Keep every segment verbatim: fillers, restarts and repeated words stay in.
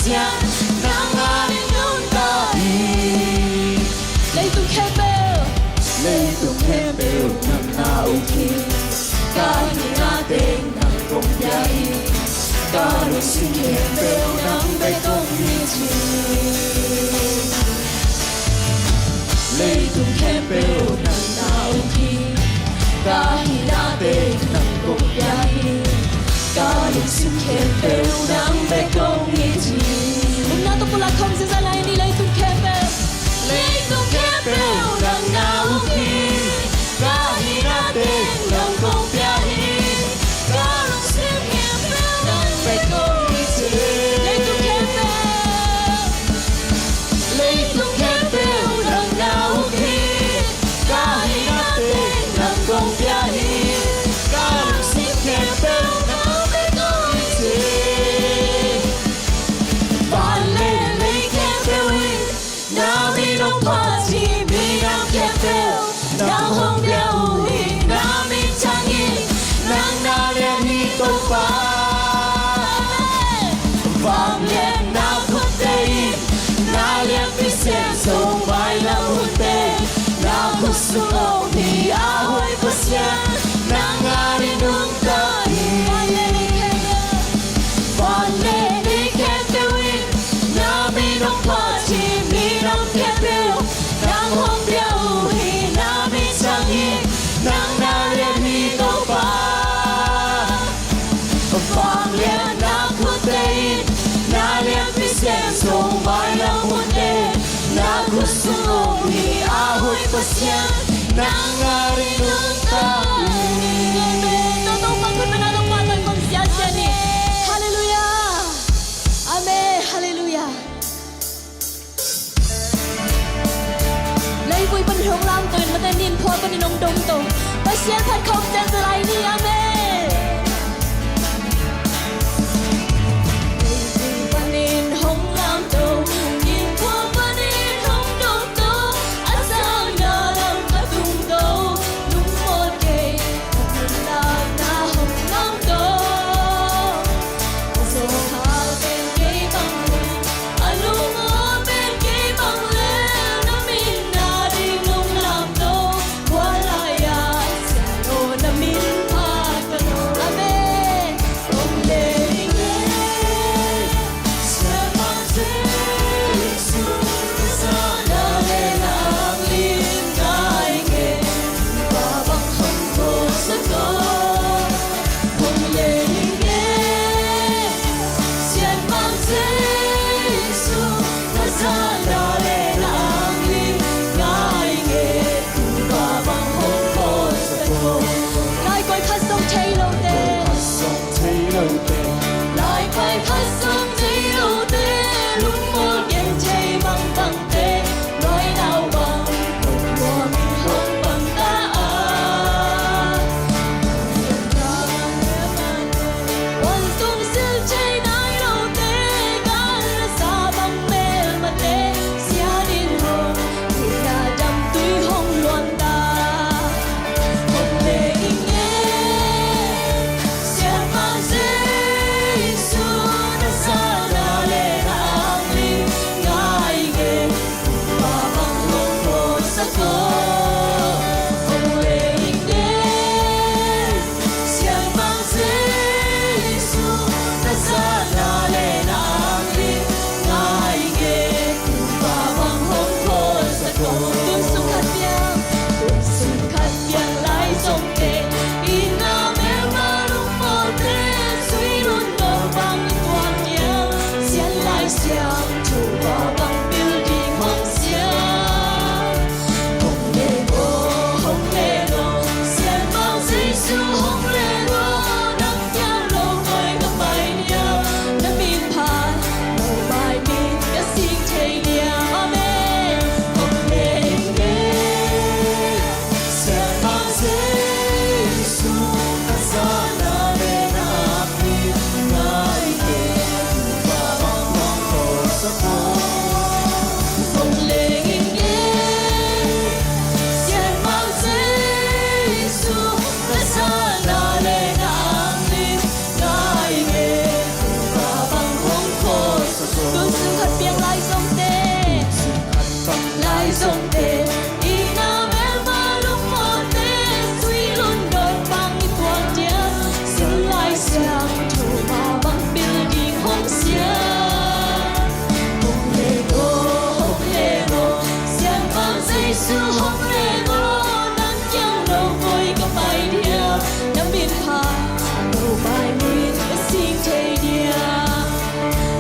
Pasian, nang adingin nungta hi. Leitung khempeuh, leitung khempeuh nang na uk hi. Ka hihna teng nang kong pia hi. Ka lungsim khempeuh nang bek kong it hi. Leitung khempeuh nang na uk hi. Ka hihna teng nang kong pia hi. Ka lungsim khempeuh nang bek kong it hi. Upna tawh pulak khawm ziahziah lai ni. Leitung khempeuh, leitung khempeuh nang na uk hi. Ka hihna teng nang kong pia hi. Ka lungsim khempeuh nang bek kong it hi. Leitung khempeuh, leitung khempeuh nang na uk hi. Ka hihna teng nang kong pia hi. Ka lungsim khempeuh nang bek kong it hi. Van le lei khempeuh in na min hong phat hi. Minam khempeuh nang hong pia uh hi. Na min thang in nang na lian hi, Topa. Amen. Vangliatna khutte in na lianpi Siangtho mailam hunte na khut sung om hi. A hoih Pasian, nang adingin nungta hi. Van le lei khempeuh in na min hong phat hi. Minam khempeuh nang hong pia uh hi. Na min thang in nang na lian hi, Topa. Vangliatna khutte in na lianpi Siangtho mailam hunte na khut sung om hi. A hoih Pasian, nang adingin nungta hi. Amen. Tua Topa khut bengah Topa tawh kong ziahziah ni. Halleluiah. Amen. Halleluiah. Leivui panin hong lamto in, amaute ninphual panin hong domto. Pasian phat khawm ziahziah lai ni. Amen. Leivui panin hong lamto, ninphual panin hong domto, a sang na lam ka tungto, lungmawh kei, ka tunlakna hong lamto. A zawhal pen kei bang leh, a lungawi pen kei bang leh, na min adingin hong lamto. Kua lai-ah siangtho na mi Zongte i na melma lungmawhte sui lundon bang i tuak dia, Sia Lai Siangtho mah bang bil ding hong sia. Hong leng aw, hong leng aw, Siamang Jesu hong leng aw, nang kiang lo koi ka pai dia, na min pha lo pai min ka sing thei dia.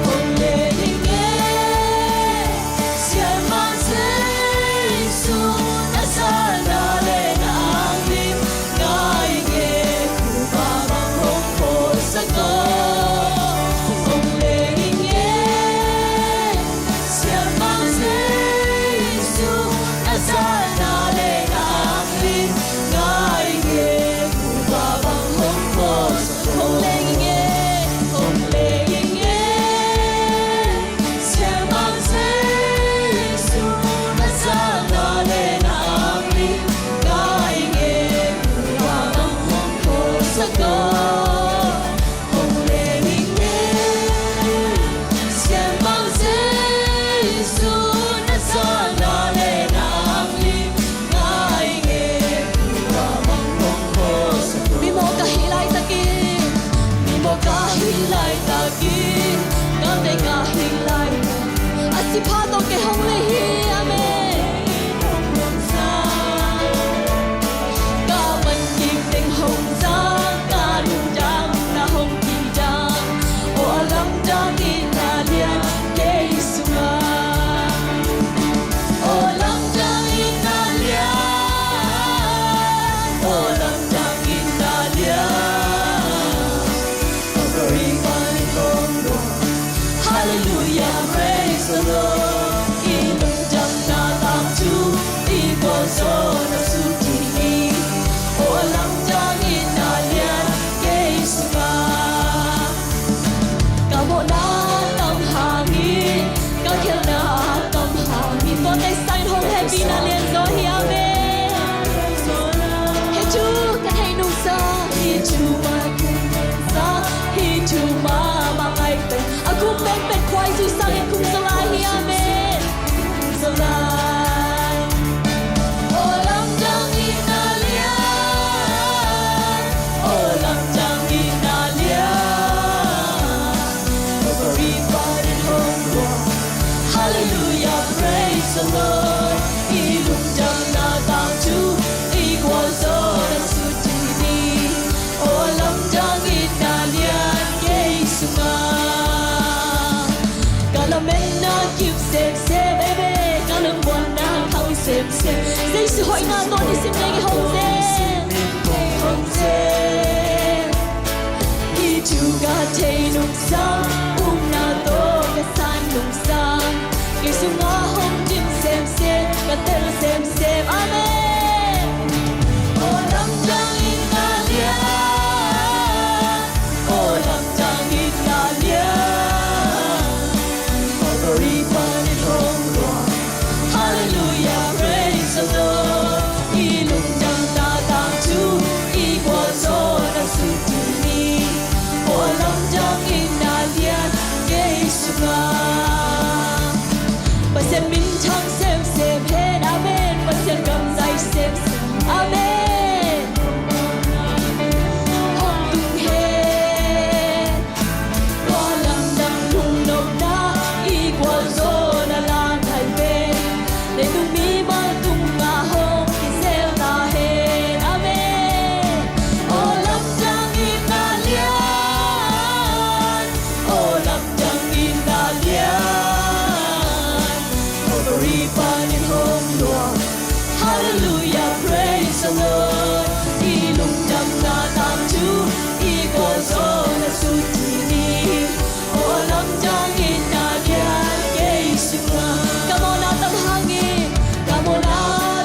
Hong leng ing e, Siamang Jesu, na zahna le na anglim ngai ing e, kuva bang hong phuaksak aw. Hong leng ing e, Siamang Jesu, na zahna le na anglim ngai ing e, kuva bang hong phuaksak aw. Hong leng ing e, hong leng ing e, Siamang Jesu, na zahna le na anglim ngai ing e, kuva bang hong phuaksak aw. Hong leng ing e, Siamang Jesu, na zahna le na anglim ngai ing e, kuva bang hong phuaksak aw. Mimawh ka hih laitakin, mimawh ka hih laitakin, ka tei ka hih laitak a sipha tawh kei hong lei hi. Amen. Ka man kim teng hong zang, ka lungdamna hong kidang, aw a lamdang itna lian kei sungah. Aw lamdang itna lian, aw lamdang itna lian. Calvary panin hong luang. Hallelujah, praise the Lord. I lungdamna tangthu, i gualzawhna sutih ni. Aw lamdang itna lian kei sungah. Ka mawhna tam hangin, ka khelhna tam hangin, tua tei sangin hong hehpihna lianzaw hi. Amen. Hih thu ka theih nungsa, hih thu mah kum pensa, hih thu mah mah ngai pen, a kum penpen Khrih Jesu sangin kum zaw lai hi. Amen. Kum zaw lai. Aw lamdang itna lian, aw lamdang itna lian. Calvary panin hong luang. Hallelujah, praise the Lord. I lungdamna tangthu, i gualzawhna sutih ni. Aw lamdang itna lian kei sungah. Ka lametna kim semsem, amen, ka lungmuanna khang semsem, Jesu hoihna tawh nisim leng hong sem, hong sem. Hih thu ka theih nungsa, upna tawh ka san nungsa, kei sungah hong dim semsem, ka tel semsem. Amen. Aw lamdang itna lian, aw lamdang itna lian. Calvary panin hong luang. Hallelujah, praise the Lord. I lungdamna tangthu, i gualzawhna sutih ni. Aw lamdang itna lian kei sungah. Pasian minthang semsem hen, amen. Pasian kamzai semsem, amen. Hong tung hen. Tua lamdang lungnopna, i gualzawhna la nai pen, leitung mimal tungah hong kizel ta hen. Amen. Aw lamdang itna lian, aw lamdang itna lian. Calvary panin hong luang. Hallelujah, praise the Lord. I lungdamna tangthu, i gualzawhna sutih ni. Aw lamdang itna lian kei sungah. Ka mawhna tam hangin, ka mawhna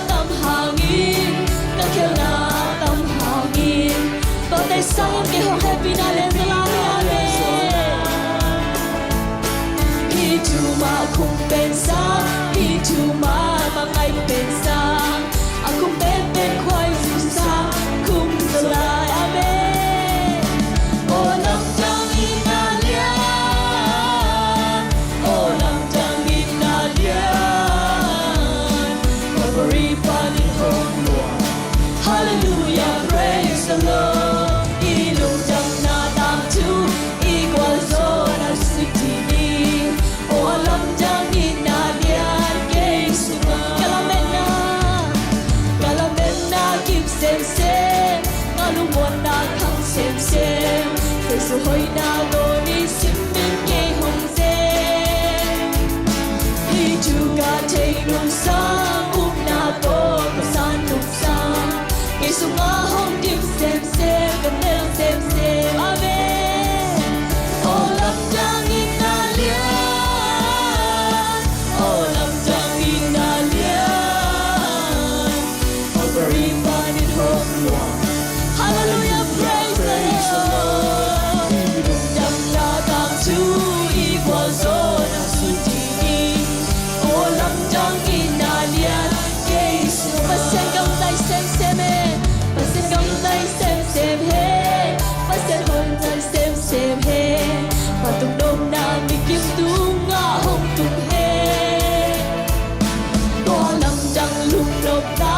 tam hangin, ka khelhna tam hangin, tua tei sangin kei hong hehpihna lianzaw lai hi. Amen. Hih thu mah kum pensa, hih thu mah mah ngai pensa, a kum penpen Khrih Jesu sang kum zaw lai. Amen. Aw lamdang itna lian, aw lamdang itna lian. Hoihna tawh nisim in kei hong zen. Hih thu ka theih nung sang, upna tawh ka san nung sang, kei sungah hong dim semsem, ka nel semsem. Amen. Aw lamdang in na lian, aw lamdang in na lian. Calvary panin hong luang. Hallelujah, praise the Lord. Damna tangthu i gualzawhna sut ding hi. Aw lamdang in na lian, kei sungah. Pasian gamta i semsem hen. Pasian gamta i semsem hen. Pasian honta i semsem hen. Pa tung nopna mikim tungah hong tung hen. Tua lamdang lungnopna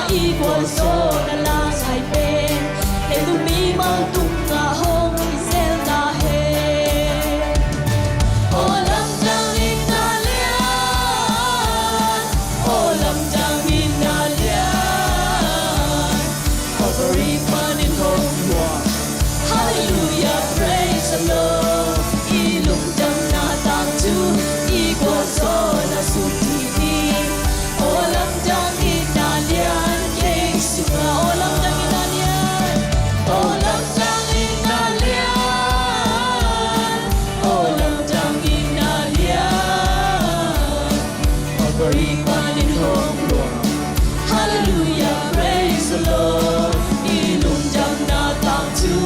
i gualzawhna la ngai pen, leitung mimal tungah hong kizel ta hen. Aw lamdang in na lian, aw lamdang in na lian. Calvary panin hong luang. Hallelujah, praise the Lord. I lungdamna tangthu, i gualzawhna sut ding hi. Aw lamdang in na lian, kei sungah. Aw lamdang in na lian, aw lamdang in na lian, aw lamdang in na lian. Calvary panin hong luang. Hallelujah, praise the Lord. I lungdamna tangthu,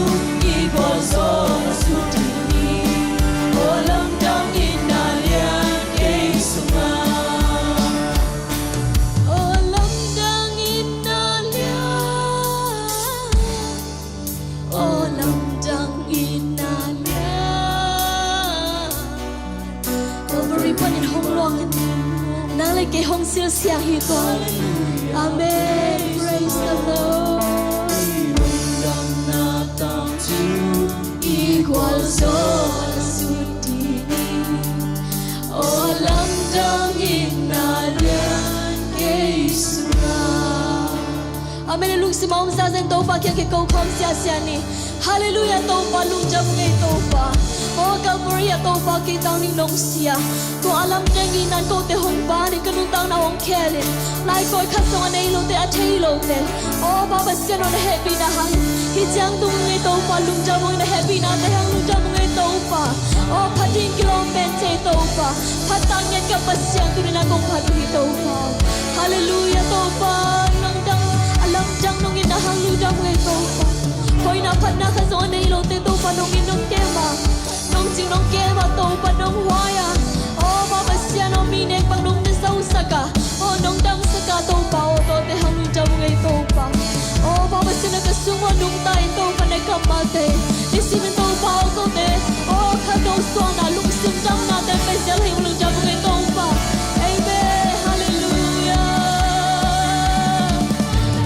i gualzawhna sut ding hi. Aw lamdang in na lian, kei sungah. Aw lamdang in na lian. Aw lamdang in na lian. Calvary panin hong luang in. Nang le kei hong silsiang hi tua. Amen. Praise the Lord. I lungdamna tangthu, i gualzawhna sut ding hi. Aw lamdang in na lian, kei sungah. Amen. Lungsim a om ziahziah in Topa kiang kiko khawm ziahziah ni. Hallelujah, Topa lungdam ung ei Topa. Aw Calvary ah Topa kei tang ding nong si a, tua a lamdang in na kote hong ban in, ka nuntakna hong khel in. Laikawi khat zong a nei lote, a thei lote, aw Pa Pasian aw na hehpihna hang in, hih ciang tung ung ei Topa lungdam ung ei, na hehpihnate hang lungdam ung ei Topa. Aw phat ding kilawm pen thei Topa. Phat tak ngiat ka Pasian tuni-in ah kong phat uh hi Topa. Hallelujah Topa. Lamdang, a lamdang nong it na hang lungdam ung ei Topa. Hoihna phatna khat zong a nei lote Topa nong it nong kem a, nong cing nong kem a Topa nong huai a. Aw Pa Pasian aw mi nek bang nong na zosak a, aw nong damsak a Topa aw tuate hang lungdam ung ei Topa. Aw Pa Pasian aw ka sung aw nungta in Topa na kammalte. Nisim in Topa aw kote, aw kha no suahna lungsim damnate paizial hei lungdam ung ei Topa. Amen. Hallelujah.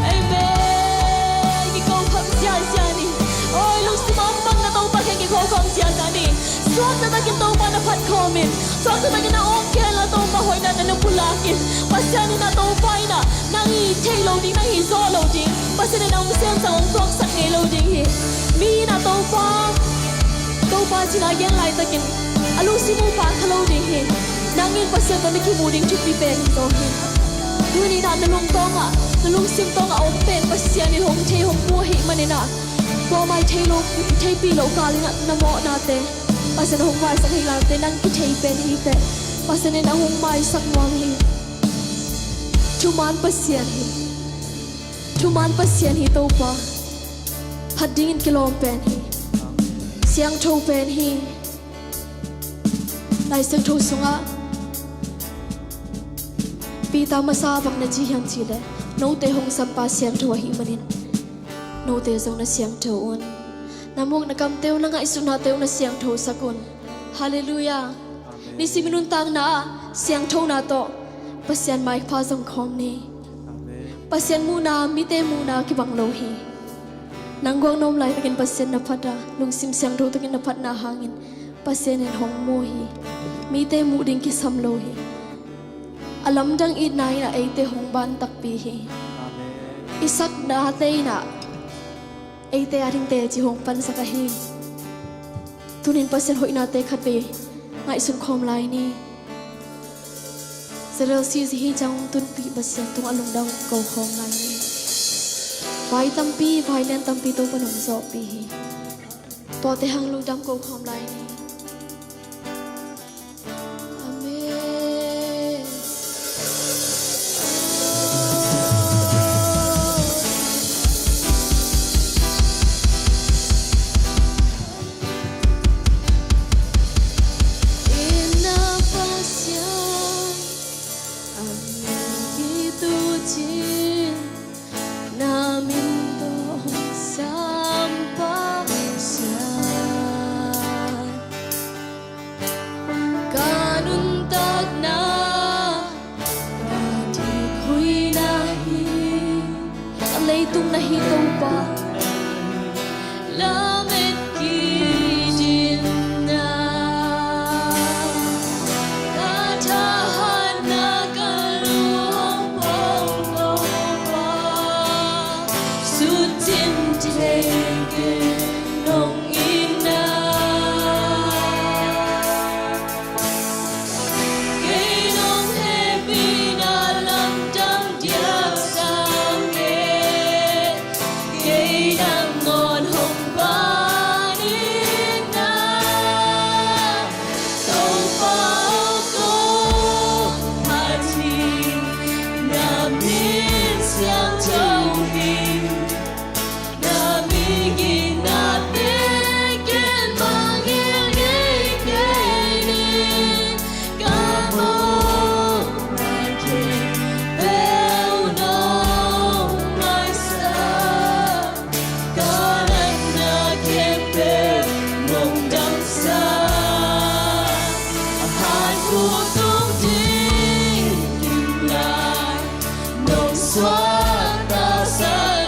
Amen. Kiko khawm ziahziah ni. Aw lungsim a om bangin Topa kiang kiko khawm ziahziah ni. Suakta takin Topa na phat khawm in. Suakta takin na awng kihel a Topa hoihna na pulak in. Pasian in ah Topa in ah nang i theih loh ding, nang i zawh loh ding, Pasian in ah hong semsak hong tuaksak ngei lo ding hi. Mi in ah Topa, Topa cina gen laitakin a lungsim uh pha kha lo ding hi. Nang in Pasian tawh na kimu ding thupi pen hi zaw hi. Tuni in ah na lungtawng ah, na lungsim tawng ah om pen Pasian in hong thei hong mu ahih manin ah, kuamah i thei lo, i theihpih loh kal in ah na mawhnate Pasian hong maisak hi late, nang kithei pen hi teh Pasian in a hong maisak nuam hi. Thuman Pasian hi. Thuman Pasian hi Topa. Phat dingin kilawm pen hi. Siangtho pen hi. Lai Siangtho sungah Peter masa bang na ci hiam cih leh, note hong sampa siangtho ahih manin note zong na siangtho un. Na muk na kamte uh, na ngaihsutnate uh na siangthosak un. Hallelujah. Nisim i nuntakna ah siangthona tawh Pasian maipha zong khawm ni. Pasian muhna mite muhna kibang lo hi. Nang guak na om laitakin Pasian na phat a, lungsim siangtho takin na phatna hangin Pasian in hong mu hi. Mite muh ding kisam lo hi. A lamdang itna in ah eite hong ban takpi hi. I saknate in ah eite a dingte ci hong pansak ahi. Tunin Pasian hoihnate khatvei ngaihsun khawm lai ni. Zerel C Z hi ciang tunpih Pasian tungah lungdam ko khawm lai ni. Vai tampi, vai lian tampi Topa nong zawhpih hi. Tuate hang lungdam ko khawm lai ni. Amen. Inn a Pasian, a min kituh cin, na min tawh hong sam Pasian. Ka nuntakna, ka dikhuina hi. Ka leitung na hi Topa. Lamet kidinna, ka thahatna, ka lung hong pong Topa. Sutcin thei kei nong itna. Kei nong hehpihna lamdang diak sang e. Kei nangawn hong paninna. Topa aw, kong phat hi. Na min siangtho hi. Na min gitnate ken mangngilh ngei kei ning. Ka mawhna khempeuh nong maisak, ka natna khempeuh nong damsak. A hat khuk tung ding kim lai nong suaktasak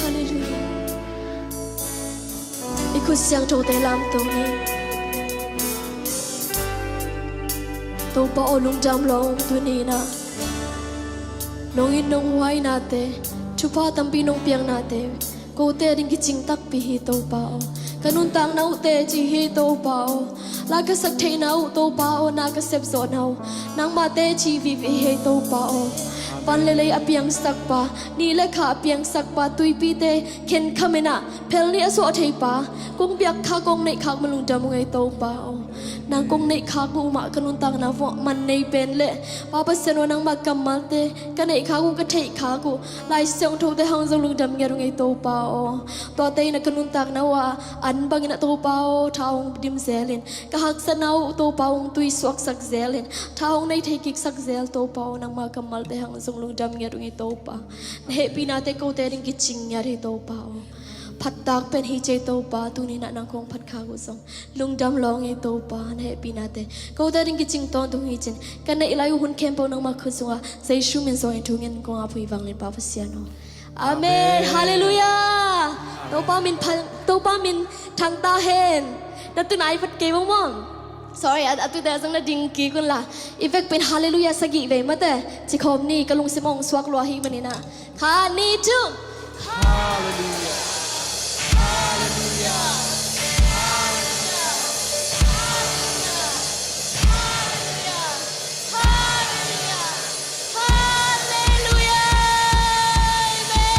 Halleluiah. I khut siangthote lamto ni. Topa aw, lungdam lawng tuni-in ah nong it nong huai nate, thupha tampi nong piak nate, kote ading kicing takpi hi Topa aw. Ka nuntakna uh teci hi Topa aw. La ka sak theihna uh Topa aw, na ka sepzawhna uh nangmah teci vive hi Topa aw. Van le lei a piangsak pa, ni le kha a piangsak pa, tuipite khenkhamin ah phel nih a suah thei pa, kong biak khak kong neih khak ma lungdam ung ei Topa aw. Nang kong neih khak uh mah ka nuntakna vuah man nei pen leh Pa Pasian aw, nangmah kammalte ka neih khak uh, ka theih khak uh Lai Siangthote hang zong lungdam ngiat ung ei Topa aw. Tuate in ah ka nuntakna uh ah an bangin ah Topa aw, tha hong dim zelin, ka haksatna uh Topa hong tui suaksak zelin, tha hong nei thei kiksak zel Topa aw, nangmah kammalte hang zong lungdam ngiat ung ei Topa. Na hehpihnate kote ading kicing ngiat hi Topa aw. Phattak pen hi cei Topa, tuni-in ah nang kong phat khak uh zong lungdam lawng ei Topa, na hehpihnate kote ading kicing tawntung hi cin, ka neih lai uh hun khempeuh nangmah khut sungah Jesu min suangin thu ngen kong ap uh hi vanglian Pa Pasian aw. Amen. Amen. Halleluiah. Topa min pha-, Topa min thang ta hen. Na tunai vat kei bawng bawng. Sorry, a, a tute zong na ding kik un la. I vekpi-in halleluiah sagih vei mate ci khawm ni, ka lungsim hong suak lua ahih manin ah. Khat, nih, thum. Halleluiah. Halleluiah. Halleluiah. Halleluiah. Halleluiah. Halleluiah. Amen.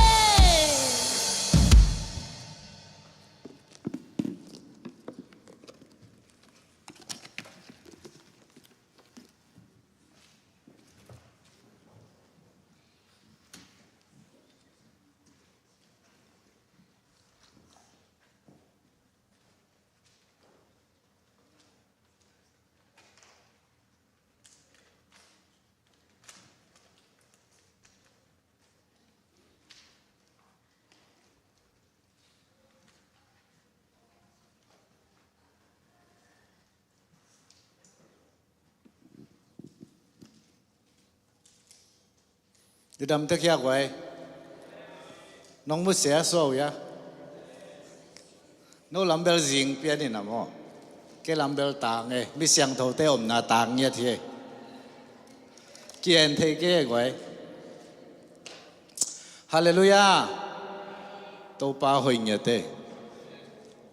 I dam tek hia guai? Nong mu sia suau hia? No lam bel zing pian in a maw? Kei lam bel tang e, mi siangthote omna tang ngiat hi e. Ki-en thei kei e guai. Halleluiah. Topa hoih ngiat e.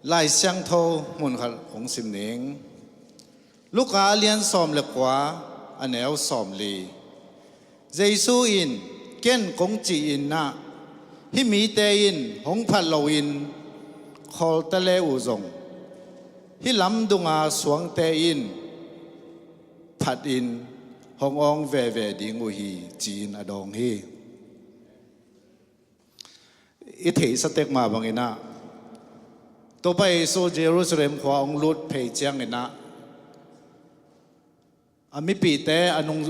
Lai Siangtho mun khat hong sim ning. Luka a lian sawm le kua, a neu sawm li. Jesu in, "Ken kong ci-in ah, hih mite in hong phat loin khawl ta le uh zong, hih lamdunga suangte in phatin hong awng veve ding uh hi," ci-in a dawng hi. I theihsa tek mah bangin ah, Topa Jesu Jerusalem khua hong lut phei ciangin ah, a mipihte, a nung,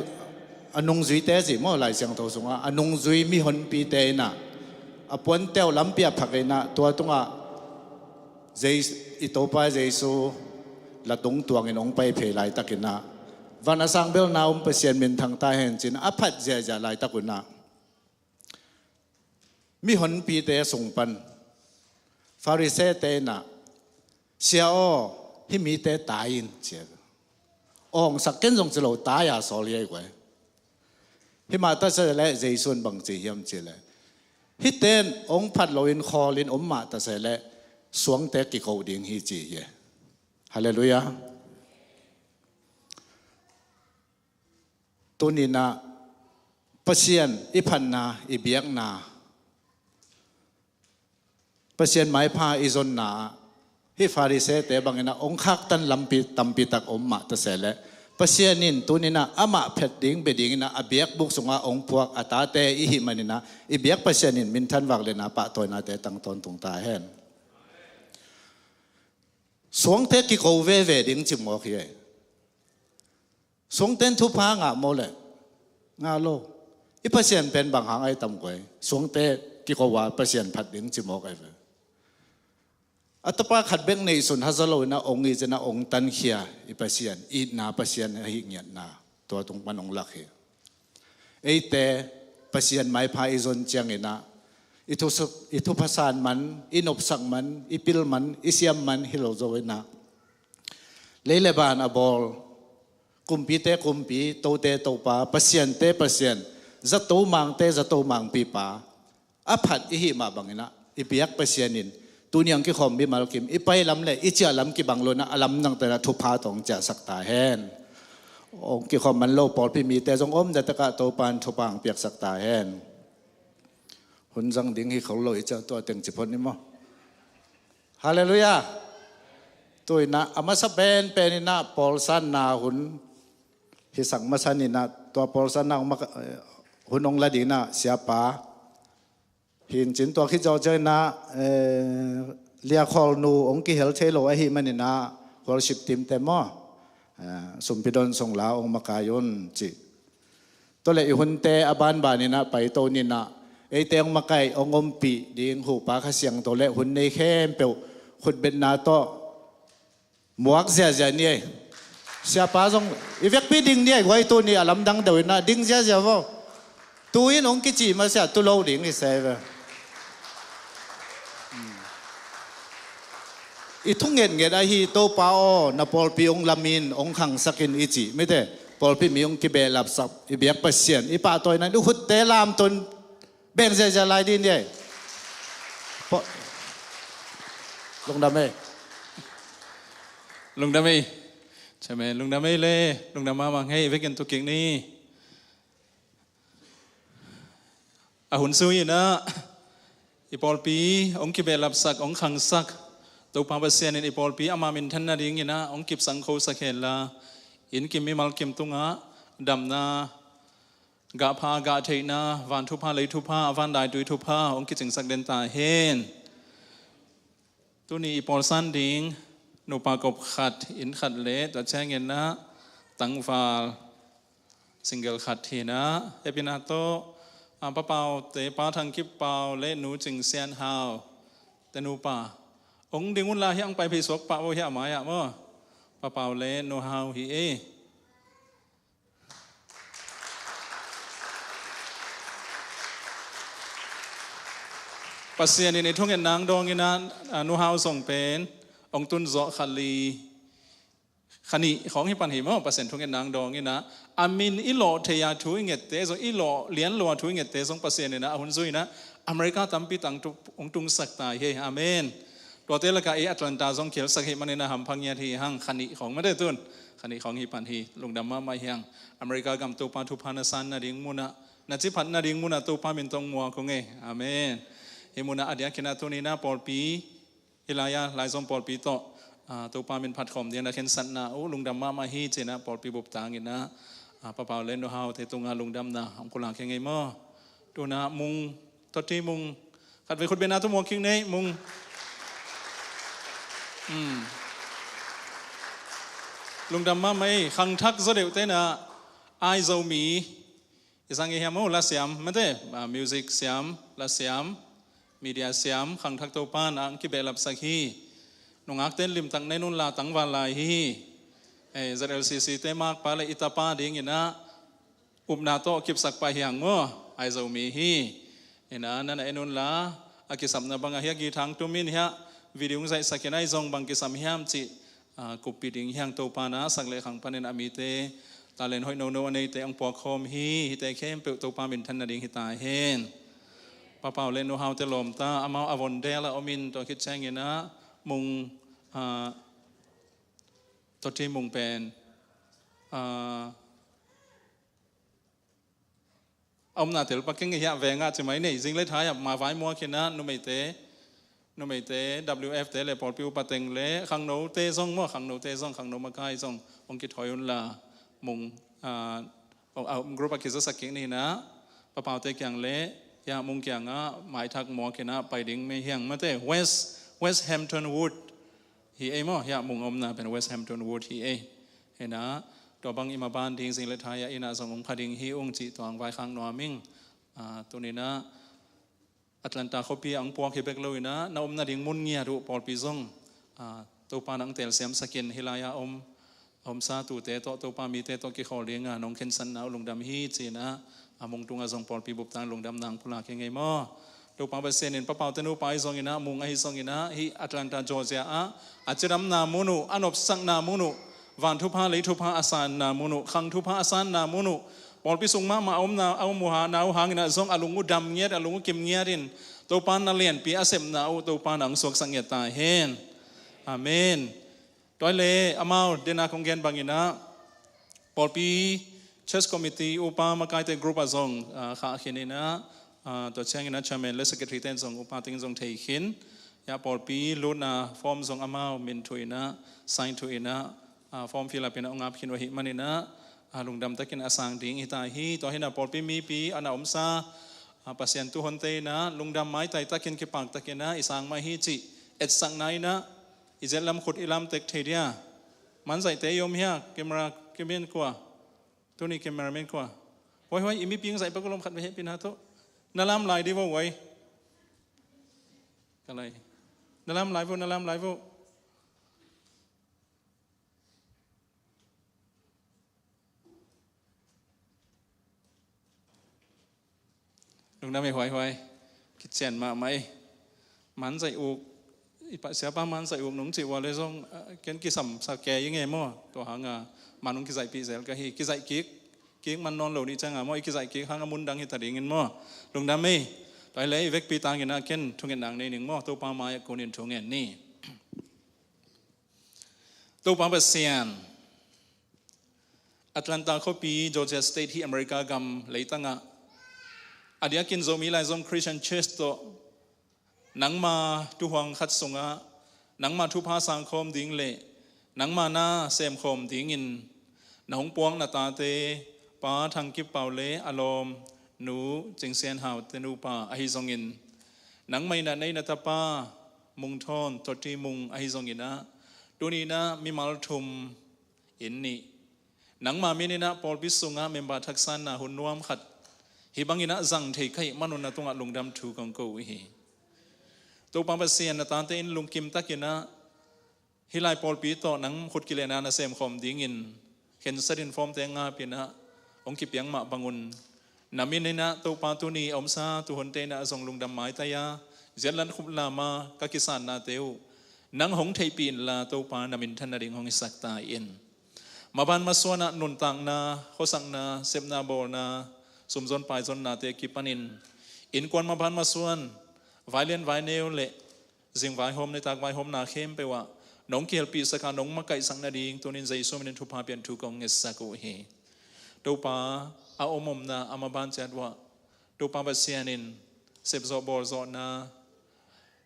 a nungzuite ci maw, Lai Siangtho sungah, a nungzui mihonpite in ah, a puanteuh lampi ah phakin ah, tua tungah Jei-, i Topa Jesu latung tuangin hong pai phei laitakin ah, "Van a sang belna om Pasian minthang ta hen," ci-in a phat ziahziah laitak un ah, mihonpite sung pan Farisee-te in ah, "Sia aw, hih mite tai in," ci a, "Awngsak ken zong ci lo, tai a sawl hi ei guai." Hih mah ta se leh Jesu in bang ci hiam cih leh, "Hihte in hong phat loin khawlin om mah ta se leh suangte kiko ding hi," ci hi. Halleluiah. Tuni-in ah Pasian i phatna, i biakna, Pasian maipha i zonna ah, hih Farisee-te bangin ah hong khaktan lampi tampi tak om mah ta se leh, Pasian in tuni-in ah amah phat ding bia dingin ah a biakbuk sungah hong phuak a tate i hih manin ah, i biak Pasian in minthan, vangliatna, pahtawinate tang tawntung ta hen. Suangte kiko veve ding ci mawk hi e. Suangte in thupha ngah maw leh? Ngah lo. I Pasian pen bang hang ahi tam guai? Suangte kiko a Pasian phat ding ci mawk ahi ve. A tapa khat bek neihsun haza loin ah hong it in ah hong tankhia i Pasian, itna Pasian ahi ngiatna tua tung pan hong lak hi. Eite Pasian maipha i zon ciangin ah, i thu, i thupha san man, i nopsak man, i pil man, i siam man hi lo zo inah, lei le van a bawl, kumpite kumpi, tote Topa, pasiante Pasian, zato mangte zato mangpipa, a phat i hih mah banginah i biak Pasian in tuni hong kikhawm mimal kim i pai lam le i ciah lam kibang lo inah a lamdangte inah thupha tawh hong ciahsak ta hen. Hong kikhawm man lo pawlpi mite zong om, na takah Topa in thupha hong piaksak ta hen. Hun zang ding hi kho lo i ciah, tua teng ci phot ni maw? Halleluiah. Tu inah a masa penpen inah pawlsanna hun hisak masa inah, tua pawlsanna hong maka-, hun hong la ding inah siapa hi in cin, tua khit zawh ciang inah, eh, liakhawlnu hong kihel thei lo ahih man inah worship team te maw, eh, sumpi don sung la hong makai un ci. Tua le i hunte a banban inah paito ni inah, eite hong makai hong ompih ding Hupa Kha Siangtho le hun nei khempeuh khutbetna tawh muak ziazia ni ei. Siapa zong i vekpi ding ni ei, guai, tu ni a lamdang deuh inah ding ziazia vo. Tu in hong kici masiah tu lo ding hi se ve. I thu ngetnget ahi Topa aw, na pawlpi hong lamin hong khangsakin i cih mite, pawlpi mi hong kibehlapsak i biak Pasian i pahtawi inah i khutte lamton beng ziazia lai ding ni ei. Lungdam ei. Lungdam ei. Chairman, lungdam ei le, lungdam mahmah ngei, vekin tu kik ni. A hun zui inah i pawlpi hong kibehlapsak, hong khangsak Topa Pasian in i pawlpi ama minthan nading inah hong kipsang khosak henla, inn kim mimal kim tungah damna, gahpha gahtheihna, van thupha lei thupha, a van daitui thupha hong kicingsak den ta hen. Tuni i pawlsan ding nupa kop khat, inn khat le tua ciang inah tangval single khat hi inah, hehpihna tawh, ah, Pa Pau te, Pa Thang Kip Pau le Nu Cing Sian Hau te nupa, hong ding unla hiah hong pai phei suak pah vo, hiah mai-ah maw. Pa Pau le Nu Hau hi ei. Pasian in i thungetna hang dawng inah, ah, Nu Hau zong pen hong tun zawh kha li, kha nih khawng hi pan hi maw. Pasian thungetna hang dawng inah a min i lawh thei a thu i ngette zong, i lawh lian lo a thu i ngette zong Pasian inah a hun zui inah America tampi tang tu hong tungsak ta hi ei. Amen. Tuate lakah ei Atlanta zong kihelsak hi man inah hampha ngiat hi hang, kha nih khawng mate tun. Kha nih khawng hi pan hi, lungdam mahmah hi hang. America gam Topa thupha na san nading munah, na ciphat nading munah Topa min tawh hong muak ung ei. Amen. Hih munah a diakin ah tuni inah pawlpi, hih lai-a Laizom pawlpi tawh, ah, Topa min phat khawm ding a na khensatna uh lungdam mahmah hi ci inah pawlpi bup tang inah, ah, Pa Pau le Nu Hau te tungah lungdamna hong pulak hi ing ei maw. Tu inah Mung, Tawti Mung, khatvei khutbetna tawh muak kik ni ei, Mung. Hmm. Lungdam mahmah ei. Khangthak zaw deuhte inah Aizo mi i sang i hiam maw, lasiam mate, ah, music siam, lasiam, media siam, khangthak Topa in hong kibehlapsak hi. Nungakte in limtak na en unla tangval lai hi. Eh, Z L C C te makpa le i tapa ding inah upna tawh kipsak pah hi hang maw, Aizo mi hi. Inah na na en unla, a kisapna bangah hiah guitar hong tum in, hiah video hong zaihsak in, Aizong bang kisam hiam cih, ah, kuppih ding hi hang. Topa in a sak le khang panin a mite, talent hoih nono a neite hong puak khawm hi. Hihte khempeuh Topa minthan nading hi ta hen. Pa Pau le Nu Hau te lawm ta, amau a Avondale ah om in, tua khit ciang inah Mung, ah, Tawti Mung pen, ah, a omna tel pak keng, hiah veng ah ci mai ni ei, zing le thai ah mavai muak inah numeite, numeite W F te le pawlpi upa teng le khangnote zong maw, khangnote zong, khangno makai zong hong kithawi unla, Mung, ah, a, a, group ah kizasak kik ni inah, Pa Pau te kiang le, hiah Mung kiangah maithak muak inah pai ding mei hi hang mate. West, West Hampton Wood hi ei maw, hiah Mung omna pen West Hampton Wood hi ei. Inah tua bang i maban ding zing le thai ah inah zong hong pha ding hi ung cih tua hong vaikhak nuam ing. Ah, tuni inah Atlanta khuapi ah hong puak hi bek lo inah, na om nading mun ngiat uh pawlpi zong, ah, Topa in hong telsiamsak in, hih lai-a om, a omsa tute tawh, Topa mite tawh kikhawl ding a nong khensatna uh lungdam hi ci inah, a Mung tungah zong pawlpi bup tang lungdamna hong pulak hi ing ei maw. Topa Pasian in Pa Pau te nupa ahi zongin ah, Mung ahi zongin ah, hih Atlanta, Georgia ah a cidamna mun uh, a nopsakna mun uh, van thupha lei thupha a sanna mun uh, khang thupha a sanna mun uh, pawlpi sung mahmah a omna, a om uh hangin ah zong a lung uh dam ngiat, a lung uh kim ngiat in, Topa na lianpi a sepna uh Topa na hong suaksak ngiat ta hen. Amen. Tua hi leh amau dena kong gen bangin ah, pawlpi church committee upa makaite group ah zong, ah, khah khin in ah, ah, tua ciangin ah chairman le secretary ten zong upa teng zong thei khin. Ya pawlpi lutna form zong amau min thu in ah, sign thu in ah, ah, form fill up in ah hong ap khin uh ahih manin ah, ah, lungdam takin a sang ding hi ta hi. Tua hi in ah pawlpi mipi a na omsa, ah, Pasian tuhonte in ah lungdam maitai takin kipak takin ah i sang mah hi cih etsakna in ah, i zet lam khut i lam tek thei dia. Manzaihte i om hia, camera, cameraman kua? Tuni cameraman kua? Huai, huai, i miping zaih pak uh lom khat ve hehpihna tawh. Na lam lai di vo huai. Ka lai. Na lam lai vo, na lam lai vo. Lungdam ei, huai, huai. Kician mahmah ei. Manzaih uk, i pa, siapa manzaih uk nung cih ua le zong, ah, ken kisam sa ke i nge maw. Tua hang a, man hong kizaihpih zel ka hi. Kizaih kik, kik man nawn lo nih ciang a maw, i kizaih kik hang a mun dang hi ta dingin maw. Lungdam ei. Tua hi leh i vekpi tangin ah ken thungetna nei ning maw. Topa mai-ah kunin thungen ni. Topa Pasian, Atlanta khuapi, Georgia State, hih America gam leitangah a diakin Zomi Laizom Christian Church tawh nangma tuhuang khat sungah nangma thupha sangkhawm ding le nangma na semkhawm dingin na hong puak na tate, Pa Thang Kip Pau le a lawm, Nu Cing Sian Hau te nupa ahi zongin, nangmah in ah na tapa Mung Thawn, Thawt Thi Mung ahi zongin ah, tuni in ah mimal thum, inn nih, nangma min in ah pawlpi sungah member thaksanna hun nuam khat hih bangin ah zang thei ka hih man un na tungah lungdam thu kong ko uh hi. Topa Pasian, na tate in lungkim takin ah hih lai pawlpi tawh nang khut kilehna na semkhawm dingin khensat in form te ngap in ah hong kipiak mah bangun, na min in ah Topa tuni a omsa tuhunte in ah zong lungdam maitai a, ziatlat khum lam a ka kisannate uh nang hong theihpih inla Topa na minthan nading hong hisak ta in. Maban masuan ah nuntakna, khuasakna, sepna bawlna, sumzon paizonnate kipanin innkuan maban masuan, vailian vaineu le zing vaihawm, nitak vaihawmna khempeuh ah nong kihelpihsak a, nong makaihsak nading tunin Jesu min in thupha pian thu kong ngetsak uh hi. Topa, a om omna a maban ciat uah Topa Pasian in sepzawh bawlzawhna,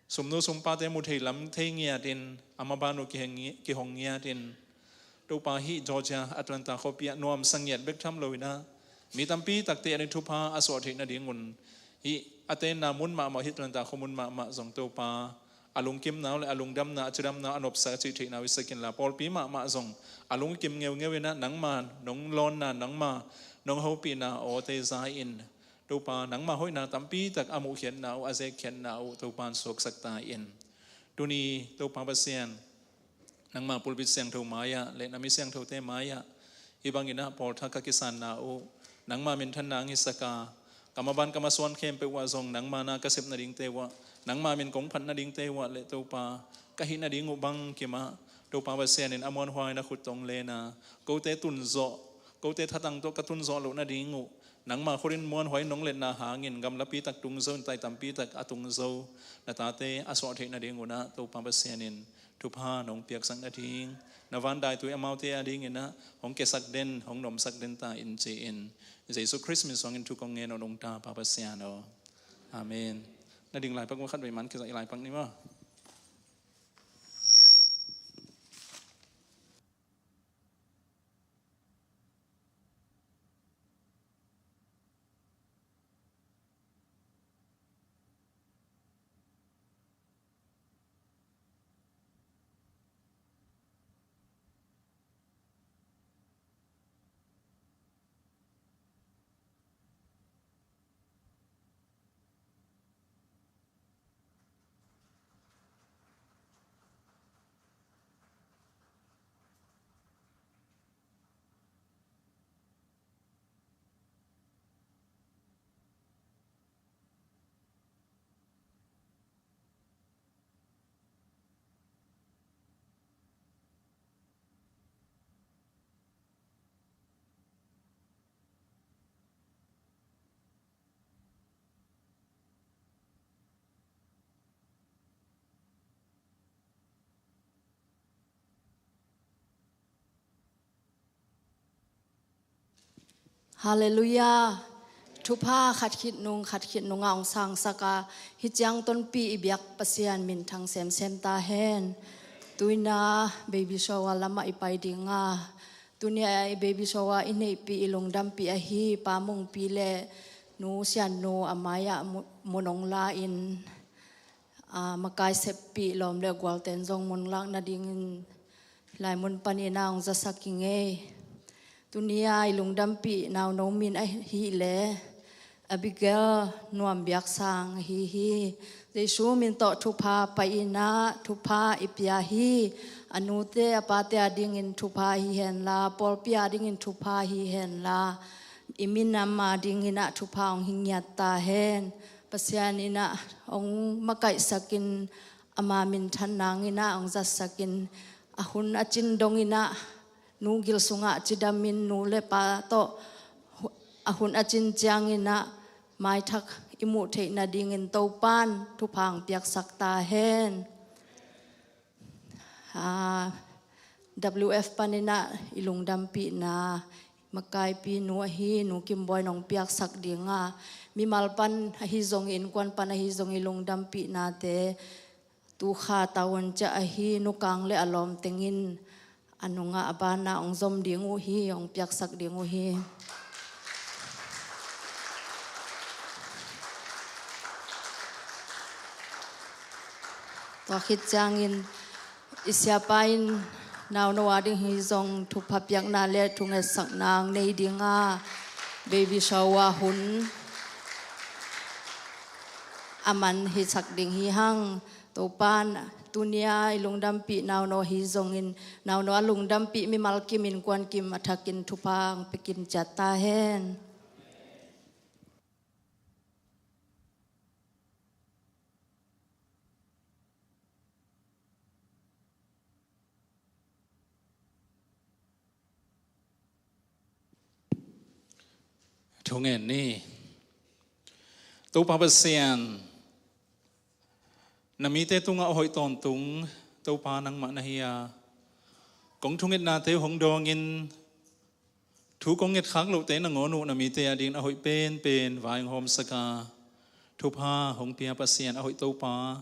sumnu sumpate mu thei lam thei ngiatin a maban uh kiheng ngi-, kihong ngiatin, Topa, hih Georgia Atlanta khuapi ah nuamsa ngiat bek tham lo in ah mi tampi takte a ni thupha a suah theih nadingun, hih a tenna mun mahmah, hih Atlanta khua mun mahmah zong Topa, a lungkimna uh le a lungdamna, a cidamna uh, a nopsa a cih theihna uh i sak inla, pawlpi mahmah zong a lungkim ngeungeu in ah nangma nong lawnna, nangma nong hopihna awte za in, Topa, nangma hoihna tampi tak a muhkhiatna uh, a zekkhiatna uh Topa in suaksak ta in. Tuni Topa Pasian, nangma pulpit siangtho mai-ah le na mi siangthote mai-ah hih bangin ah pawlthak ka kisanna uh nangma minthanna hong hisak a, ka maban ka masuan khempeuh uah zong nangma na ka sep nadingte uah, nangma min kong phat nadingte uah le Topa, ka hih nading uh bangkim ah Topa Pasian in a muanhuai na khut tawh hong len a, kote tunzawh, kote thatang tawh ka tunzawh loh nading uh nangma khut in muanhuai nong letna hangin gamlapi tak tung zo in, tai tampi tak a tung zo na tate a suah theih nadingun ah Topa Pasian in thupha nong piaksak nading, na van daitui amaute adingin ah hong kesak den, hong nomsak den ta in ci-in Jesu Khrist min suangin thu kong ngen uh nungta, Pa Pasian aw. Amen. Na ding lai pak maw, khat vei man kizai lai pak ni maw. Halleluiah. Thupha khat khit nung khat khit nungah hong sangsak a, hih ciang tonpih i biak Pasian minthang semsem ta hen. Tuina baby shower lamah i pai ding a, tunia i baby shower i neihpih i lungdampih ahi Pa Mungpi le Nu Siannu a mai-ah mu-, mun hong la-in, aa, makai seppih lawm le gualten zong mun lak nadingin lai mun panin ah hong zasak i ngei. Tunia i lungdampih nauno min ahih leh Abigail Nuam Biak Sang ahi hi. Jesu min tawh thupha pai-in ah thupha i pia hi. A nute a pate adingin thupha hi henla, pawlpi adingin thupha hi henla, i minam adingin ah thupha hong hi ngiat ta hen. Pasian in ah hong makaihsakin, ama minthan nangin ah hong zatsakin, a hun a cin dongin ah nu gil sungah cidamin nu le pa tawh hu-, a hun a cin ciangin ah maithak i muh theih nadingin Topan thupha hong piaksak ta hen. Aa, W F panin ah i lungdampihna makaipi nu ahi Nu Kim Bawi in hong piaksak ding a, mimal pan ahi zong, innkuan pan ahi zong i lungdampihnate tu kha tavuan ciah ahi Nu Kang le a lawm tengin a nungah a banah hong zom ding uh hi, hong piaksak ding uh hi. Tua khit ciangin i siapa in nauno ading hi zong thupha piakna le thungetsakna hong nei ding a, baby shower hun a man hisak ding hi hang. Topan tunia i lungdampih nauno hi zongin, nauno a lungdampih mimal kim, innkuan kim a thakin thupha hong pia kim ciat ta hen. Thungen ni. Topa Pasian, na mite tungah a hoih tawntung Topa nangmah na hi a, kong thungetnate hong dawngin, thu kong ngetkhak lohte nangawn uh na mite adingin a hoih penpen vai hong hawmsak a, thupha hong pia Pasian a hoih Topa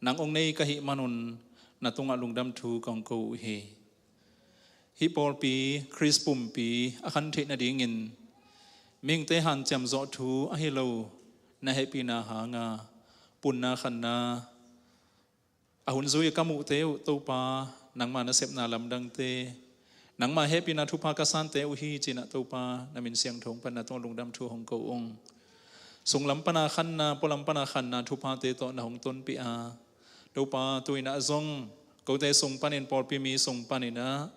nang hong nei ka hih manun na tungah lungdam thu kong ko uh hi. Hih pawlpi, Khrist pumpi a khan theih nadingin mihingte hanciam zawh thu ahi lo na hehpihna hanga punna khanna a hun zui a ka muhte uh Topa, nangma nasepna lamdangte, nangma hehpihna thupha ka sante uh hi ci-in ah Topa na min siangtho hong pan na tungah lungdam thu hong ko ung. Sunglam pana khanna, pualam pana khanna thuphate tawh na hong tonpih a, Topa, tu-in ah zong kote sung panin, pawlpi mi sung panin ah,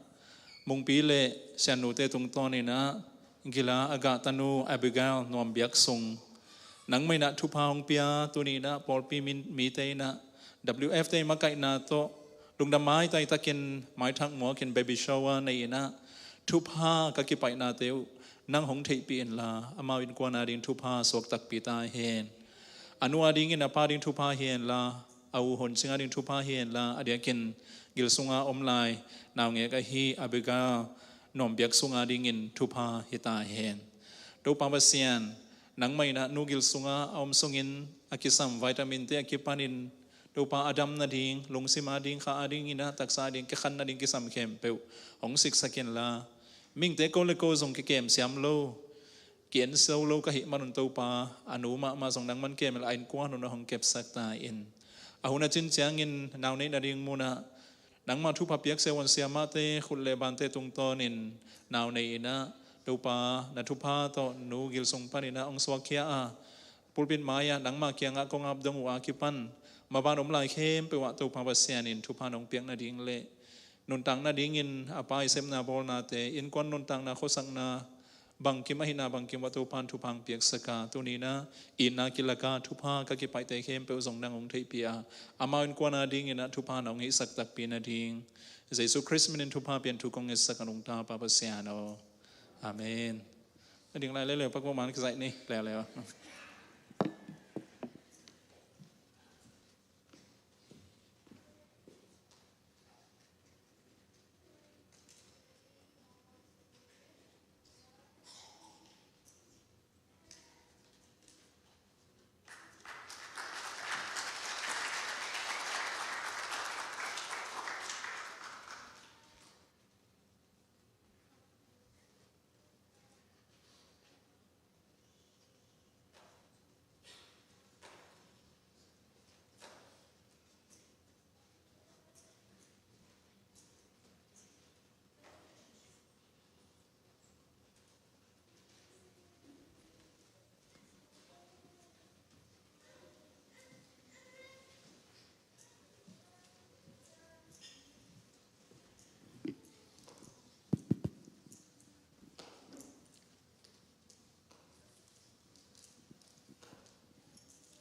Mungpi le Siannute tungtawnin ah gila a gah tanu Abigail Nuam Biak Sung, nangmah in ah thupha hong pia, tuni-in ah pawlpi mi, mite in ah W F te makaihna tawh lungdam maitai takin maithak muakin baby shower nei-in ah thupha ka kipaihnate uh nang hong theihpih inla, amau innkuan ading thupha suak takpi ta hen. A nu adingin a pa ding thupha hi henla, a u Hun Cing ading thupha hi henla, a diakin gil sunga om lai naungek ahi Abigail Nuam Biak Sung adingin thupha hi ta hen. Topa Pasian, nangmah in ah nu gil sunga a om sungin a kisam vitamin te a kipanin, Topa, a dam nading, lungsim ading, kha adingin ah, taksa ading, kikhan nading kisam khempeuh hong siksak inla, mihingte ko le ko zong kikem siam lo, ki-en so lo ka hih manun Topa, a nu mahmah zong nangman kem inla, a innkuan un ah hong kepsak ta in. A hun a cin ciangin nau neih nading munah nangma thupha piak siavuan siamahte khut le bante tungtawnin nau nei-in ah, Topa, na thupha tawh nu gil sung panin ah hong suakkhia a, pulpit mai-ah nangma kiangah kong ap dong uh a kipan maban om lai khempeuh ah Topa Pasian in thupha nong piak nading le nuntak nadingin a pa i sepna bawlnate, innkuan nuntakna, khuasakna bangkim ahihna bangkim ah Topa in thupha hong piaksak a, tuni-in ah itna kilak a thupha ka kipaihte khempeuh zong nang hong theihpih a, amau innkuan adingin ah thupha nong hihsak takpi nading Jesu Khrist minin thupha pian thu kong ngetsak a, nungta Pa Pasian aw. Amen. Na ding lai leuleu pak, man kizaih ni leuleu.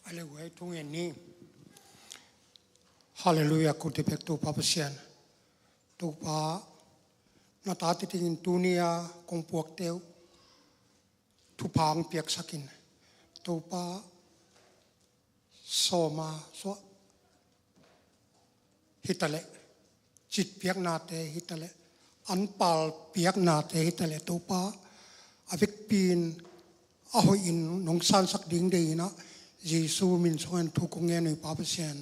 A le huai thungen ni. Halleluiah, kul ti pek Topa Pasian. Topa, na tate dingin tuni a kong puakte uh thupha hong piaksak in. Topa, sawma suah hitaleh, citpiaknate hitaleh, anpal piaknate hitaleh, Topa, a vekpi in a hoih in nong sansak ding deih in ah, Jesu min sungah thu kong ngen uh hi, Pa Pasian.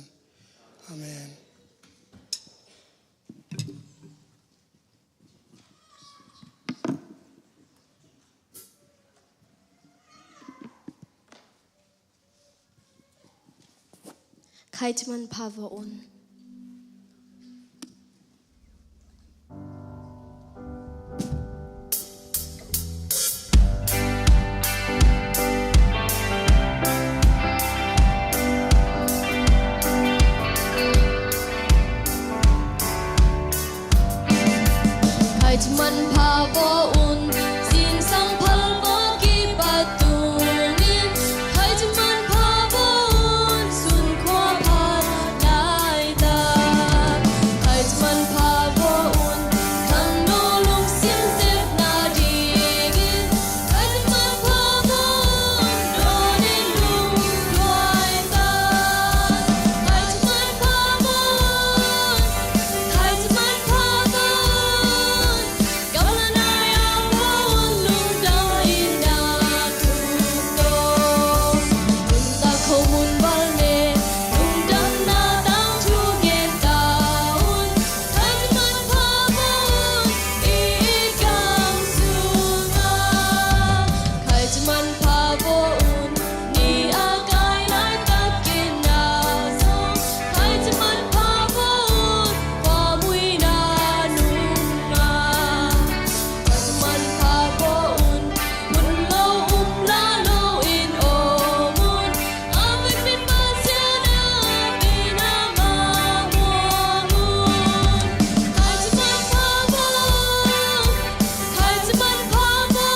Amen. Khaite manpha vua un. Khaite manpha vua un, zingsang phal vua kipat tungin. Khaite manpha vua un, sun khua phat laitak. Khaite manpha vua un, khangno lungsim tepna dingin. Khaite manpha vua un, dawn in lungduai ta. Khaite manpha vua un, khaite manpha vua un, gamla nai-a vua un, lungdam in na thuk tawh. Nuntak khomun bal ne, lungdamna tangthu gen ta un. Khaite manpha vua un, i it gam sungah. Khaite manpha vua un, ni a kai laitak in na zong. Khaite manpha vua un, khuamuina nungah. Khaite manpha vua un, hun lo um la lo in om un. A vekpi Pasian a min amah muang un. Khaite manpha vua un, khaite manpha vua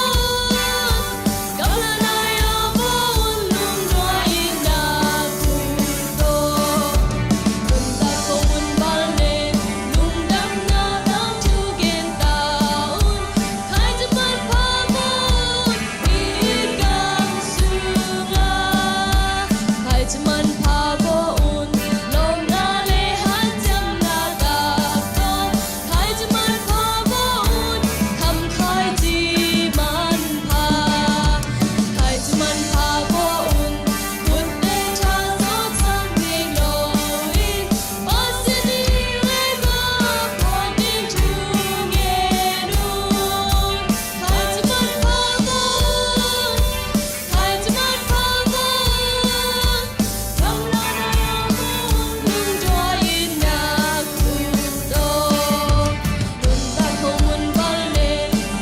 un, gamla nai-a vua un, lungduai in na thuk tawh. Nuntak khomun bal ne, lungdamna tangthu gen ta un. Khaite manpha vua un, i it gam sungah. Khaite manpha vua un, lawpna le hanciamna tak tawh. Khaite manpha vua un, kham khaite manpha. Khaite manpha vua un, khut le tha zawhsak ding lo in. Pasian ii record phuak ding thu ngen un. Khaite manpha vua un, khaite manpha vua un, gamla nai-a vua un, lungduai in na thuk tawh. Nuntak khomun bal ne,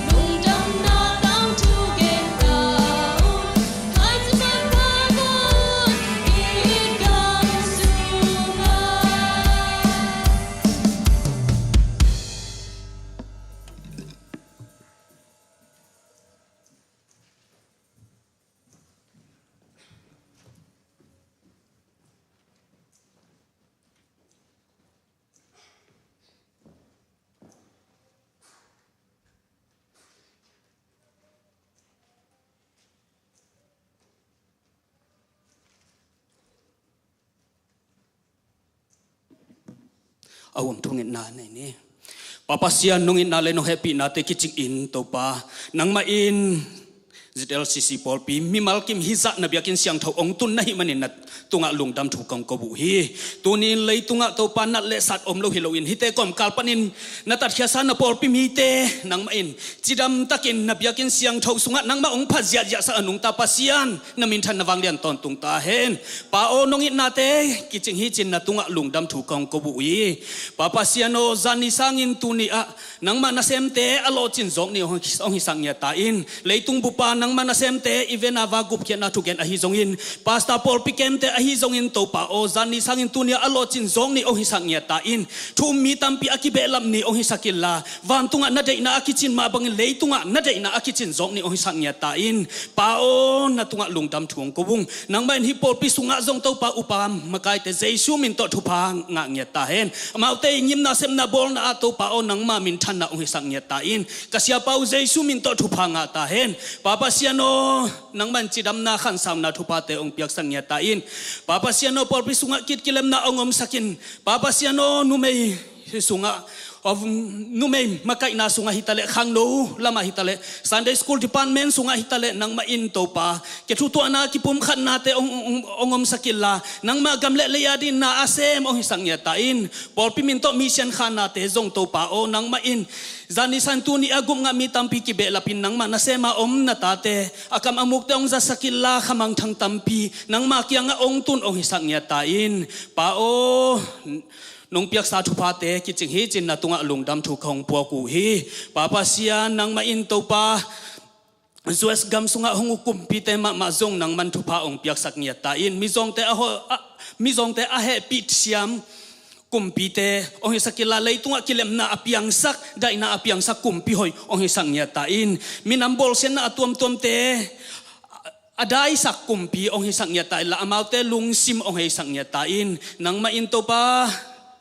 lungdamna tangthu gen ta un. Khaite manpha vua un, i it gam sungah. A um thungetna nei ni. Pa Pasian, nong itna le nong hehpihnate kicing in Topa, nangmah in Z L C C pawlpi mimal kim hih zah na biakinn siangtho hong tun na hih manin na tungah lungdam thu kong ko uh hi. Tuni in leitungah Topa nat le sat om lo hi loin hihte kawmkal panin na tatkhiasa na pawlpi mite nangmah in cidam takin na biakinn siangtho sungah nangmah hong phat ziahziahsak a nungta Pasian, na minthanna vanglian tawntung ta hen. Pa aw, nong itnate kicing hi cin na tungah lungdam thu kong ko uh hi. Pa Pasian aw, zani sangin tuni ah nangmah nasemte a lawhcin zawk ni hong, hong hisak ngiat ta in, leitung bupa nangma nasemte event a va gupkhiatna thugen ahi zongin, pastor pawlpi kemte ahi zongin Topa aw, zan ni sangin tuni a lawhcin zawng ni hong hisak ngiat ta in. Thu um mi tampi a kibehlap ni hong hisak inla, vantungah na deihna a kicin mah bangin leitungah na deihna a kicin zawng ni hong hisak ngiat ta in. Pa aw, na tungah lungdam thu hong ko ung. Nangmah in hih pawlpi sungah zong Topa upa makaite Jesu min tawh thupha ngah ngiat ta hen. Amaute i ngimna sepna bawlna ah Topa aw, nangma minthanna hong hisak ngiat ta in. Ka siapa uh Jesu min tawh thupha ngah ta hen. Pa Pasian aw, nangmah in cidamna khansauna thuphate hong piaksak ngiat ta in. Pa Pasian aw, pawlpi sungah kit kilemna hong omsak in. Pa Pasian aw, numei sungah, numei makaihna sungah hitaleh, khangno lamah hitaleh, Sunday School Department sungah hitaleh, nangmah in Topa, kithutuahna kipumkhatnate hong, hong, hong omsak inla, nangmah gam le lei adingin na a sem hong hisak ngiat ta in. Pawlpi min tawh mission khannate zong Topa aw, nangmah in zan ni sangin tuni a gupngah mi tampi kibehlap in, nangmah nasem a om na tate a kam a mukte hong zatsak inla, khamangthang tampi nangmah kiangah hong tun hong hisak ngiat ta in. Pa aw, nong piaksa thuphate kicing hi ci-in na tungah lungdam thu ka hong puak uh hi. Pa Pasian, nangmah in Topa, U S gam sungah hong uh kumpite mahmah zong nangmah in thupha hong piaksak ngiat ta in. Mizawngte a ho-, a, mizawngte a hehpih siam kumpite hong hisak inla, leitungah kilemna a piangsak, daihna a piangsak kumpi hoih hong hisak ngiat ta in. Minam bawlsiatna a tuamtuamte a daisak kumpi hong hisak ngiat ta inla, amaute lungsim hong heisak ngiat ta in. Nangmah in Topa,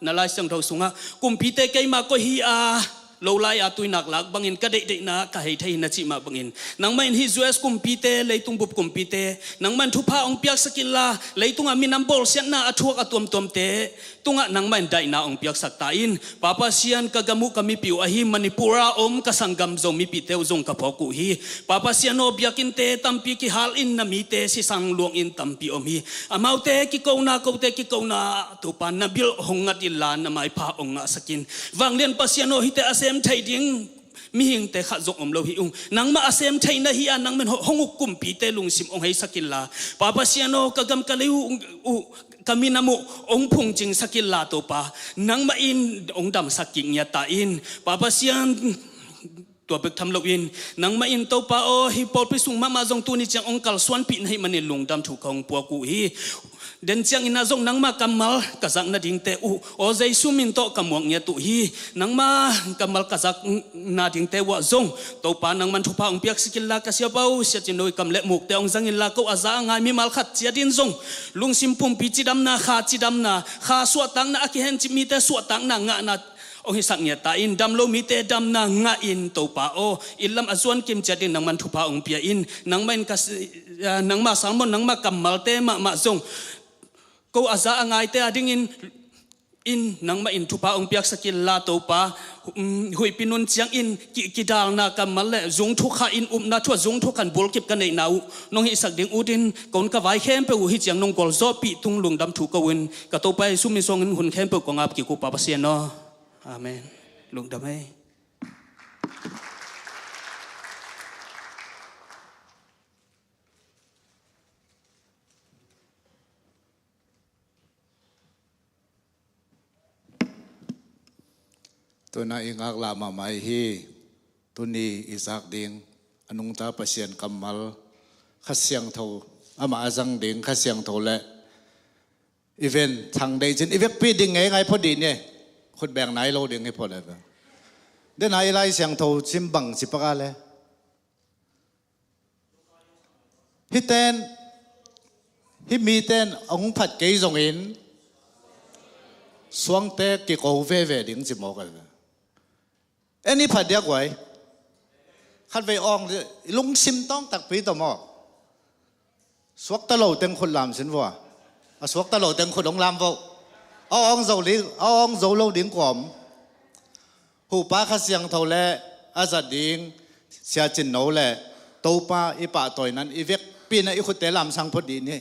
na Lai Siangtho sungah kumpite keima koih hi a, lo lai-a tuinak lak bangin ka deihdeihna ka hei thei hi na cih mah bangin, nangmah in hih U S kumpite, leitung bup kumpite, nangmah in thupha hong piaksak inla, leitungah minam bawlsiatna a thuak a tuamtuamte tungah nangmah in daihna hong piaksak ta in. Pa Pasian, ka gam uh, ka mipi uh ahi Manipur a om ka sanggam Zomipite uh zong ka phawk uh hi. Pa Pasian aw, biakinnte tampi kihal in, na mite sisang luangin tampi om hi. Amaute kikona, kote kikona, Topa, na bil hong ngat inla, na maipha hong ngahsak in. Vanglian Pasian aw, hihte a sem thei ding mihingte khat zong om lo hi ung. Nangmah a sem thei na hi a, nangmah in hong uk kumpite lungsim hong heisak inla, Pa Pasian aw, ka gam ka lei uh, uh, ka minam uh hong phungcingsak inla, Topa, nangmah in hong damsak kik ngiat ta in. Pa Pasian, tua bek tham loin, nangmah in Topa aw, hih pawlpi sung mahmah zong tuni ciang hong kalsuanpih na hih manin lungdam thu ka hong puak uh hi. Den ciangin ah zong nangmah kammal ka zak nadingte uh aw, Jesu min tawh ka muak ngiat uh hi. Nangmah kammal ka zak nadingte uh ah zong, Topa, nangmah in thupha hong piaksak inla, ka siapa uh Sia Cin No i kam le mukte hong zang inla, ko a za a ngai mimal khat ciat in zong lungsim pumpi cidamna, kha cidamna, kha suahtakna, a kihencip mite suahtakna ngahna hong hisak ngiat ta in. Dam lo mite damna ngah in, Topa aw, inn lam a zuan kim ciat in nangmah in thupha hong pia in. Nangmah in ka si-, ah, nangmah sermon, nangmah kammalte mahmah zong ko a za a ngaite adingin in nangmah in thupha hong piaksak inla, Topa, um, huihpi nun ciangin ki-, kidalna kammal le zungthuk kha in upna thu ah zungthuk khan bulkip ka neihna uh nong hihsak ding utin, kon ka vai khempeuh uh hih ciang nong gualzawhpih tung lungdam thu ko un. Ka Topa Jesu min suangin hun khempeuh kong ap kik uh, Pa Pasian aw. Amen. Lungdam ei. Tuna i ngaklah mahmah i hi. Tuni i zak ding a nungta Pasian kammal, Kha Siangtho, amah a zang ding Kha Siangtho le event thang dei cin i vekpi ding ngei ngai phot dih ni. Khut beng nai lo ding hi phot le ve. Dena i Lai Siangtho cim bang ci pak a le. Hiten, hih miten a hong phat kei zongin suangte kiko veve ding ci mawk a ve. En i phat diak uai. Khatvei awng i lungsim tawng takpi tawh maw? Suakta lo teng khut lam sin vua. A suakta lo teng khut hong lam vo. A awng zo li, a awng zo lo ding kua om? Hupa Kha Siangtho le a zat ding Sia Cin No le Topa i pahtawi nan i vekpi na i khutte lamsang phot dih ni.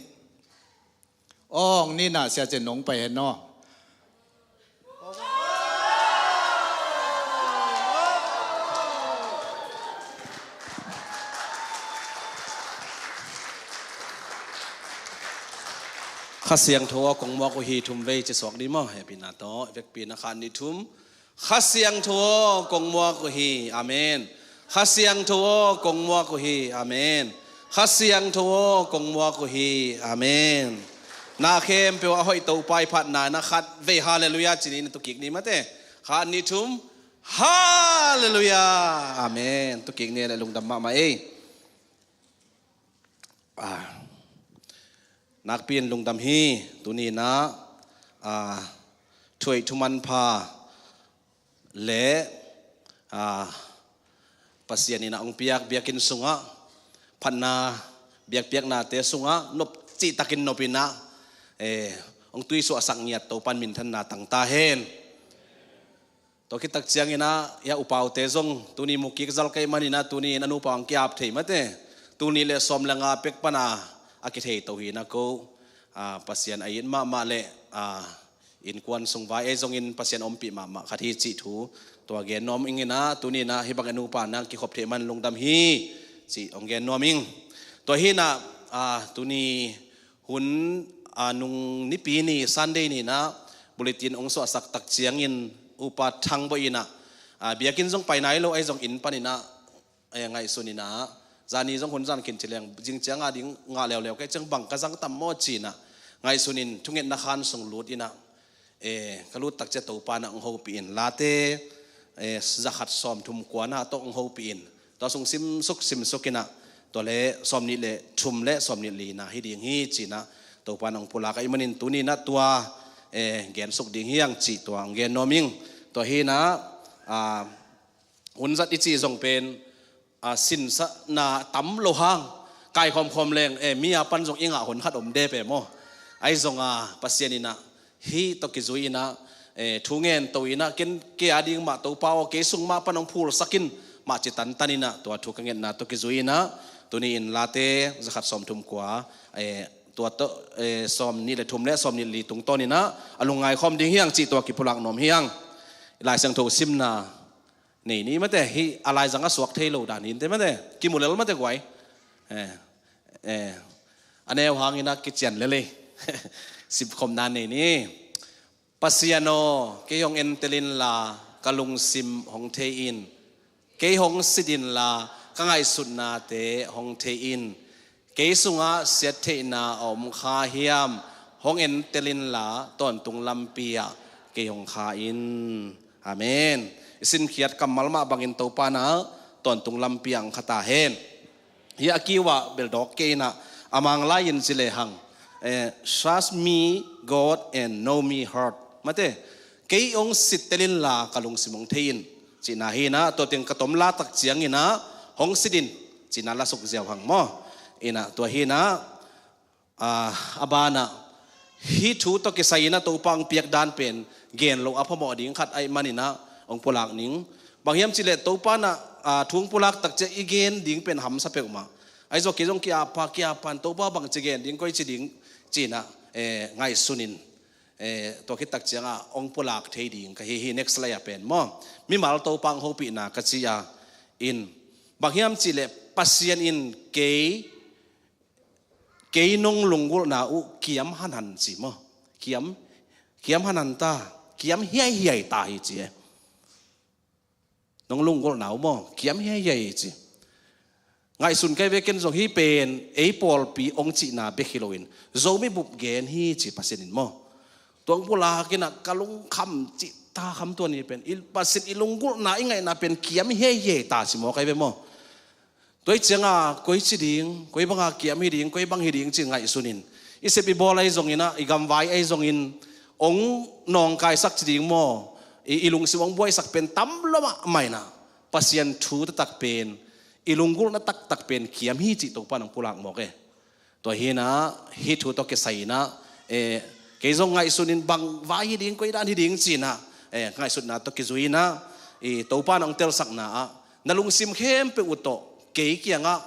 Awng nina Sia Cin No hong pai hen aw. Kha Siangtho aw, kong muak uh hi. Thum vei ci suak ni maw? Hehpihna tawh, vekpi na khan ni thum. Kha Siangtho aw, kong muak uh hi. Amen. Kha Siangtho aw, kong muak uh hi. Amen. Kha Siangtho aw, kong muak uh hi. Amen. Na khempeuh a hoih Topa i phatna na khat vei halleluiah ci-in tu kik ni mate. Khat, nih, thum. Halleluiah. Amen. Tu kik ni le lungdam mahmah ei. Ah, nakpi in lungdam hi. Tuni-in ah, ah, thuhoih thumanpha le, ah, Pasian in ah hong piak biakinn sungah, phatna biakpiaknate sungah nop cihtakin nop in ah, eh, hong tuisuahsak ngiat Topa'n minthanna tang ta hen. Tua khit tak ciangin ah, hih a upaute zong tuni mu kik zal ka hih manin ah, tuni-in a nupa hong ki-ap thei mate. Tul nih le sawm le nga pek pan a kithei to hi-in ah ko, ah, Pasian a it mahmah le, ah, innkuan sung vai ei zongin Pasian ompih mahmah khat hi cih thu tua gen nuam ing in ah, tuni-in ah hih bang a nupa nang kikhop thei man lungdam hi cih hong gen nuam ing. Tua hi-in ah, ah, tuni hun, ah, nung Nipi ni, Sunday ni-in ah bulletin hong suahsak tak ciangin Upa Thang Bawi in ah, ah, biakinn zong pai nai lo, ahi zong inn panin ah, eh, ngaihsun in ah, zani zong hun zan khin ci leng, zing ciang a ding ngah leuleu ka hih ciang bang ka zang tam maw ci-in ah, ngaihsun in thungetna khan sung lut in ah, eh, ka lut tak ciang Topa'n ah hong hopih in, late, eh, za khat sawm thum kua na tawh hong hopih in, tua sung simsuk simsuk in ah, tua le sawm nih le thum le sawm nih li na hi ding hi ci-in ah Topa'n ah hong pulak ahih manin tuni-in ah tua, eh, gensuk ding hi hang cih tua hong gen nuam ing. Tua hi-in ah, ah, hun zat i cih zong pen, ah, sinsakna tam lo hang, kaikhawmkhawm leng, eh, mi a pan zong i ngah hun khat om de pe maw. Ahi zong a, Pasian in ah hih tawh kizui in ah, eh, thu ngen to in ah, ken kei a ding mah Topa aw, kei sung mah pan hong phulsak in mah ci tantan in ah, tua thu ka ngetna tawh kizui in ah, tuni-in late za khat sawm thum kua, eh, tua tawh, eh, sawm nih le thum le sawm nih li tungtawn in ah a lungngai khawm ding hi hang cih tua kipulak nuam hi hang. Lai Siangtho simna nei ni mate, hih a laizang a suak thei lo dan hi inteh mate, kimu lel mate guai. Eh, eh, a neu hangin ah kician lel ei. Simkhopna nei ni. Pasian aw, kei hong entel inla, ka lungsim hong thei in. Kei hong sit inla, ka ngaihsutnate hong thei in. Kei sungah siattheihna a om kha hiam, hong entel inla, tawntung lampi ah kei hong kha in. Amen. I sinkhiat kammal mah bangin Topa'n ah tawntung lampi ah hong kha ta hen. Hih a kiu ah bel dawk kei in ah, a Manglai in ci lehang, eh, "Search me, God, and know me heart." Mate, kei hong sittel inla ka lungsim hong thei in, cihna hi in ah, tua teng ka tom la tak ciangin ah, "Hong sit in," cihna la suk ziau hang maw. In ah, tua hi in ah, ah, a ban ah, hih thu tawh kisai in ah Topa hong piak dan pen gen loh a phamawh ding khat ahih manin ah hong pulak ning. Bang hiam cih leh Topa'n ah, ah, thu hong pulak tak ciang i gen ding pen hamsa peuhmah. Ahi zong kei zong ki-ap pha, ki-ap pha in, Topa bangci gen ding, koici ding ci-in ah, eh, ngaihsun in, eh, tua khit tak ciang ah hong pulak thei ding ka hi hi, next slide ah pen maw. Mimal Topa hong hopihna ka ci a, in, bang hiam cih leh Pasian in kei, kei nong lunggulhna uh kiam hanhan ci maw. Kiam, kiam hanhan ta, kiam hiaihiai ta hi ci e. Nong lunggulhna uh maw, kiam hiaihiai hi ci. Ngaihsun ka hi ve, ken zong hih pen ei pawlpi hong cihna bek hi loin, Zomi bup gen hi ci Pasian in maw. Tua hong pulak in ah ka lungkham cih ta kham tua ni pen, i Pasian i lunggulhna i ngaihna pen kiam hiaihiai ta ci maw, ka hi ve maw. Tua hi ciang a, koici ding, koi bang a kiam hi ding, koi bang hi ding ci ngaihsun in, i sep i bawl ahi zongin ah, i gamvai ahi zongin, hong nawngkaisak ci ding maw, i, i lungsim hong buaisak pen tam lo mahmah in ah, Pasian thu taktak pen, i lunggulhna taktak pen kiam hi cih Topa'n hong pulak mawk e. Tua hi in ah, hih thu tawh kisai in ah, eh, kei zong ngaihsun in bang vai hi ding, koi dan hi ding ci in ah, eh, ngaihsutna tawh kizui in ah, i Topa'n hong telsakna ah, na lungsim khempeuh uh tawh kei kiangah,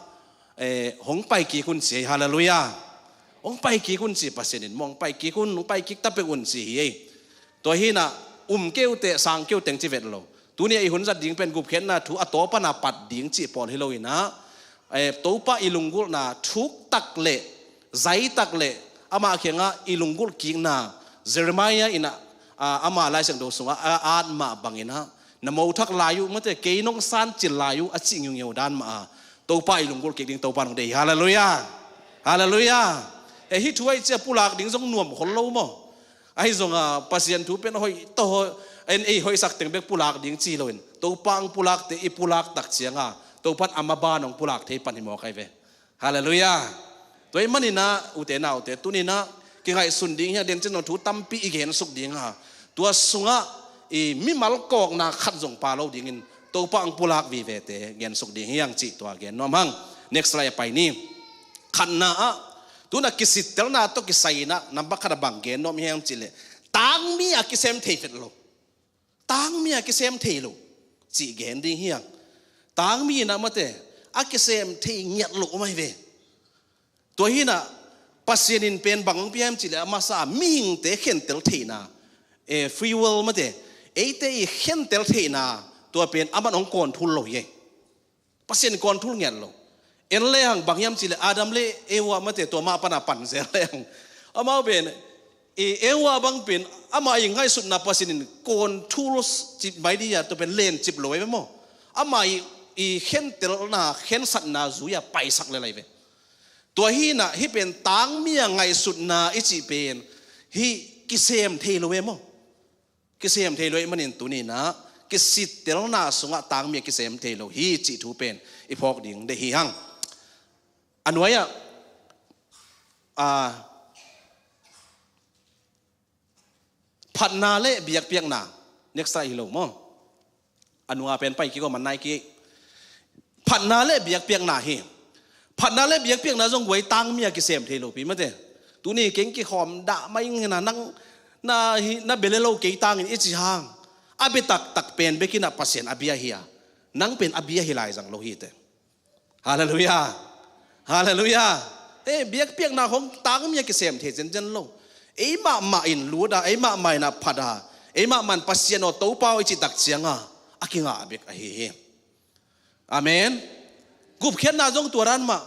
eh, hong pai kik un ci ei, halleluiah. Hong pai kik un ci Pasian in maw, hong pai kik un, hong pai kik ta peuh un ci hi ei. Tua hi in ah, um kei uh teh, sang kei uh teng ci vet lo. Tuni a i hun zat ding pen gupkhiatna thu a taw pan a pat ding cih pawl hi lo in ah, eh, Topa i lunggulhna thuk tak le zai tak le amah kiangah i lunggulh kikna, Jeremiah in ah, ah, ama Lai Siangtho sungah a at mah bangin ah, Na mo thak lai uh mate, kei nong san cil lai uh a cih ngiungeu dan mah a, Topa i lunggulh kik ding Topa nong deih hi. Halleluiah. Halleluiah. E, hih thu aih cia pulak ding zong nuam khol lo maw? Ahi zong a, Pasian thu pen hoih tawh, en ei hoihsak teng bek pulak ding ci loin, Topa ang pulakte i pulak tak ciang a, Topa in a maban hong pulak thei pan hi mawk ahi ve. Halleluiah. Tua ahih manin a, ute naute, tuni in a kingaihsun ding hi a, den cin zong thu tampi i gensuk ding a, tua sungah i mimal kawkna khat zong pha lo dingin Topa ang pulak vivete gensuk ding hi hang cih tua gen nuam hang. Next slide a pai ni. Khatna ah, tu in a kisittelna tawh kisai in a, nambat khat a bang gen nuam hi hang cih leh, tangmi a kisem thei vet lo. Tangmi a kisem thei lo cih gen ding hi hang. Tangmi in a mate, a kisem thei ngiat lo om ahi ve. Tua hi in a, Pasian in pen bang hong pia hiam cih leh, a masa mihingte khentel theihna, e, free will mate, eite i khentel theihna, tua pen aman hong control lo hi. Pasian control ngiat lo. En le hang bang hiam cih leh, Adam le Eva mate, tua mah pan a pan zel le hang, amau pen, i Eva bang pen, amah i ngaihsutna Pasian in control cip mai ding a, tua pen lencip lo ahi ve maw? Amah i, i khentelna, khensatna zui a paisak lel ahi ve. Tua hi in a, hih pen tangmi a ngaihsutna i cih pen, hih kisem thei lo e maw? Kisem thei lo ahih manin tuni in a, kisittelna sungah tangmi a kisem thei lo hi cih thu pen i phawk ding deih hi hang. A nuai ah, a, phatna le biakpiakna, next slide hi lo maw? A nunga pen pai kik aw, man nai kik. Phatna le biakpiakna hi. Phatna le biakpiakna zong guai tangmi a kisem thei lo pi mate. Tuni keng kikhawm dah mai ing hi in a, nang na hi, na bia le lo kei tangin i ci hang, a bia taktak pen bek in a Pasian a bia hi a, nang pen a bia hi lai zang lo hi te. Halleluiah. Halleluiah. E, biakpiakna khong tangmi a kisem thei zenzen lo. Ei mahmah in lut a, ei mahmah in a phat a, ei mahmah in Pasian aw, Topa aw i cih tak ciang a, a kingah bek ahi hi. Amen. Gupkhiatna zong tua dan mah.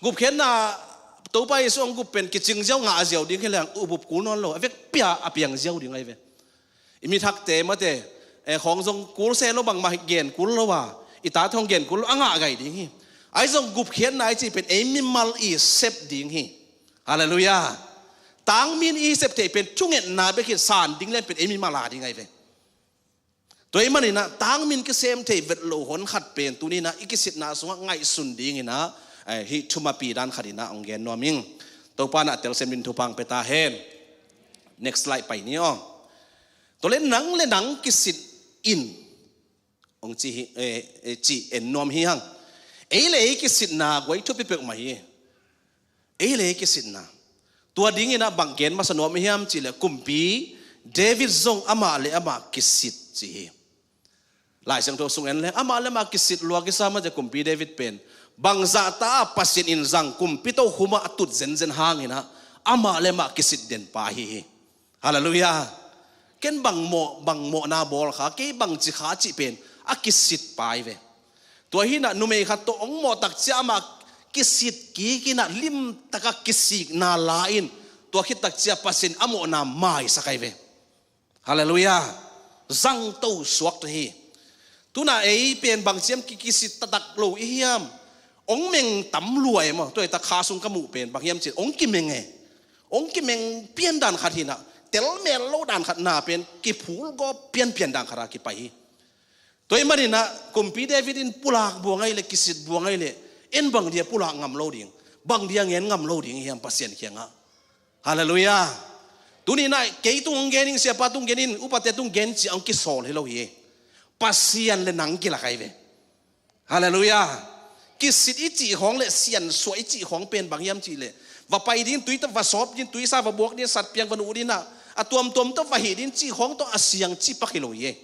Gupkhiatna, Topa Jesu hong gup pen kicing ziau, ngah ziau ding hi leng, ubup kul nawn lo, a vekpi a piang ziau ding ahi ve. I mithakte mate, e, khawng zong kul se lo, bangmah gen kul lo a, i tate hong gen kul lo a, ngah gai ding hi. Ahi zong gupkhiatna i cih pen ei mimal i sep ding hi. Halleluiah. Tangmi in i sep theih pen thungetna bek hi, san ding lian pen ei mimal a ding ahi ve. Tua ahih manin a, tangmi in kisem thei vet lo hon khat pen tuni in a, i kisitna sungah ngaihsun dingin a, e, hih thumapi dan khat in a hong gen nuam ing. Topa in a telsiam dingin thupha hong pia ta hen. Next slide pai ni aw. Tua le nang le nang kisit in, hong ci hi, e, e, ci en nuam hi hang. Ei le ei kisitna guai thupi peuhmah hi. Ei le ei kisitna. Tua dingin a bang gen masa nuam i hiam cih leh, kumpi David zong amah le amah kisit ci hi. Lai Siangtho sung en leng amah le amah kisit lua kisa mah, cia kumpi David pen bangzah ta a Pasian in zang kumpi tokhom ah a tut zenzen hangin a, amah le amah kisit den pa hi hi. Halleluiah. Ken bang mawh, bang mawhna bawl kha, kei bang ci kha cih pen a kisit pa hi ve. Tua hi in a, numei khat tawh hong mawh tak cia amah kisit kik in a, limtak a kisikna la in, tua khit tak cia Pasian a mawhna maisak ahi ve. Halleluiah. Zangto suak ta hi. Tu in a ei pen bang ci hiam, ki, kisit taktak lo i hiam? Hong meng tam lua e maw. Tua hi ta, kha sung ka muh pen bang hiam cih leh hong kimeng e. Hong kimeng pian dan khat hi in a, telmel lo dan khat, na pen kiphul gawp pianpian dan khat a kipai hi. Tua ahih manin a, kumpi David in pulak buang ahih leh, kisit buang ahih leh, en bang dia pulak ngam lo ding, bang dia ngen ngam lo ding i hiam Pasian kiangah? Halleluiah. Tuni in a kei tung hong gen ing, siapa tung gen ing, upate tung gen cih hong kisawl hi lo hi. Pasian le nang kilak ahi ve. Halleluiah. Kisit i cih khawng le siansuah i cih khawng pen bang hiam cih leh, va pai ding tui tawh, va sawp ding tui sa, va buak ding satpiang, va nuh ding a, a tuamtuam tawh va hih ding cih khawng tawh a siang cih pak hi lo hi.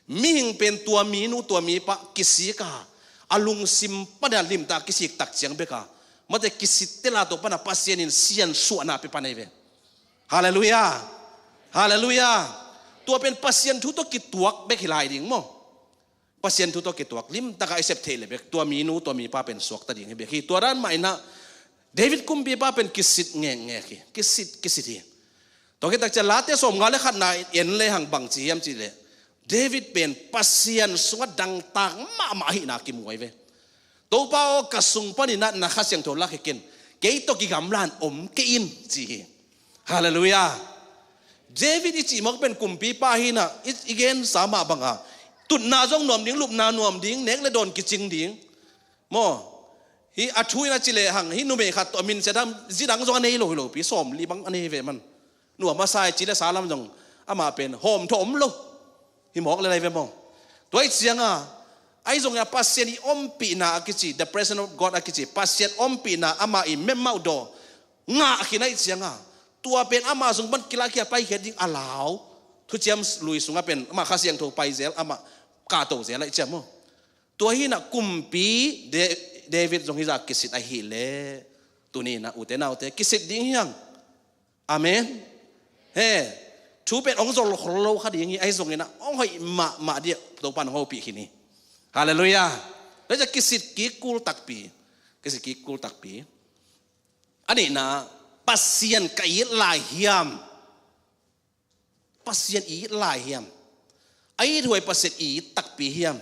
Mihing pen tua mi nu, tua mi pa kisik a, a lungsim pan a limtak kisik tak ciang bek a, mate, kisit tel a, tua pan a Pasian in siansuahna pia pan ahi ve. Halleluiah. Halleluiah. Tua pen Pasian thu tawh kituak bek hi lai ding maw? Pasian thu tawh kituak, limtak a i sep theih leh bek tua mi nu, tua mi pa pen suakta ding hi bek hi. Tua dan mah in a, David kumpipa pen kisit ngekngek hi, kisit, kisit hi. Tua khit tak cia Late sawmnga le khatna en le hang bang ci hiam cih leh, David pen Pasian sungah dangtak mahmah ahihna kimu ahi ve. Topa aw, ka sung panin ah na Kha Siangtho lakhia ken, kei tawh kigamla-in om kei in, ci hi. Halleluiah. David i cih mawk pen kumpipa hi-in ah, i, i gensa mah bangin, tutna zong nuam ding, lupna nuam ding, nek le dawn kicing ding. Maw, hih a thu in a ci lehang, hih numei khat tawh a minset a, zi dang zong a nei lo hi lo pi, sawmli bang a nei ve man. Nuam a sa hi ci le sa lam zong, amah pen hawmthawh om lo. Hi mawk le lai ve maw. Tua ahih ciangin, ahi zongin a Pasian i ompihna a kici, the presence of God a kici, Pasian ompihna amah i memauh daw ngah khin ahih ciangin, tua pen amah sung pan kilakkhia paikhia ding a lau, thuciam lui sungah pen amah Kha Siangtho pai zel, amah kahto zel ahih ciang maw. Tua hi-in ah kumpi Da-, David zong hih zah kisit ahih leh, tuni-in ah ute naute kisit ding hi hang. Amen. He, thu pen hong zol khol lo kha ding hi, ahi zongin ah hong hoih mahmah ding, Topa in hong hopih khin hi. Halleluiah. Tua ciang kisit kik kul takpi. Kisit kik kul takpi. A nihna, Pasian ka it lai hiam? Pasian i it lai hiam? A ithuai Pasian i it takpi hiam?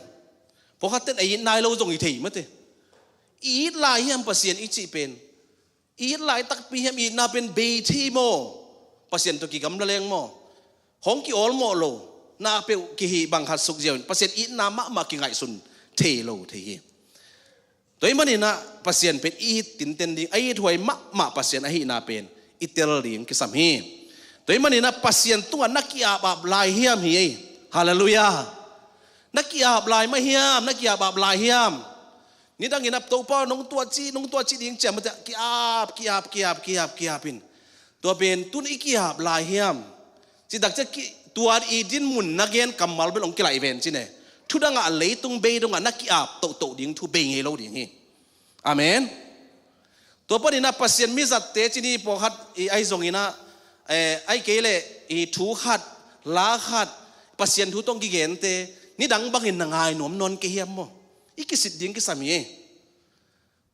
Pawlkhatte in a it nai lo zong hi thei mate. I it lai hiam Pasian i cih pen? I it lai takpi hiam? I itna pen bei thei maw? Pasian tawh kigamla leng maw? Hong ki-awlmawh lo, na peuh kihih bang khat suk ziau in Pasian itna mahmah kingaihsun thei lo thei hi. Tua ahih manin ah Pasian pen i it tinten ding, a ithuai mahmah Pasian ahihna pen i tel ding kisam hi. Tua ahih manin ah Pasian tungah na ki-apap lai hiam hi ei? Halleluiah. Na ki-ap lai mah hiam? Na ki-apap lai hiam? Nidangin ah Topa nong tuah ci, nong tuah ci ding ciam mate, ki-ap, ki-ap, ki-ap, ki-ap, ki-ap in. Tua pen tun i ki-ap lai hiam? Cih tak ciang ki-, tua i dinmun na gen kammal bel hong kilaih ven ci ne. Thu dangah leitung bei dongah na ki-ap tohtoh ding thu bei ngei lo ding hi. Amen. Tua panin ah Pasian mizatte ci ni pawlkhat i ahi zongin ah, eh, ahih kei leh i thu khat, la khat, Pasian thu tawh kigente, nidang bangin na ngai nuam nawn kei hiam maw? I kisit ding kisam hi.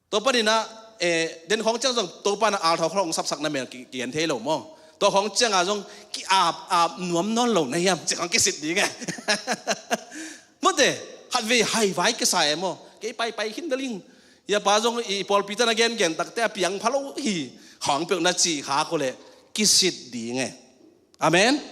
Tua panin ah, eh, den khawng ciang zong Topa in ah althau khawng sapsak na mel ki, kigen thei lo maw? Tua khawng ciangah zong ki-ap, ap nuam nawn lo na hiam? Ci khawng kisit ding e. Mate, khatvei haivai kisa e maw? Kei paipai khin ding. Ia pa zong i pawlpi tan a gengen takte a piang pha lo hi. Khawng peuh na ci kha ko leh kisit ding e. Amen.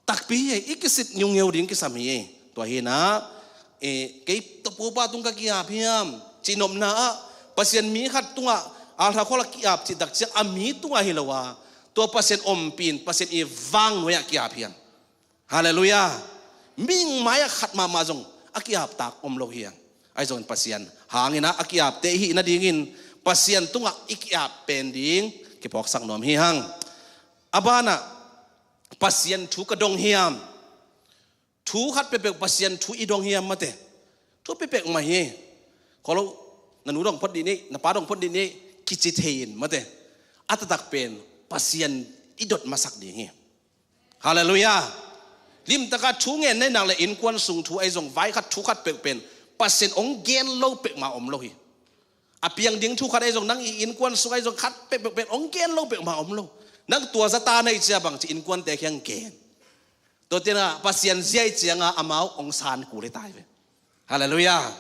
Takpi hi, i kisit ngiungeu ding kisam hi. Tua hi-in ah, eh, kei tawh Topa tung ka ki-ap hiam? Cih nopna ah, Pasian mi khat tungah althau khawng a ki-ap cih tak ciang a mi tungah hi lo a, tua Pasian ompih in, Pasian i vang nuai-ah ki-ap hiam? Halleluiah. Mihing mai-ah khat mahmah zong a ki-ap tak om lo hiam? Ahi zongin Pasian hangin ah a ki-apte i hih nadingin Pasian tungah i ki-ap pen ding kiphawksak nuam hi hang. A banah, Pasian thu ka dong hiam? Thu khat peuhpeuh Pasian thu i dong hiam mate? Thu peuhpeuh mah hi. Kholo, na nu dong phot dih ni, na pa dong phot dih ni, kici thei in mate. A taktak pen Pasian i dot masak ding hi. Halleluiah. Limtakin thu ngen na hih nak leh innkuan sung thu ahi zong vai khat thu khat peuh pen Pasian hong gen lo peuhmah om lo hi. A piang ding thu khat ahi zong, nang i innkuan sung ahi zong khat peuhpeuh pen hong gen lo peuhmah om lo. Nang tua zata na hih ciang bangci innkuante kiang gen. Tua ciangah Pasian zia hih ciangah amau hong san kul hi ta hi ve. Halleluiah.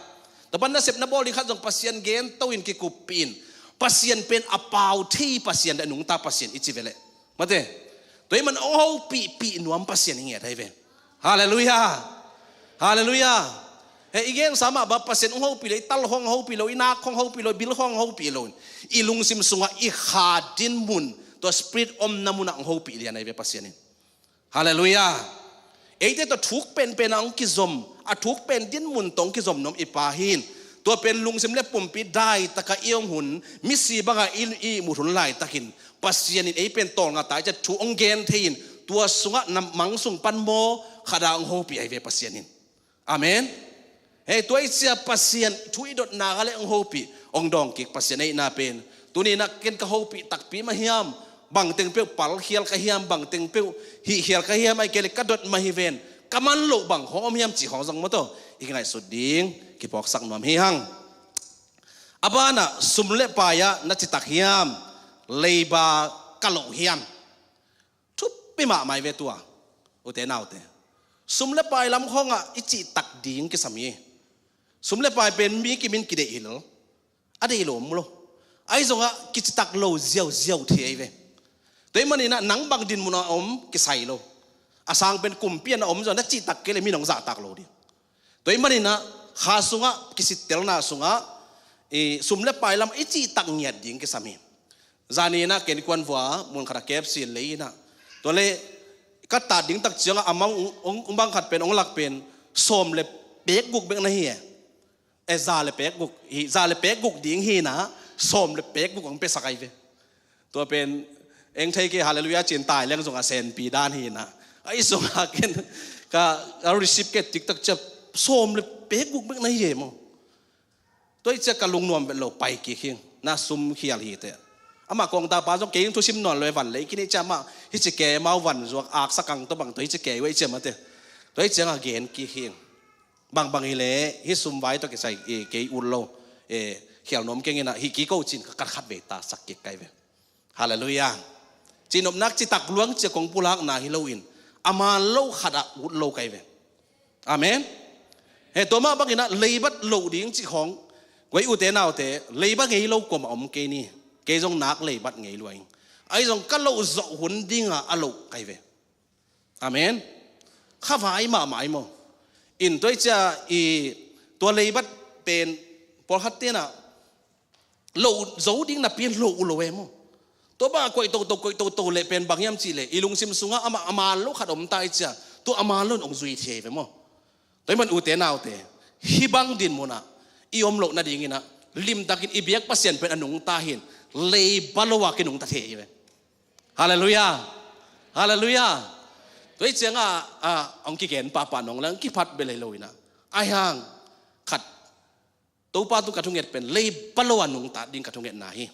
Tua pan nasep na bawl ding khat zong Pasian gen to in kikuppih in. Pasian pen a pau thei Pasian, a nungta Pasian i ci ve leh. Mate. Tua ahih man hong hopihpih nuam Pasian i ngiat hi ve. Halleluiah. Halleluiah. He, i gensa mah bang Pasian hong hopih lo, i tal hong hopih lo, i nak hong hopih lo, i bil hong hopih lo. I lungsim sungah i kha dinmun, tua spirit omna munah hong hopih lian ahi ve Pasian in. Halleluiah. Eite tawh thuk penpen ah hong kizom, a thuk pen dinmun tawh hong kizom nuam i Pa hi in. Tua pen lungsim le pumpi daitakah i hong hun, misi bangah i, i ihmut hun laitakin Pasian in ei pen tawlnga tai ciat thu hong gen thei in, tua sungah na mang sung pan maw, khat ah hong hopih ahi ve Pasian in. Amen. Hei, tua ahih ciang Pasian thu i dotna kha leh hong hopih, hong dawng kik Pasian ahihna pen. Tuni-in ah ken ka hopih takpi mah hiam, bangteng peuh palkhial ka hiam, bangteng peuh hihkhial ka hiam, ahih kei leh ka dot mah hi ven, ka man loh bang hong om hiam cih hong zong maw taw i kingaihsut ding kiphawksak nuam hi hang. A banah sum le pai-ah na citak hiam, leiba ka loh hiam? Thupi mahmah hi ve tua, ute naute. Sum le pai lam khawngah i cihtak ding kisam hi. Sum le pai pen mi kimin kideih hi lo. A deih lo om lo. Ahi zongah kicitak lo ziauziau thei ahi ve. Tua ahih maninah nang bang dinmunah om kisai lo. A sang pen kumpi a na om zong na cihtak kei le mi nong zahtak lo ding. Tua ahih maninah kha sungah kisittelna sungah i sum le pai lam i cihtak ngiat ding kisam hi. Zaninah ken kuan vua mun khat a kepsil lei inah. Tua le ka tat ding tak ciangah amau ong bang khat pen ong lak pen sawm le pek guk bek na hi e. E za le pek guk hi, za le pek guk ding hi na, sawm le pek guk ong pesak ahi ve. Tua pen eng thei kei halleluiah cin tai leng zong a senpi dan hi na. Ahi zongah ken ka receive kei tiktak ciah sawm le pek guk bek na hi e maw. Tua hi ciah ka lungnuam vet lo pai kik hing na sum khial hi te. Amah kongtapa zong kei thusim nawn lo e van lei kini ciah amah hi ci kei mau van zuak aksa kang tua bang tua hi ci kei uh ahi ciah mate. Tua hi ciangah gen kik hing. Bangbang hileh hi sum vai tawh kisai kei ut lo. Khial nuam keng inah hi kiko cin ka khat khat vei ta sak kik kai ve. Halleluiah. Cihnopnak citak luang cia kong pulakna hi loin a man lo khatah ut lo kai ve. Amen. He tua mah banginah leibat loh ding cih khawng guai ute naute leibat ngei lo kuamah om kei ni. Kei zong nak leibat ngei luaing ahi zong ka loh zawh hun dingah a loh kai ve. Amen. Khavai mahmah i maw. In tua i cia i tua leibat pen pawlkhat tenah loh zo ding napi loh uh lo e maw. Tua bangah koih toto koih toto leh pen bang hiam cihleh i lungsim sungah amah a man lo khat om ta i cia tua a man lo in ong zui thei ve maw. Tua i man ute naute hi bang dinmunah i om loh nadinginah limtakin i biak Pasian pen a nungta hin leiba lo a kinungta thei hi ve. Halleluiah. Halleluiah. Tua hi ciangah ong kigen pahpah nong le ong kiphat bel hi lo inah ahi hang khat Topa tu ka thunget pen leiba lo a nungta ding ka thungetna hi.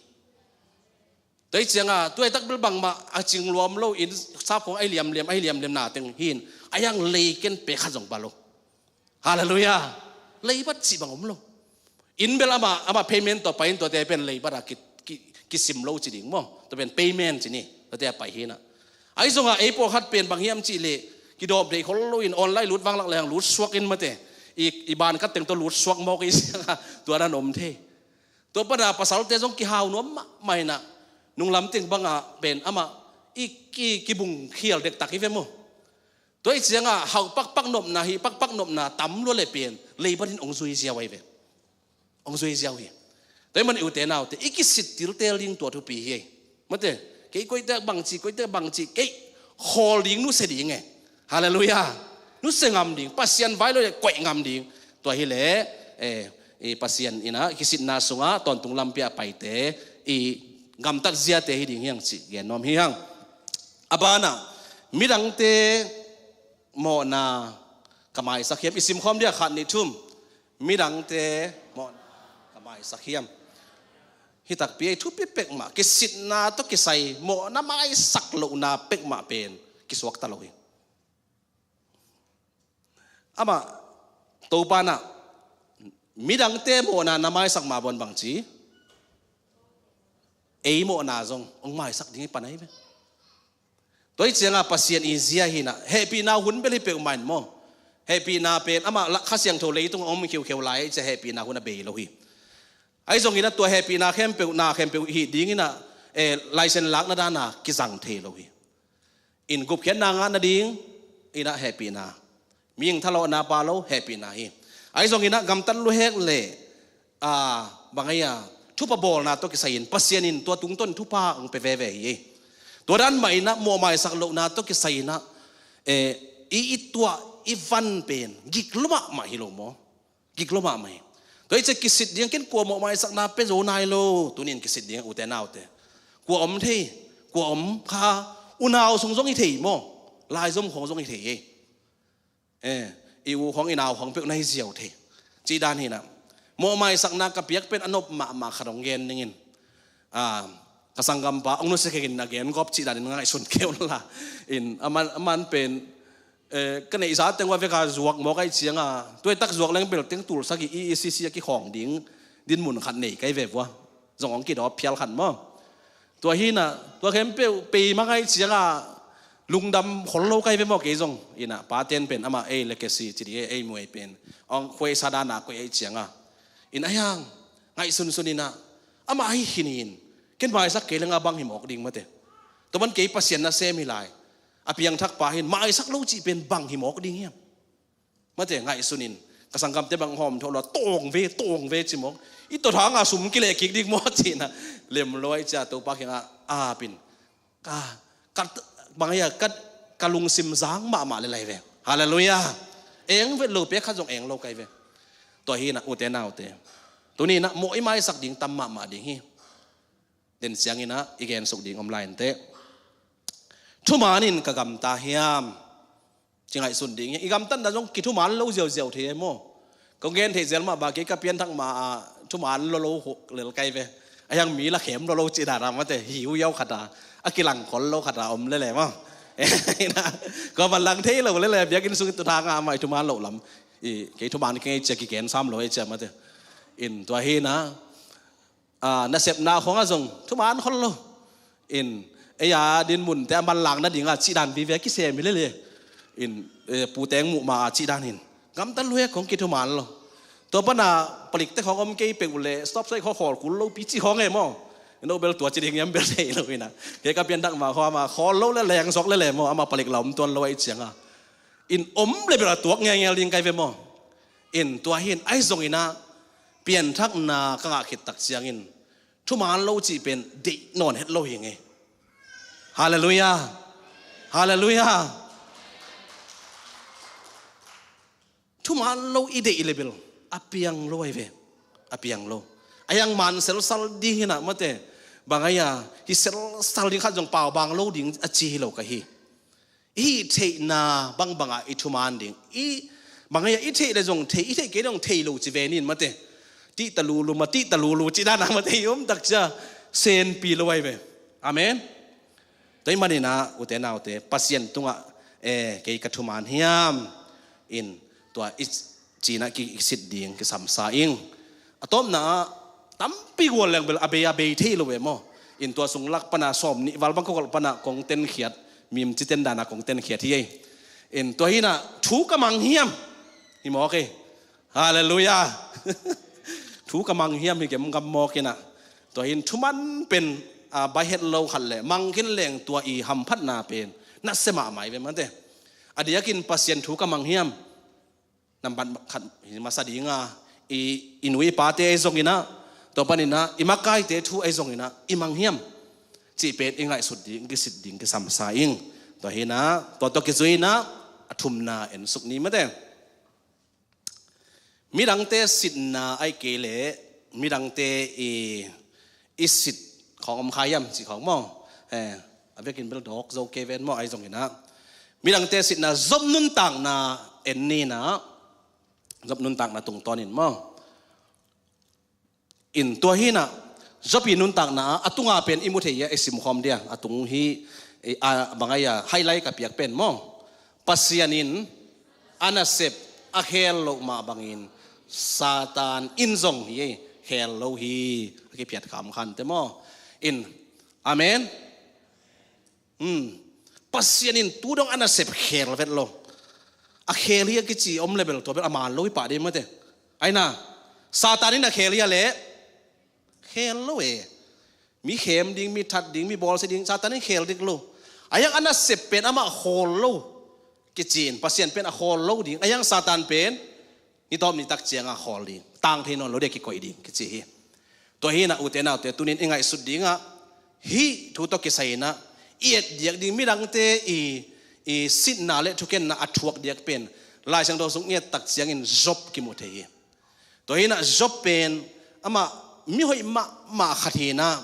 Tua hi ciangah tua hi tak bel bangmah a cingluam lo in sapkhong ahi liamliam ahi liamliam na teng hin ahi hang lei ken pe khat zong ba lo. Halleluiah. Leibat cih bang om lo. In bel amah amah payment tawh pai in tuate pen leibat a ki, ki, kisim lo ci ding maw. Tua pen payment ci ni tuate a pai hinah. Ahi zongah ei pawlkhat pen bang hiam cihleh kidawp deih khol lo in online lut vanglak lehang lut suak in mate. I, i ban khat teng tawh lut suak mawk i siangah tua dan om thei. Tua pana pasalte zong kihau nuam mahmah inah nunglam teng bangah pen amah i ki, kibung khial dektak hi ve maw. Tua hi ciangah hauh pakpak nopna hi pakpak nopna tam lua le pen leibat in ong zui ziau ahi ve. Ong zui ziau hi. Tua hi man i ute naute i kisit tiltel ding tua thupi hi. Mate kei koite bangci koite bangci kei khawl ding nusia ding e. Halleluiah. Nusia ngam ding Pasian vai lo le koih ngam ding. Tua hileh eh, i Pasian inah kisitna sungah tawntung lampi a paite i gamtat ziate hi ding hiang cih gen nuam hi hang. A banah midangte mawhna ka maisak hiam i simkhawm dia khat nih thum. Midangte mawhna ka maisak hiam. Hi takpi ei thupi pekmah kisitna tawh kisai mawhna maisak lohna pekmah pen kisuakta lo hi. Amah Topa nah midangte mawhna na maisak mah bawn bangci ei mawhna zong ong maisak ding hi pan ahi ve. Tua hi ciangah Pasian i zia hinah hehpihna hun bel hi peuhmah in maw. Hehpihna pen amah Kha Siangtho leitung a om khiukheu lai hi ciah hehpihna hun a bei lo hi. Ahi zongin a tua hehpihna khempeuh na khempeuh hih dinginah eh, laisen lakna dana kizang thei lo hi. In gupkhiatna ngah nading inah hehpihna. Mihing thalawhna pa lo hehpihna hi. Ahi zonginah gamtat luhek le ah, bang ahi a thupha bawlna tawh kisai-in Pasian in tua tungtawn thupha hong pia veve hi. Tua dan mah inah mawhmaisak lohna tawh kisai-inah eh, i i tuah i van pen gik lo mahmah hi lo maw. Gik lo mahmah hi. Tua hi ciah kisit ding ken kua mawhmaisakna pia zo nai lo tunin kisit ding ute naute. Kua om thei kua om kha unau sung zong hi thei maw. Laizom khawng zong hi thei hi. Eh, i u khawng i nau khawng peuh na hi ziau thei. Cih dan hinah mawhmaisakna ka piak pen a nop mahmah khat hong gen ningin ah, ka sanggampa hong nusia kengin na gen gawp cih danin ngaihsun kei unla. In a man, a man pen eh, ka neihsa teng uh a veka zuak mawk ahi cianga tuaitak zuak leng bel teng tulsak i i sisi a kikhawng ding dinmun khat nei kai ve vua. Zong hong kidawp phial khat maw. Tua hinah tua khempeuh pei mang ahi cianga Lungdam khol lo kai ve maw kei zong. Inah paten pen amah ei legacy ci dih ei muai pen. Ong khuai sa dana khuai ei cianga. Inah hiang ngaihsunsun inah amah ahi khinin ken maisak kei lenga bang hi mawk ding mate. Tua man kei Pasian nasem hi lai. A piangthak pa hin maisak lo cih pen bang hi mawk ding hiam? Mate ngaihsunin ka sanggamte bang hawm tho lo tawng ve tawng ve ci mawk. I tawthanga sum kileh kik ding maw cihna lem lo ai cia Topa kiangah apin ka, ka, bang aia ka, ka lungsim zang mahmah le lai ve. Halleluiah. Eng vet lo pek khat zong eng lo kai ve. Tua hinah ute naute tuninah mawh i maisak ding tam mahmah ding hi. Den sianginah i gensuk ding om lai inteh. Thumanin ka gamta hiam? Ci ngaihsun ding hi. I gamtatna zong kithuman lo ziauziau thei e maw? Kong gen theih zel mah ba kei ka pianthak ma a thuman lo lo lel kai ve. A hiang mi la khem lo lo cih dana mate hiu yau khata a kilangkhol lo khata om lele maw? Kua man lang thei lo lele biakinn sung i tuthanga amah i thuman loh lam. I kei thuman kei cia kigen sam lo e cia mate. In tua hina nasepna khong a zong thuman khol lo. In ei a din munte a manlangna dinga cihdan vive kisem hi lele. In puteng muhma a cihdan hin gamta luek khong kithuman lo. Tua pana palikte khong om kei pek uh le stop sai khaw khawl kul lo pi cih khong e maw? In obel tua ci ding yam bel thei lo hina kei ka pianthak ma khaw ama khawl lo le lengsok lele maw ama palik la om tuan lo a i cianga. In om le bel a tuak ngelngel ding kai ve maw? In tua hin ai zonginah pianthakna ka ngah khit tak ciangin thuman lo cih pen deih nawn het lo hi ngei. Halleluiah. Halleluiah. Thuman lo i deih le bel a piang lo ai ve. A piang lo. A hiang man selsal ding hinah mate bang aia hi selsal ding khat zong paubang lo ding a ci hi lo ka hi. I hih theihna bangbangah i thuman ding i bang aia i theih le zong thei i theih kei dong thei lo ci ve nin mate. Tihta lulu ma tihta lulu ci dana mate i om takcia senpi lo ai ve. Amen. Tua i maninah ute naute Pasian tungah e kei ka thuman hiam? In tua i cinah kisit ding kisamsa ing. A tawpna ah tampi gual leng bel a bei a bei thei lo e maw? In tua sung lak pana sawm nih val bang ka golh pana kong tenkhiat mim ci ten dana kong tenkhiat hi ei. In tua hinah thu ka mang hiam? Hi mawk ei. Halleluiah. Thu ka mang hiam hi gemgam mawk inah. Tua hin thuman pen a bai het lo khat le mang khin leng tua i hamphatna pen na se mahmah i ve mate. A diakin Pasian thu ka mang hiam? Nambat khat hi masa dinga i i nu i pate ei zonginah tua paninah i makaite thu ei zonginah i mang hiam? Cih pen i ngaihsut ding kisit ding kisamsa ing. Tua hinah tua tua kizuinah a thumna ensuk ni mate. Midangte sitna ai kei le midangte i i sit khawng om kha hiam cih khawng maw? Eh, a vekin bel dawk zo kei ven maw ai zonginah midangte sitna Job nuntakna en ninah Job nuntakna tungtawnin maw? In tua hinah Job i nuntakna ah a tunga pen i mu thei a i simkhawm dia a tung hi. A bang ai a highlight ka piak pen maw? Pasian in a nasep a khel loh mah bangin Satan in zong hi ei khel lo hi. A kiphiat kham khante maw? In amen. Pasian in tu dong a nasep khel vet lo. A khel hi a kici om le bel tua bel a man lo hi pah ding mate. Aina Satan in a khel hi a le khel lo e. Mi khem ding mi that ding mi bawlsia ding Satan in khel dik lo. A hiang a nasep pen amah khawl lo. Kicin Pasian pen a khawl lo ding a hiang Satan pen nitawp nitak cianga khawl ding tang thei nawn lo dia kikoih ding kici hi. Tua hinah ute naute tunin i ngaihsut dingah hih thu tawh kisai inah i et diak ding midangte i i sitna le thukenna a thuak diak pen Lai Siangtho sung i et tak ciangin Job kimu thei hi. Tua hinah Job pen amah mihoih mahmah khat hinah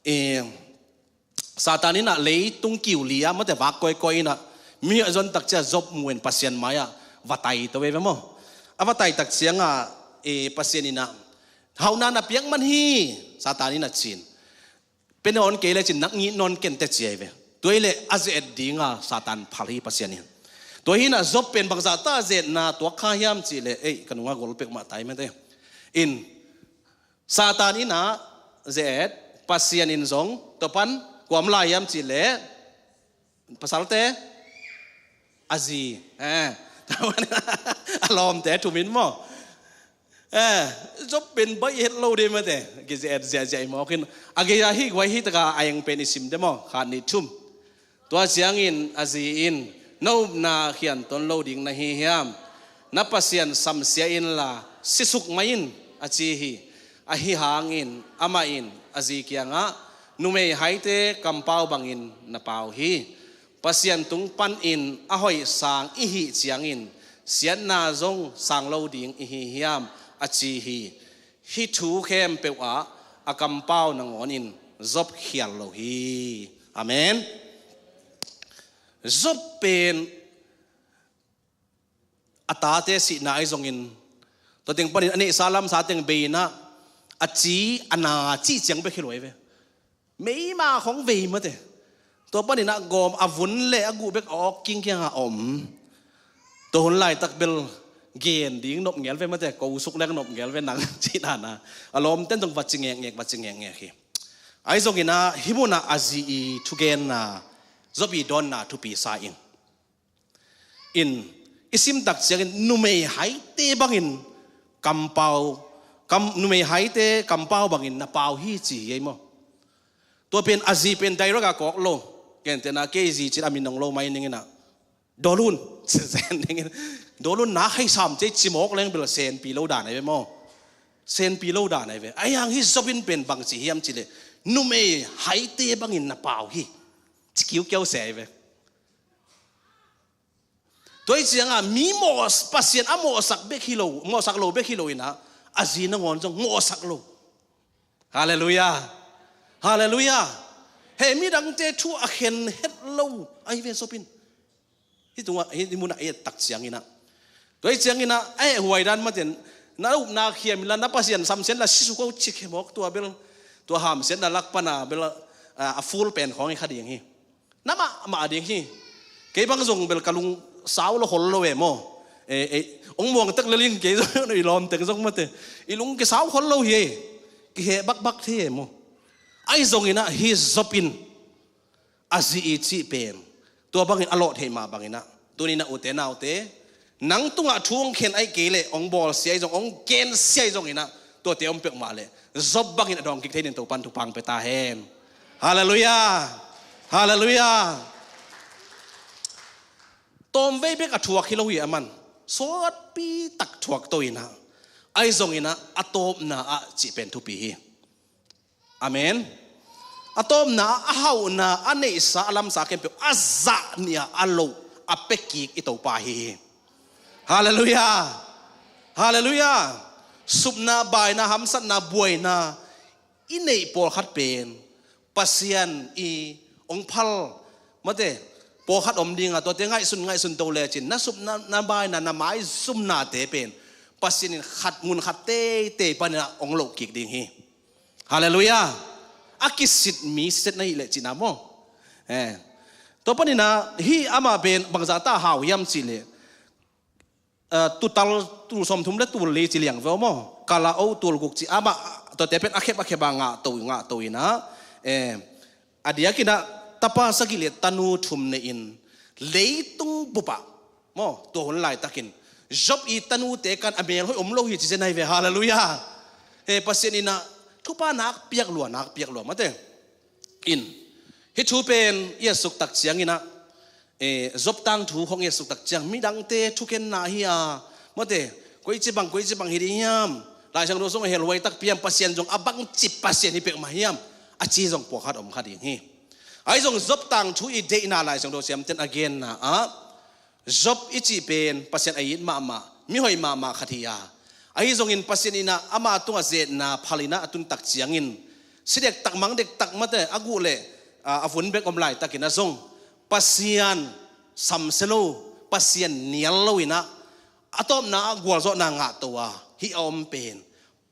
i Satan inah leitung kiu li a mate vak kawikawi inah mi a zon takcia Job muin Pasian mai-ah va tai to veve maw? A va tai takcianga Pasian inah hauhna na piak man hi. Satan inah cin pe nawn kei le cin nak ngih nawn kente ciai ve. Tua i le a ze-et dinga Satan phal hi Pasian in. Tua hinah Job pen bangzah ta ze-etna tuak kha hiam cih le ei ka nunga gol pek mah tai mate. In Satan inah ze-et Pasian in zong tua pan kuam lai hiam cih leh Pasalte, a zi, eh, a lawmte thum in maw. Eh, Job pen baih het lo ding mate, kizi et ziahziah i mawk in. A gei-a hih guai hih taka a eng pen i sim ding maw, khat nih thum. Tua ciangin a zi in, "Na upna khianton lo ding na hi hiam? Na Pasian samsia inla sisuk mai in," a ci hi. Ahi hangin amah in a zi kiangah, "Numei haite kampau bangin na pau hi. Pasian tung panin a hoih sang i hih ciangin siatna zong sang lo ding i hi hiam?" a ci hi. Hih thu khempeuh ah a kampau nangawn in Job khial lo hi. Amen. Job pen a tate sihna ahi zongin, tua teng panin a neihsa lamsa teng bei in ah, a ci a na cih ciang bek hi lo ahi ve. Meima khong vei mate. Tua panin ah gawm a vun le a guh bek a awk kingkiang a om. Tua hun laitak bel gen ding nop ngel ve mate, ko suk leng nop ngel ve nang cih dan a. A lawmten zong va ci ngekngek, va ci ngekngek hi. Ahi zongin ah hih munah a zi i thugenna, Job i dawnna thupi sa in. In, i sim tak ciangin numei haite bangin kampau, kam, numei haite kampau bangin na pau hi ci hi ei maw. Tua pen a zi pen direct a kawk lo. Gentehna kei zi cin a min nong lo mai ning in ah, "Dawlun," ci zen ning in. Dawlun na hai sam cei ci mawk leng bel senpi lo dan ahi ve maw. Senpi lo dan ahi ve. Ahi hang hih Job in pen bang ci hiam cih leh, "Numei haite bangin na pau hi," ci kiukiau se ahi ve. Tua hi ciangah mi mawh, Pasian a mawhsak bek hi lo, mawhsak lo bek hi lo in ah, a zi nangawn zong mawhsak lo. Halleluiah. Halleluiah. He, midangte thu a khen het lo ahi ve Job in. Hih tungah, hih munah i et tak ciangin ah, tua hi ciangin ah, eh, huai dan maten, "Na upna khiam inla, na Pasian samsia inla sisuk ko," ci khemawk tua bel. Tua hamsiatna lak pana bel, ah, a full pen khawng hi kha ding hi. Na mah, mah ding hi. Kei bang zong bel ka lung sau lo hol lo e maw. Eh, eh, ong muang tek lel in kei zong i lawm tek zong mate. I lung kisau hol lo hi e. Kiheh bakbak thei e maw. Ahi zongin ah hih Job in a zi i cih pen tua bangin a lawh theih mah bangin ah, tuni-in ah ute naute, nang tungah thu ong khen ahi kei leh ong bawlsia ahi zong, ong gensia ahi zongin ah, tuate om peuhmah leh Job bangin a dawng kik thei dingin Topan thupha ong pia ta hen. Halleluiah. Halleluiah. Tawmvei bek a thuak hi lo hi a man. Sawtpi tak thuak to in ah, ahi zongin ah a tawpna ah cih pen thupi hi. Amen. A tawpna ah a hauhna, a neihsa, a lamsa khempeuh a zah nih ah a loh, a pia kik i Topa ahi hi. Halleluiah. Halleluiah. Supna, baina, hamsatna, buaina i neih pawlkhat pen Pasian i ong phal mate, pawlkhat om ding a, tuate ngaihsun, ngaihsun to lecin na supna, na baina, na maizumnate pen Pasian in khat, mun khat teitei panin ah ong loh kik ding hi. Halleluiah. A kisit mi set na hih leh cihna maw. Eh. Tua panin ah hih amah pen bangzah ta hau hiam cih leh, ah, tutal, tul sawmthum le tul li ci liang ve maw. Kala o tul guk ci amah, tuate pen a khep a khep a ngah to, ngah to in ah, eh, a diakin ah tapa sagih le tanu thum nei in leitung bup ah maw, tua hun laitakin Job i tanute kan a mel hoih om lo hi ci zen ahi ve. Halleluiah. Eh, Pasian in ah thupha nak piak lua, nak piak lua mate. In, hih thu pen i a suk tak ciangin ah, eh, Job tangthu khong i a suk tak ciang midangte thukhenna hi a, mate, koici bang, koici bang hi ding hiam? Laisiangtho sung a hel huai takpi hiam? Pasian zong a bangci Pasian hi peuhmah hiam? A ci zong pawlkhat om kha ding hi. Ahi zong Job tangthu i deihna Laisiangtho siamten a genna ah, Job i cih pen Pasian a it mahmah, mihoih mahmah khat hi a. Ahi zongin Pasian in ah ama tungah zetna phal in ah a tun tak ciangin, si dektak mang dektak mate, a guh le, a, a vun bek om laitakin ah zong Pasian samsia lo, Pasian nial lo in ah, a tawpna ah gualzawhna ngah to a, hih a om pen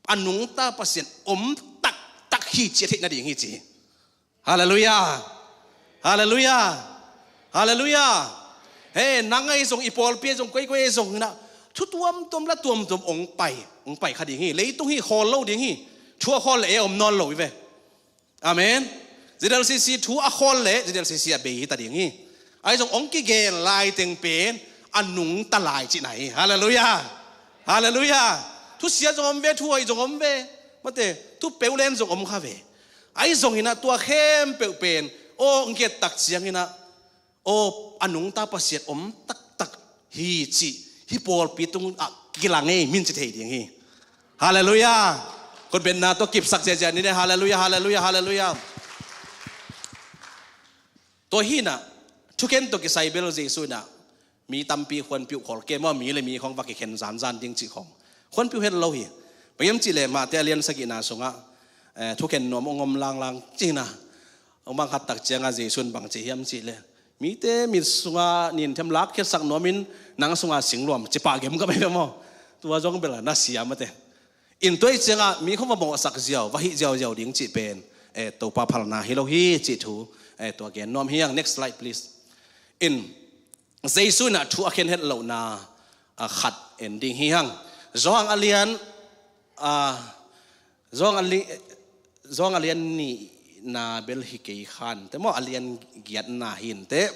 a nungta Pasian om taktak hi ci a theih nading hi ci. Halleluiah. Halleluiah. Halleluiah. He, nang ahi zong, i pawlpi ahi zong, koikoi ahi zong in ah, thu tuamtuam la tuamtuam ong pai, ong pai kha ding hi. Leitung hi khawl lo ding hi. Thu a khawl leh e om nawn lo hi ve. Amen. ZLCC thu a khawl leh ZLCC a bei hi ta ding hi. Ahi zong hong kigen laiteng pen a nungta lai cihna hi. Halleluiah. Halleluiah. Thusia zong om ve, thuhoih zong om ve. Mate, thu peulen zong om kha ve. Ahi zongin ah tua khempeuh pen aw hong kiat tak ciangin ah aw a nungta Pasian om taktak hi cih hih pawlpi tungah kilang ei min ci thei ding hi. Halleluiah. Khutbetna tawh kipsak ziahziah ni ne. Halleluiah, halleluiah, halleluiah. Tua hi-in ah thukhen tawh kisai bel Jesu in ah mi tampi khuanpiuh khol kei maw, mi le mi khawng va kikhen zanzan ding cih khawng khuanpiuh het lo hi. Bang hiam cih leh Mate a lian sagihna sungah eh, thukhen nuam hong om langlang cihna. Hong bang khat tak ciangah Jesu in bang ci hiam cih leh mite mit sungah ninthem lakkhiatsak nuamin nang sungah singluam ci pah gemgam hi ve maw. Tua zong bel a na sia mate. In tua ih ciangah mi khawng va mawhsak ziau, va hih ziauziau ding cih pen eh, Topa phalna hi lo hi cih thu eh, tua gen nuam hi hang. Next slide please. In Jesu in ah thu a khen het lohna ah, khat en ding hi hang. Johan a lian ah, Johan a li-, Johan a lian nihna bel hi kei khan te maw, a lian giatna hi inteh.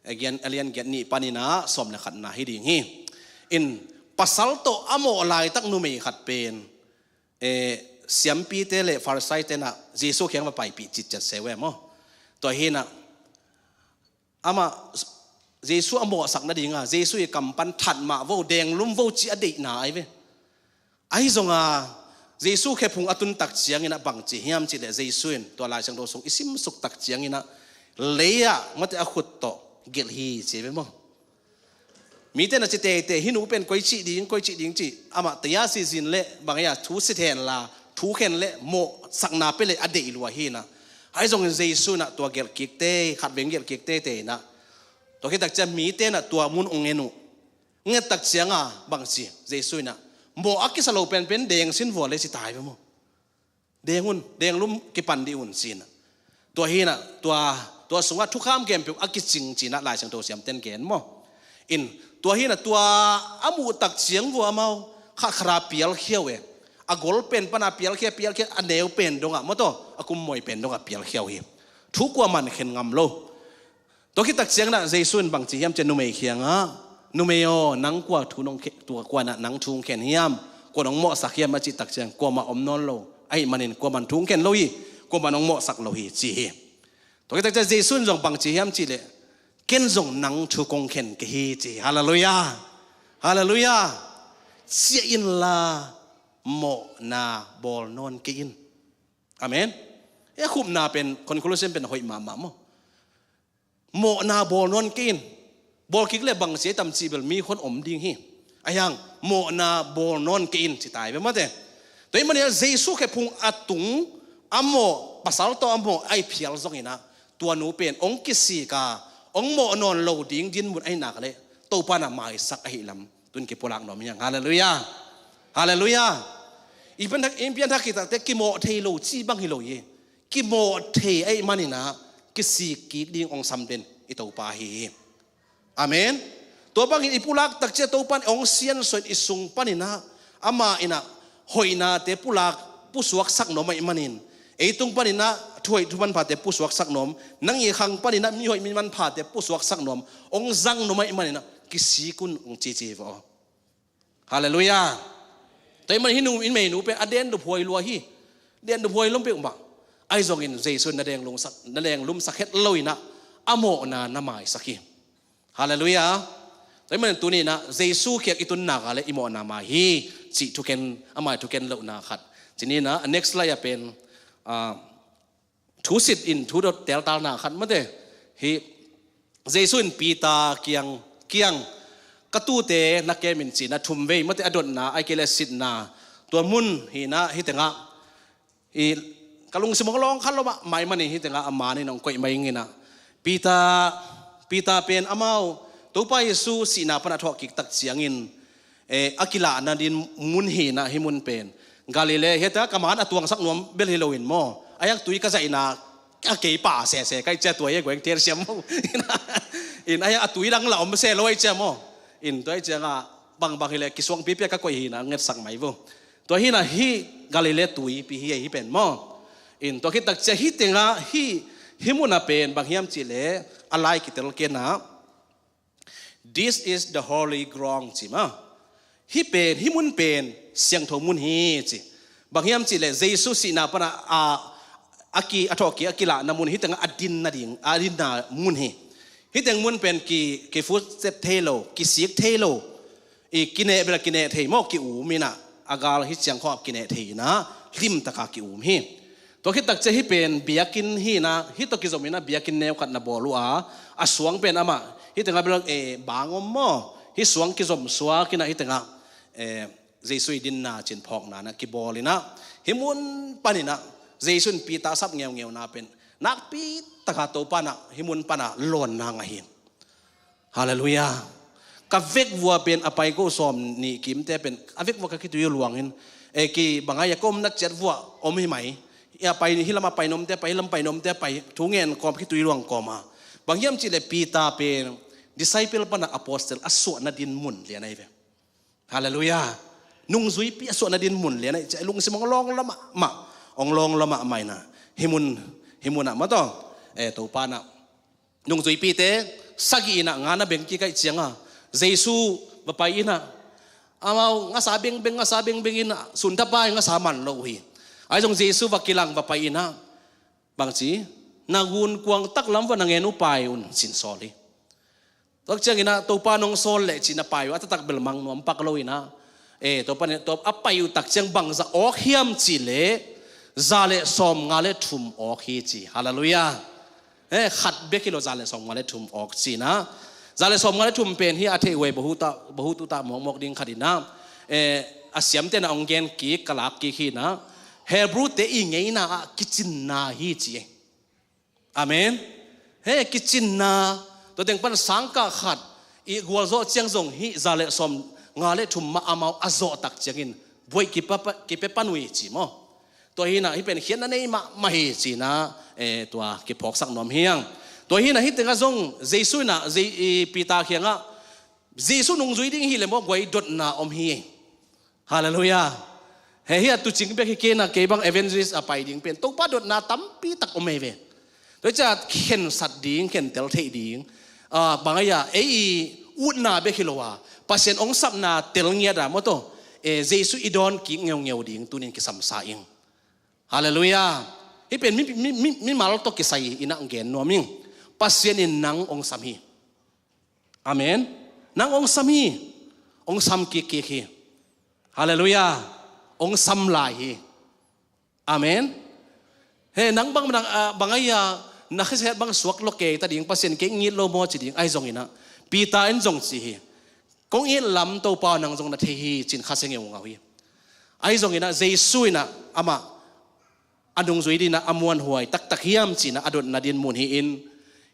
A lian, a lian giat nih panin ah sawm le khatna hi ding hi. In pasal tawh a mawh laitak numei khat pen eh, siampite le Farisai-te in ah Jesu kiang va paipih citciat se ve maw. Tua hi-in ah amah Jesu a mawhsak nadinga Jesu ih kam pan that mah vo, denglum vo cih a deihna ahi ve. Ahi zonga Jesu khephung a tun tak ciangin ah bang ci hiam cih leh Jesu in tua Lai Siangtho sung i simsuk tak ciangin ah lei-ah mate a khut tawh gelh hi ci ve maw. Mite na ci teitei hih nu pen koi cih ding, koi cih ding cih amah taya sihzin le bang ei-a thu sit hen la, thu khen le mawhsakna pia le a deih lua hi-in ah. Ahi zongin Jesu in ah tua gelh kik tei, khatvei gelh kik teitei in ah. Tua khit tak ciang mite in ah tua mun hong en uh. Hong et tak cianga bang ci Jesu in ah, mawh a kisa lo penpen deng sin vua le ci tai ve maw. Deng un, denglum kipan dih un ci-in ah. Tua hi-in ah tua, tua sungah thukham khempeuh a kicing ci-in ah Lai Siangtho siamten gen maw. In tua hi-in ah tua a muh tak ciang vua amau khat khat a pialkhia uh e. A gol pen pana pialkhia, pialkhia, a neu pen dongah maw taw, a kummawi pen dongah pialkhia uh hi. Thu kuaman khen ngam lo. Tua khit tak ciangin ah Jesu in bang ci hiam cih leh numei kiangah, numei aw, nang kua thu nong khe-, tua kua in ah nang thu hong khen hiam, kua nong mawhsak hiam a cih tak ciang kuamah om nawn lo. Ahih manin kuaman thu hong khen lo hi, kuamah nong mawhsak lo hi ci hi. Tua khit tak ciang Jesu in zong bang ci hiam cih leh, ken zong nang thu kong khen kei hi ci hi. Halleluiah. Halleluiah. Ciah inla mawhna bawl nawn kei in. Amen. Hih a khupna pen, conclusion pen hoih mahmah maw. Mawhna bawl nawn kei in. Bawl kik le bang ci hiam cih bel mi khawng om ding hi. Ahi hang mawhna bawl nawn kei in ci tai ve mate. Tua ahih manin Jesu khephung a tung a mawh, pasal tawh a mawh a ih phial zongin ah tua nu pen hong kisik a, hong mawh nawn lo ding dinmun ahih nak leh Topa in ah maisak ahih lam tun kipulak nuam hi hang. Halleluiah. Halleluiah. I pianthak, i pianthak khit tak teh kimawh thei lo cih bang hi lo hi. Kimawh thei ahih manin ah kisik kik ding hong sam den i Topa ahi hi. Amen. Tua bangin i pulak tak ciang Topa in hong siansuah in i sung panin ah amah in ah hoihnate pulak pusuaksak nuam ahih manin, ei tung panin ah thuhoih thumanphate pusuaksak nuam, nang ii khang panin ah mihoih mimanphate pusuaksak nuam, hong zang nuam ahih manin ah kisik un hong cici hi ve aw. Halleluiah. Tua ahih manin hih nu, hih meinu pen a denluphuai lua hi. Denluphuai lom peuhmah. Ahi zongin Jesu in na denglumsak, na denglumsak het lo in ah a mawhna na maisak hi. Halleluiah. Tua ahih manin tuni in ah Jesu kiang i tun nak leh i mawhna mai hi cih thuken, a mai thuken lohna khat. Ci ni in ah next slide ah pen ah, thusit in thu dot teltalna khat mate. Hih Jesu in Peter kiang, kiang ka tuute na kem in ci-in ah thumvei mate a dotna, ahih kei leh sitna. Tua mun hi in ah hih tengah i ka lungsim hong lawng kha lo mahmah ahih manin hih tengah a man in hong koih mai ing in ah, Peter, Peter pen amau Topa Jesu sihna pan a thawh kik tak ciangin eh, a kilahna ding mun hi in ah hih mun pen Galilee, hih tengah ka man a tuangsak nuam bel hi lo in maw. Ahi hang tui ka zaihna a kei pah sese ka hih ciang tua hi a guai hong telsiam maw. In ahi hang a tui dang lah om se lo ahih ciang maw. In tua ahih ciangah bangbang hi leh kisuangpipi a ka koih hi in ah ngetsak mai vo. Tua hi in ah hih Galilee tuipi hi a hih pen maw. In tua khit tak ciang hih tengah hih, Hih mun a pen bang hiam cih leh a lai kitel kei na, "This is the holy ground," ci mah. Hih pen, hih mun pen siangtho mun hi ci. Bang hiam cih leh Jesu sihna pan a, a, a ki, a thawhkik a kilahna mun, hih tengah a din nading, a dinna mun hi. Hih teng mun pen ki, ki footstep thei lo, kisik thei lo. I kineh bel kineh thei maw, ki-um in ah, a gal hih ciang khawng kineh thei in ah, hlim takin ki-um hi. Tua khit tak ciang hih pen biakinn hi in ah, hih tawh kizom in ah biakinn neu khat na bawl uh a, a suang pen amah, hih tengah bel, eh, bang om maw, hih suang kizom suak in ah, hih tengah, eh, Jesu i dinna cih phawkna in ah kibawl in ah, hih mun pan in ah, Jesu in Peter sap ngeungeuna pen, nakpi takin Topa in ah, hih mun pan ah lawnna ngah hi. Halleluiah. Ka vekpi-a pen a pai ko sawmnih kimte pen, a vekpi-a ka khitui luang in, eh, ki bang a, ia ka omna ciat vua om hi mai. Ia pai, hih lam a pai nomte pai, hih lam pai nomte pai, thu ngen kawm, khitui luang kawm a. Bang hiam cih leh Peter pen disciple pan a apostle a suahna din mun lian ahi ve. Halleluiah. Nungzuipi a suahna din mun lian ahi, lungsim hong lawng lua mahmah, hong lawng lua mahmah in ah, hih mun, hih mun ah mah tawh, eh, Topa in ah nungzuipite sagih in ah nga na beng kik ahih ciang a, Jesu va pai in ah, amau ngasa bengbeng, ngasa bengbeng in ah, sunthapai ngasa man lo uh hi. Ahi zong Jesu va kilang, va pai in ah, bang ci, "Na gunkuang taklam vua na ngen uh pai un," ci-in sawl hi. Tua ciangin ah, "Topa nong sawl leh," ci-in a pai uh a, a taktak bel mang nuam pak lo in ah, eh, Topa in, Topa a pai uh tak ciang bangzah awk hiam cih leh, za le sawmnga le thum awk hi ci. Halleluiah. Eh, khat bek hi lo, za le sawmnga le thum awk ci-in ah. Za le sawmnga le thum pen hih a theih uh ei, bahut uh tah, bahut uh tah mawkmawk ding khat in ah, eh, a siamte in ah hong gen kik, ka lak kik hi in ah, Hebru-te i ngeina ah kicinna hi ci. Amen. He, kicinna, tua teng pan sangkah khat i gualzawh ciang zong hih za le sawmnga le thum mah amau a zawh tak ciangin buaih kipe pa, kipe pan uh hi ci maw. Tua hi in ah, hih pen khiatna nei mahmah hi ci-in ah, eh, tua kiphawksak nuam hi hang. Tua hi in ah, hih tengah zong Jesu in ah, Je-, i Peter kiangah, Jesu nungzui ding hi leh maw, guai dotna om hi. Halleluiah. He, hih a tuucing bek hi kei in ah, kei bang evangelist a pai ding pen, Topa dotna tampi tak om hi ve. Tua hi ciang khensat ding, khentel theih ding, ah, bang a, ei i utna bek hi lo a, Pasian hong sapna tel ngiat a maw tawh, eh, Jesu i dawn kik ngeungeu ding tuni-in kisam sa ing. Halleluiah. Hih pen mi, mi, mi, mimal tawh kisai in ah gen nuam ing. Pasian in nang hong sam hi. Amen. Nang hong sam hi. Hong sam kikkik hi. Halleluiah. Hong sam lai hi. Amen. He, nang bang, nang, ah, bang a, na khasia bang suak lo kei ta ding, Pasian kei ngit lo maw ci ding, ahi zongin ah, Peter in zong ci hi. Kong it lam Topa nang zong na thei hi ci-in khasia ngeungau hi. Ahi zongin ah, Jesu in ah amah a nungzui dingin ah a muanhuai taktak hiam ci-in ah a dotna din mun hi in,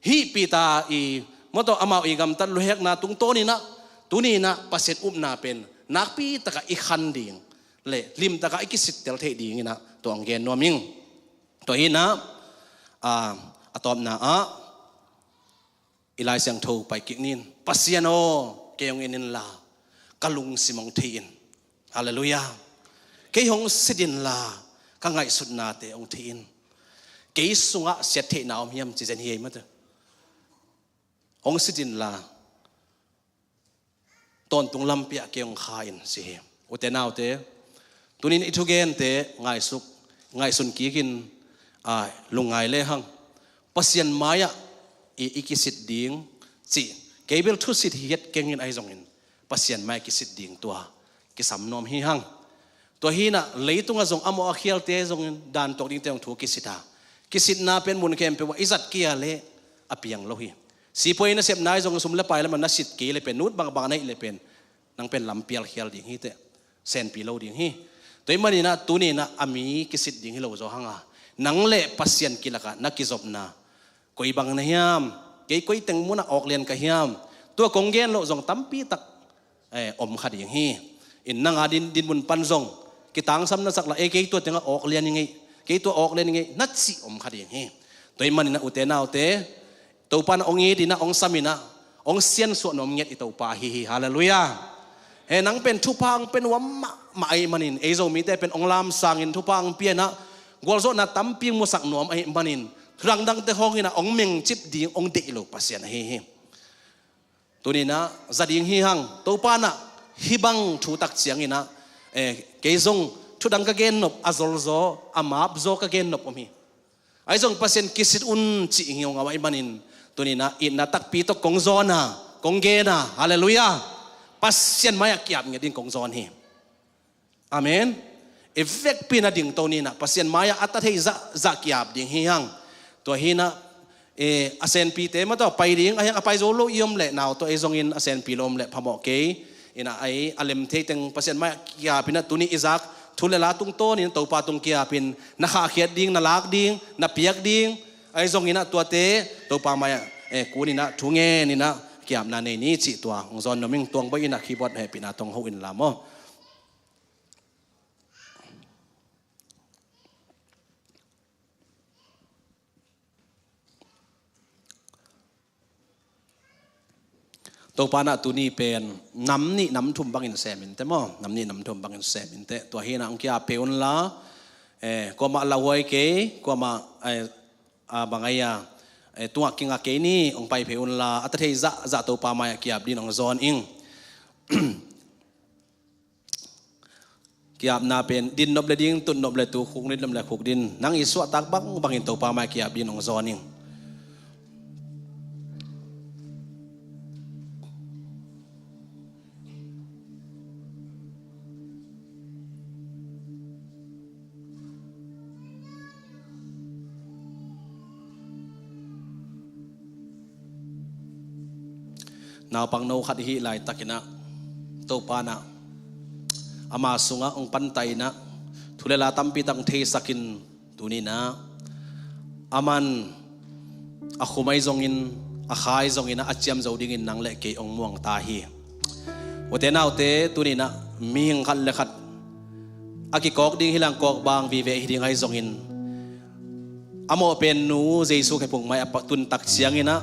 hih Peter i maw tawh amau i gamtat luhekna tungtawnin ah, tuni-in ah Pasian upna pen nakpi takin i khan ding le lim takin i kisittel theih dingin ah tua hong gen nuam ing. Tua hi in ah, ah, a tawpna ah, i Lai Siangtho pai kik ni in. Pasian aw, kei hong en inla, ka lungsim hong thei in. Halleluiah. Kei hong sit inla, ka ngaihsutnate hong thei in. Kei sungah siattheihna om hiam ci zen hi ei maw tawh. Hong sit inla, tawntung lampi ah kei hong kha in ci hi. Ute naute, tuni-in i thugente ngaihsuk, ngaihsun kikin, a, lungngai lehang, Pasian mai-ah i, i kisit ding cih, kei bel thusit hi het keng in, ahi zongin Pasian mai-ah kisit ding tua kisam nuam hi hang. Tua hi in ah, leitungah zong amau a khialte zongin dan tuak dingte zong thu kisit a, kisitna pen mun khempeuh ah i zat kei a leh a piang lo hi. Sipuai nasepna ahi zongin sum le pai lamah na sit kei leh pen, nut bangbang na hih leh pen, nang pen lampial khial ding hi teh, senpi lo ding hi. Tua ahih manin ah tuni-in ah a mi kisit ding hi lo zaw hang a, nang le Pasian kilakah na kizopna, koi bang na hiam, kei koi teng munah awk lian ka hiam, tua kong gen loh zong tampi tak, eh, om kha ding hi. In nang a din, din mun pan zong kitangsam na sak la, eh, kei tua tengah awk lian ing ei, kei tua awk lian ing ei, na cih om kha ding hi. Tua ahih manin ah ute naute, Topa in ah hong it in ah, hong sam in ah, hong siansuah nuam ngiat i Topa ahi hi. Halleluiah. He, nang pen thupha hong pia nuam mahmah ahih manin, ei Zomite pen hong lamsangin thupha hong pia in ah, gualzawhna tampi hong musak nuam ahih manin, Thudang dangte hong inah hong mengcip ding hong deih lo Pasian ahi hi. Tuni inah za ding hi hang. Topa inah hih bang thutak ciang inah, eh, kei zong thudang ka gennop a zolzaw, a mapzaw ka gennop om hi. Ahi zong Pasian kisit un cih hi hong a, ahih manin tuni inah itna takpi tawh kong zawn a, kong gen a, halleluiah, Pasian mai-ah ki-ap ngiat ding kong zawn hi. Amen. I vekpi inah dingto ni inah Pasian mai-ah a tat thei zahzah ki-ap ding hi hang. Tua hi inah, eh, a senpite mah tawh pai ding, a hiang a pai zo lo i om leh, nau tawh ei zongin a senpi lo om leh phamawh kei. Inah ei a lem thei teng Pasian mai-ah ki-ap inah tuni i zak thu le la tungtawn inah Topa tung ki-ap in, na khahkhiat ding, na lak ding, na piak ding, ahi zong inah tuate Topa mai-ah, eh, kun inah thu ngen inah ki-apna nei ni cih tua hong zawn nuam ing. Tuang Bawi inah keyboard hehpihna tawh hong hoh inla maw. Topa inah tuni pen nam nih nam thum bangin sem inteh maw. Nam nih nam thum bangin sem inteh. Tua hi inah hong ki-ap phei unla, eh, kuamah lauhuai kei, kuamah, eh, a bang ahi a, eh, tungah kingak kei ni, hong pai phei unla, a tat thei zahzah Topa mai-ah ki-ap ding hong zawn ing. Ki-apna pen din nop le ding, tut nop le tut, khuk din nop le khuk din, nang i suahtak bangbangin Topa mai ki-ap ding hong zawn ing. Naupangno khat i hih laitakin ah Topa in ah ama sungah hong pantai in ah thu le la tampi tak hong theisakin, tuni in ah aman a khum ahi zongin, a kha ahi zongin ah a ciam zo dingin nang le kei hong muang ta hi. Ute naute, tuni in ah mihing khat le khat a kikawk ding hi leng kawk bang vive hi ding ahi zongin, a mawh pen nu Jesu khephung mai a tun tak ciangin ah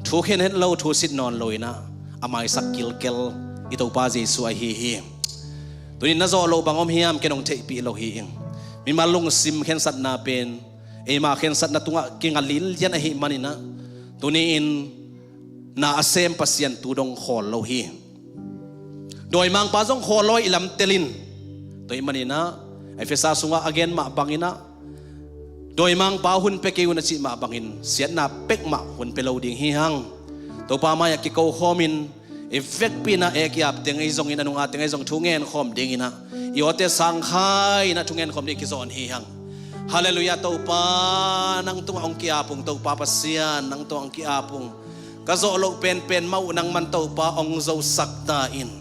thu khen het lo, thu sit nawn lo in ah a maisak kilkel i Topa Jesu ahi hi. Tuni in na zawh loh bang om hiam, ken hong theihpih lo hi ing. Mimal lungsim khensatna pen eima khensatna tungah kinga linlian ahih manin ah tuni in na a sem Pasian tu dong khawl lo hi. Dawimangpa zong khawl lo a, i lam tel in. Tua ahih manin ah Efesa sungah a gen mah bangin ah dawimangpa hun pia kei un a cih mah bangin siatna pek mah hun pia lo ding hi hang. Topa mai-ah kiko khawmin i vekpi in ah e kiap teng ahi zongin, a nunga teng ahi zong thu ngen khawm dingin ah i awte sangkhai in ah thu ngen khawm ding kizawn hi hang. Halleluiah. Topa, nang tungah hong ki-ap ung. Topa Pasian, nang tungah hong ki-ap ung. Ka zawh loh penpen mah uh nangman Topa hong zosak ta in.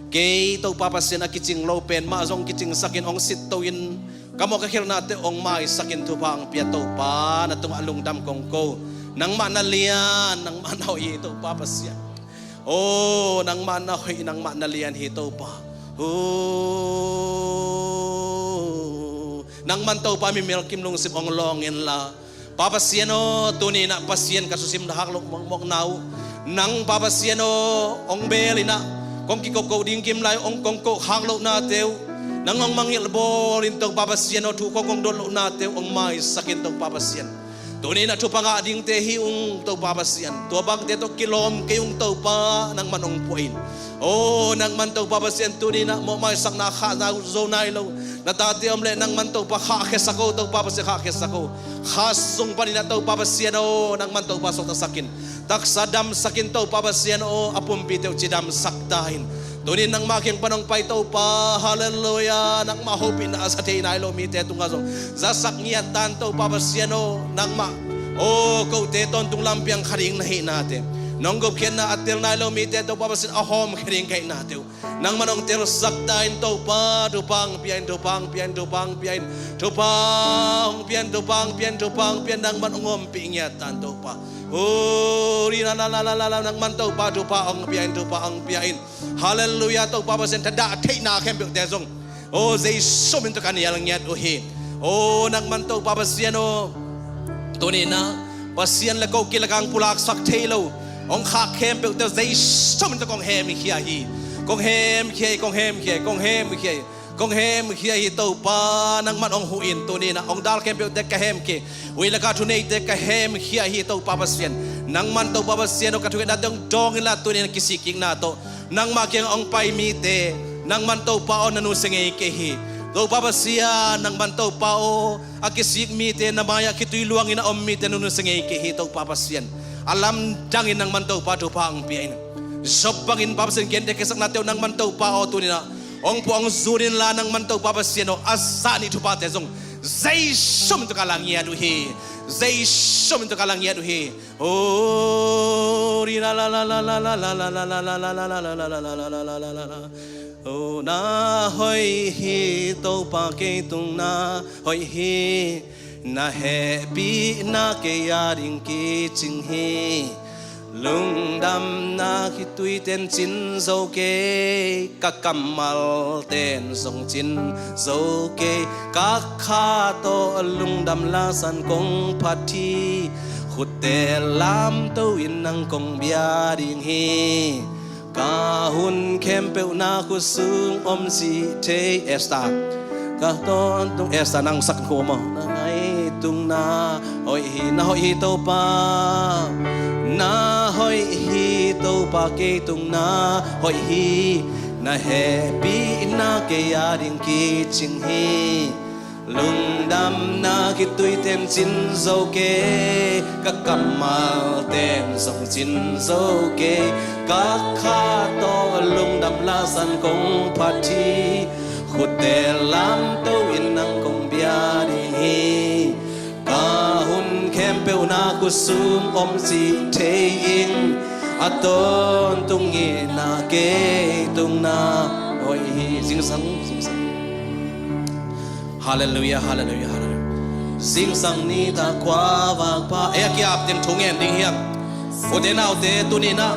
Kei Topa Pasian a kicing lo pen mah zong kicingsakin hong sitto in, ka mawh ka khelhnate hong maisakin thupha hong pia Topa, na tungah lungdam kong ko. Nangmah na lian, nangmah na hoih hi Topa Pasian. Oh, nangmah na hoih, nangmah na lian hi Topa. Oh, nangman Topa mi melkim lungsim hong lawng inla, Pa Pasian aw, tuni in ah Pasian ka susim hak loh mawkmawkna uh nang Pa Pasian aw hong beel in ah kong kikoko ding kim lai uh hong kong ko hak lohnate uh, nang hong mangngilh bawl in Topa Pasian aw, thu kong kong dot lohnate uh hong maisakin Topa Pasian. Tuni in ah thupha ngah dingte hi ung Topa Pasian. Tua bangte tawh kilawm kei ung Topa, nangman hong pua in. Oh, nangman Topa Pasian, tuni in ah mawh maisakna khahna zo nai lo na tate om leh nangman Topa khahkhiasak o, Topa Pasian khahkhiasak o. Kha sung panin ah Topa Pasian aw, nangman Topa suaktasakin, taksa damsakin Topa Pasian aw, a pumpite uh cidamsak ta in. Tuni in nangmah kiang pan hong pai Topa, halleluiah, nangmah hopihna a za thei nai lo mite tungah zong zasak ngiat ta in Topa Pasian aw, nangmah, oh, kote tawntung lampiang kha ding na hihnate, nong gupkhiatna a tel nai lo mite Topa Pasian a hawmkhia ding ka hihnate uh nangman hong telsak ta in Topa, thupha hong pia in, thupha hong pia in, thupha hong pia in, thupha hong pia in, thupha hong pia in, thupha hong pia in, nangman hong ompih ngiat ta in Topa. Oh, ri la la la la la, nangman Topa thupha hong pia in, thupha hong pia in. Halleluiah. Topa Pasian, thadah theihna khempeuhte zong, oh, Jesu min tawh ka nial ngiat uh hi. Oh, nangman Topa Pasian aw, tuni in ah Pasian le ko kilakang pulaksak thei lo hong khak khempeuhte Jesu min tawh kong hemkhia hi. Kong hemkhia hi, kong hemkhia hi, kong hemkhia hi. Kong hemkhia hi Topa, nangman hong huh in. Tuni-in ah hong dal khempeuhte ka hemkhia, huih lakah thuneite ka hemkhia hi Topa Pasian. Nangman Topa Pasian aw, ka thungetnate hong dawng inla, tuni-in ah kisikkikna tawh nangmah kiangah hong pai mite nangman Topa aw na nusia ngei kei hi. Topa Pasian, nangman Topa aw, a kisik mite na mai-ah khitui luangin a om mite na nusia ngei kei hi Topa Pasian. A lamdangin nangman Topa thupha hong pia in. Job bangin Pa Pasian, gentehkhiasaknate uh nangman Topa aw tuni-in ah hong pua hong zun inla, nangman Topa Pasian aw, a zah nih thuphate zong Jesu min tawh ka la ngiat uh hi. Jesu min tawh ka la ngiat uh hi. Oh, ri la la la la. Oh, na hoih hi Topa, kei tung na hoih hi. Na hehpihna kei a ding kicing hi. Lungdamna khitui ten cin zo kei, ka kammal ten zong cin zo kei. Ka kha tawh lungdam laksan kong phat hi. Khutte lamto in nang kong bia ding hi. Ka hun khempeuh na khut sung om cih thei Esther. Ka tawntung Esther, nang sak khuh maw? Na hoih tung na hoih hi, na hoih hi Topa. Na hoih hi Topa, kei tung na hoih hi. Na hehpihna kei a ding kicing hi. Lungdamna khitui ten cin zo kei, ka kammal ten zong cin zo kei. Ka kha tawh lungdam laksan kong phat hi. Khutte lamto in nang kong bia ding hi. Ka hun khempeuh na khut sung om cih thei in, a tawntung in na kei tung na hoih hi. Zingsang, zingsang. Halleluiah, halleluiah, halleluiah. Zingsang nitak khuavak pha. Ei a kiap teng thu ngen ding hiam? Ute naute, tuni-in ah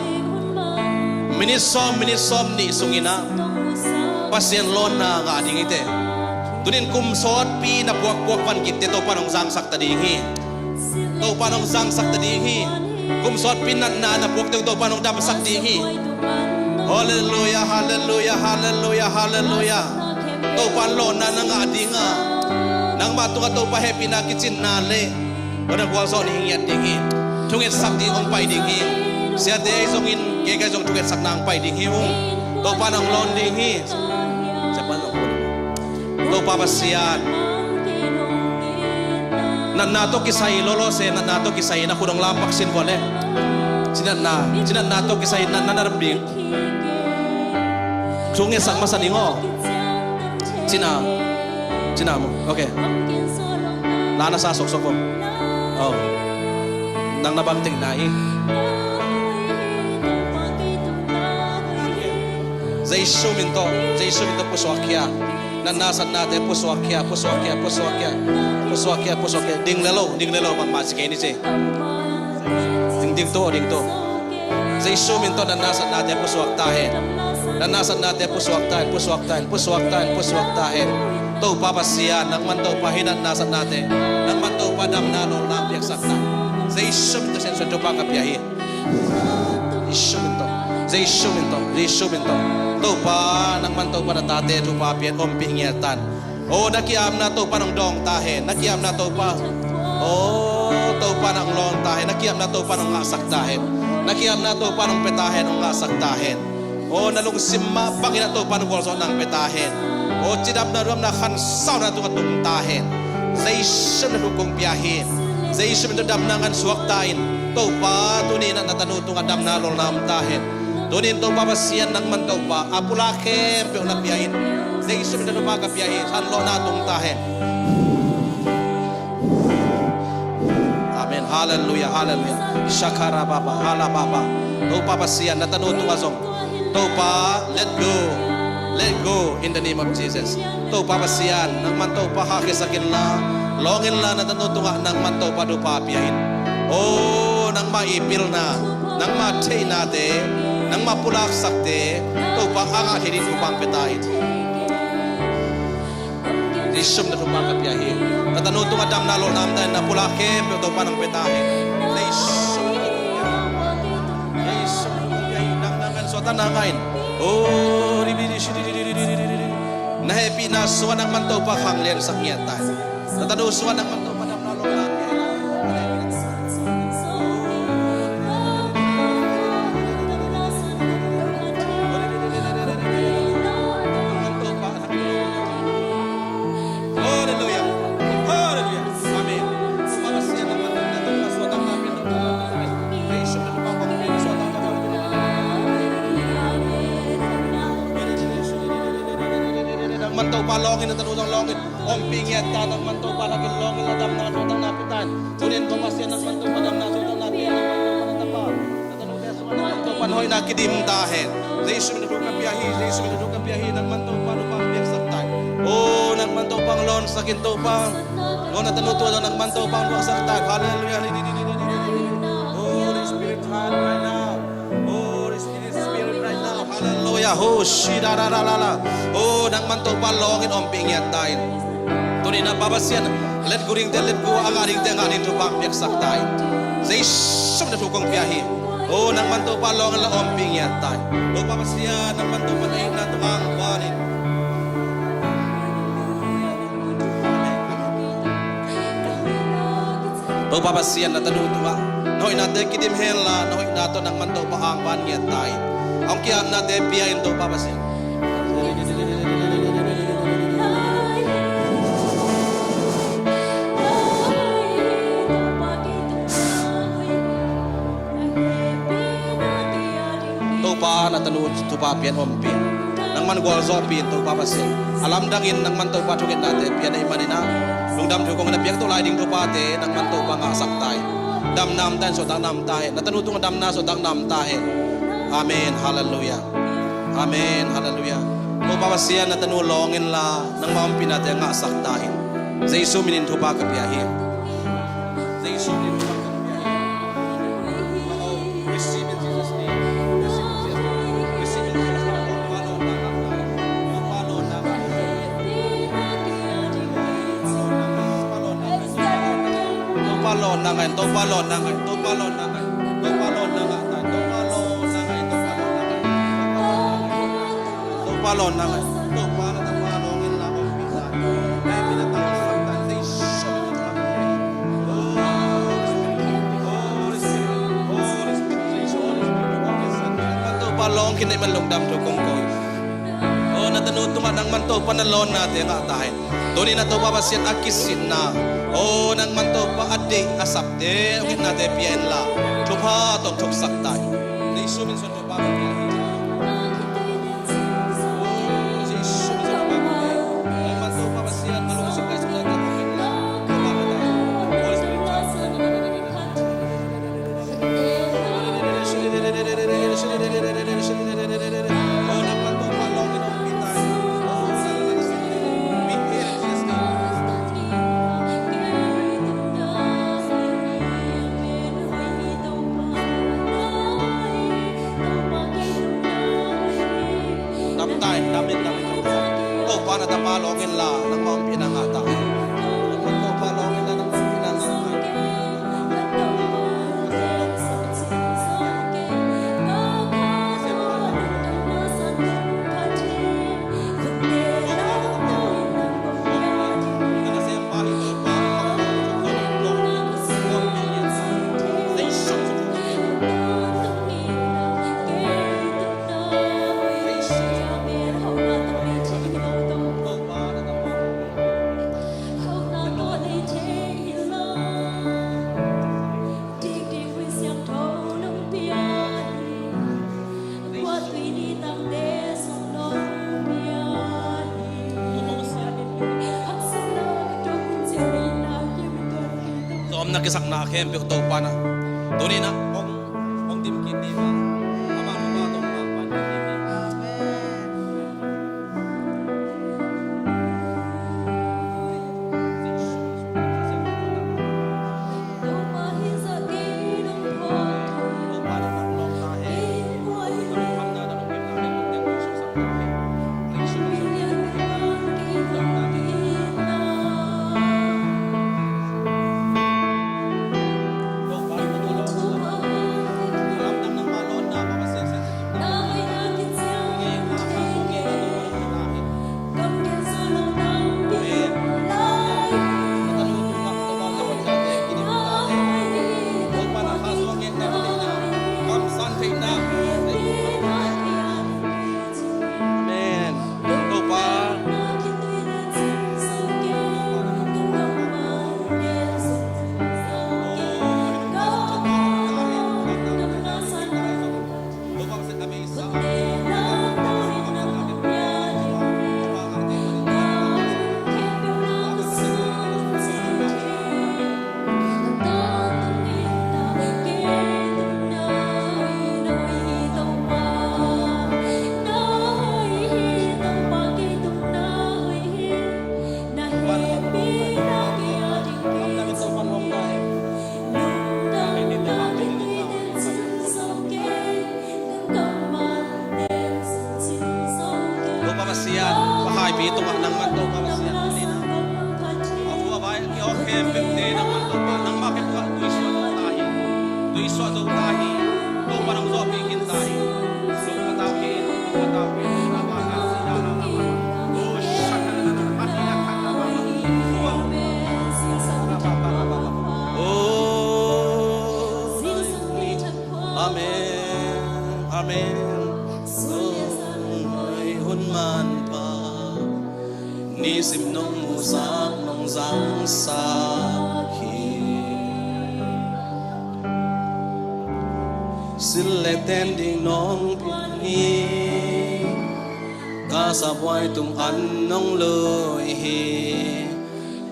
minit sawm, minit sawmnih sungin ah Pasian lawnna ngah ding hi teh. Tuni-in kum sawtpi na puakpuak van gitte Topa'n hong zangsak ta ding hi. Topa'n hong zangsak ta ding hi. Kum sawtpi natna na puakte uh Topa'n hong damsak ding hi. Halleluiah, halleluiah, halleluiah, halleluiah. Topa'n lawnna na ngah ding a, nangmah tungah Topa hehpihna kicinna le, aw, na gualzawh nih hi ngiat ding hi. Thungetsak ding hong pai ding hi. Siate ahi zongin, kei ka hi zong thungetsakna hong pai ding hi ung. Topa'n hong lawn ding hi. Siapa hong lawn? Topa Pasian. Natna tawh kisai, lawlaw se natna tawh kisai, na khut hong lampak sin vua leh. Cinatna, cinatna tawh kisai natna na dam ding. Thungetsak masa ning aw. Cina. Cina maw? Ok. La na sa soksok maw? Aw. Nang na bang teng na hi. Jesu min tawh, Jesu min tawh pusuakkhia. Natna satnate pusuakkhia, pusuakkhia, pusuakkhia. Pusuakkhia, pusuakkhia. Ding le lo, ding le lo, bangmah ci kei ni ci. Ding, ding to, ding to. Jesu min tawh natna satnate pusuak ta hen. Natna satnate pusuak ta hen, pusuak ta hen, pusuak ta hen, pusuak ta hen. Topa Pasian, nangman Topa hi natna satnate. Nangman Topa damna lawlna piaksakna. Jesu min tawh Siansuan Topa ka pia hi. Jesu min tawh, Jesu min tawh, Jesu min tawh. Topa, nangman Topa na tate thupha pian ompih ngiat tan. Aw, na ki-apna Topa nong dawng ta hen, na ki-apna Topa. Aw, Topa nong lawn ta hen, na ki-apna Topa nong ngahsak ta hen. Na ki-apna Topa nong pia ta hen, nong ngahsak ta hen. Aw, na lungsim mah bangin ah Topa nong gualzawhna nong pia ta hen. Aw, cidamna, damna khansauna tungah tung ta hen. Jesu na thu kong pia hi. Jesu min tawh damna ngan suak ta in. Topa, tuni-in ah na tanu tungah damna lawlna om ta hen. Tuni-in Topa Pasian nangman Topa, a pulak khempeuh na pia in. Jesu min tawh Topa ka pia hi, sanlawhna tung ta hen. Amen. Halleluiah, halleluiah. Shakara baba, hala baba. Topa Pasian na tanu tungah zong. Topa, let go. Let go in the name of Jesus. Topa Pasian, nangman Topa hakhiasak inla, lawng inla, na tanu tungah nangman Topa thupha pia in. Aw, nangmah i pilna, nangmah theihnate, nangmah pulaksakte Topa a ngah thei ding thupha pia ta in. Jesu min tawh thupha ka pia hi. Na tanu tungah damna lawlna om ta in, na pulak khempeuh Topa nong pia ta hi. Jesu min tawh thupha pia hi. Jesu min tawh thupha pia hi. Nang, nang kan suak ta, nang kan. Oh, ri, ri, ri, ri. Na hehpihna sungah nangman Topa khangliansak ngiat ta in. Na tanu sungah nangman Topa damna lawhna pia in. Halleluia. Halleluia. Amen. Nangman Topa lawng in, na tanu zong lawng in. Ompih ngiat ta, nangman Topa lawng in, lawng in la damna suahtakna pia ta in. Tuni in Topa Pasian nangman Topa damna suahtakna pia in, nangman Topa na tapa, na tanute sungah nangman Topa na hoihna kidim ta hen. Jesu min a thu ka pia hi, Jesu min a thu ka pia hi, nangman Topa nangman piaksak ta in. O, nangman Topa lawnsak in Topa. Lawn a tanu tua zong nangman Topa luahsak ta in. Halleluia. Holy Spirit, come right now. Holy Spirit, Spirit, right now. Halleluia. Ho, shi, da, da, da, da, da. O, nangman Topa lawng in ompih ngiat ta in. Tuni in a Pa Pasian, let go dingte let go, a ngah dingte ngah ding thupha piaksak ta in. Jesu min a thu kong pia hi. O, nangman Topa lawng in la ompih ngiat ta in. O Pa Pasian, nangman Topa na itna tawh angvan in. Topa Pasian, na tanu tungah na hoihnate kidim hen la, na hoihna tawh nangman Topa angvan ngiat ta in. Hong ki-apnate pia in Topa Pasian. Topa na tanu thupha pia in, ompih in. Nangman gualzawhpih in Topa Pasian. A lamdangin nangman Topa thungetnate pia na hih manin ah, lungdam thu kong na piak to lai ding thuphate nangman Topa ngahsak ta in. Damna om ta hen, suahtakna om ta hen. Na tanu tungah damna suahtakna om ta hen. Amen. Halleluia. Amen. Halleluia. Topa Pasian, na tanu lawng in la nangma ompihnate ngahsak ta hen. Jesu min in thupha ka pia hi. Jesu min in thupha ka pia hi. Receive in Jesus' name. Receive in Jesus' name. Receive in Jesus' name. Topa lawnna ngah in. Topa lawnna ngah in. Topa lawnna ngah in. Topa lawnna ngah in. Topa lawnna ngah in. Topa lawnna ngah in. Topa lawnna ngah in. Topa lawnna ngah in. Topa lawnna ngah in. Topa na tapa lawng in la ompih ta in. Topa lawng khin na hih man lungdam thu kong ko hi. O, na tanu tungah nangman Topa na lawnnate ngah ta hen. Tuni in a Topa Pasian, a kisitna, o, nangman Topa a deih a sapte hong itnate pia in la, thupha tawh thuksak ta hen. Jesu min suang Topa ka pia hi. Dam ta in, dam in, dam in. Topa na tapa lawng in la nangma ompihna ngah ta hen. Topa lawng in la nangma ompihna ngah ta hen. Tawm na kisakna khempeuh Topa na tuni na hong, hong dim kik ding a, amah Topa tawh hong pan kik ding hi. Pi tungah nangman Topa Pasian in a vua vai a kiawk khempeuhte nangman Topa nangmah kei tungah tuisuah to ta hi. Tuisuah to ta hi. Topa nang zawhpih khin ta hi. Lungkha tau khin, lungkha tau khin. Rabba na si da na na na. Oh, shaka na na na. Mati na ka rabba. Oh, amen. Amen. Zong hun manpha nisim nong musak nong zangsak hi. Sil le ten ding nong pia hi. Ka saphuai tung an nong lui hi.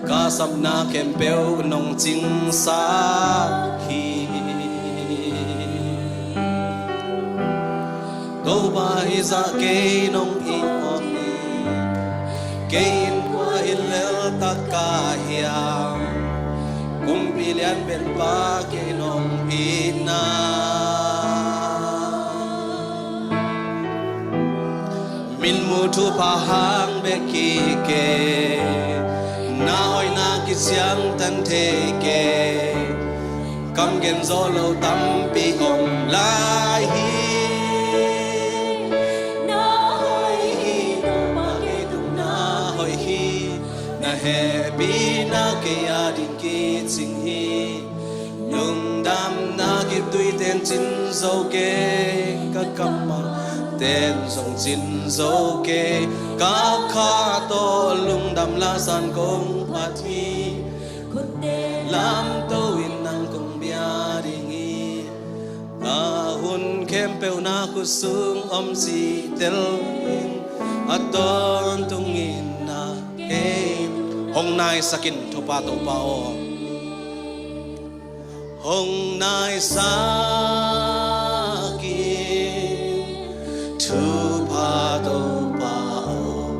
Ka sapna khempeuh nong cingsak hi. Topa hih zah kei nong it om hi. Kei in kua hi lel tak ka hiam? Kumpi lian pen pa kei nong itna. Min mu thupha hang bek hi kei, na hoihna kiciangtan thei kei. Kam gen zo lo tampi om lai hi. Na hoih hi, Topa kei tung na hoih hi. Na hehpihna kei a ding kicing hi. Lungdamna kituite in cin zo kei, ka kammalte in zong cin zo kei. Ka kha tawh lungdam lasan kong phat hi. Khutte lamto in nang kong bia ding hi. Ka hun khempeuh na khut sung om cihtel in, a tawntung in na kei hong naisak in, Topa, Topa aw. Hong naisak in, Topa, Topa aw,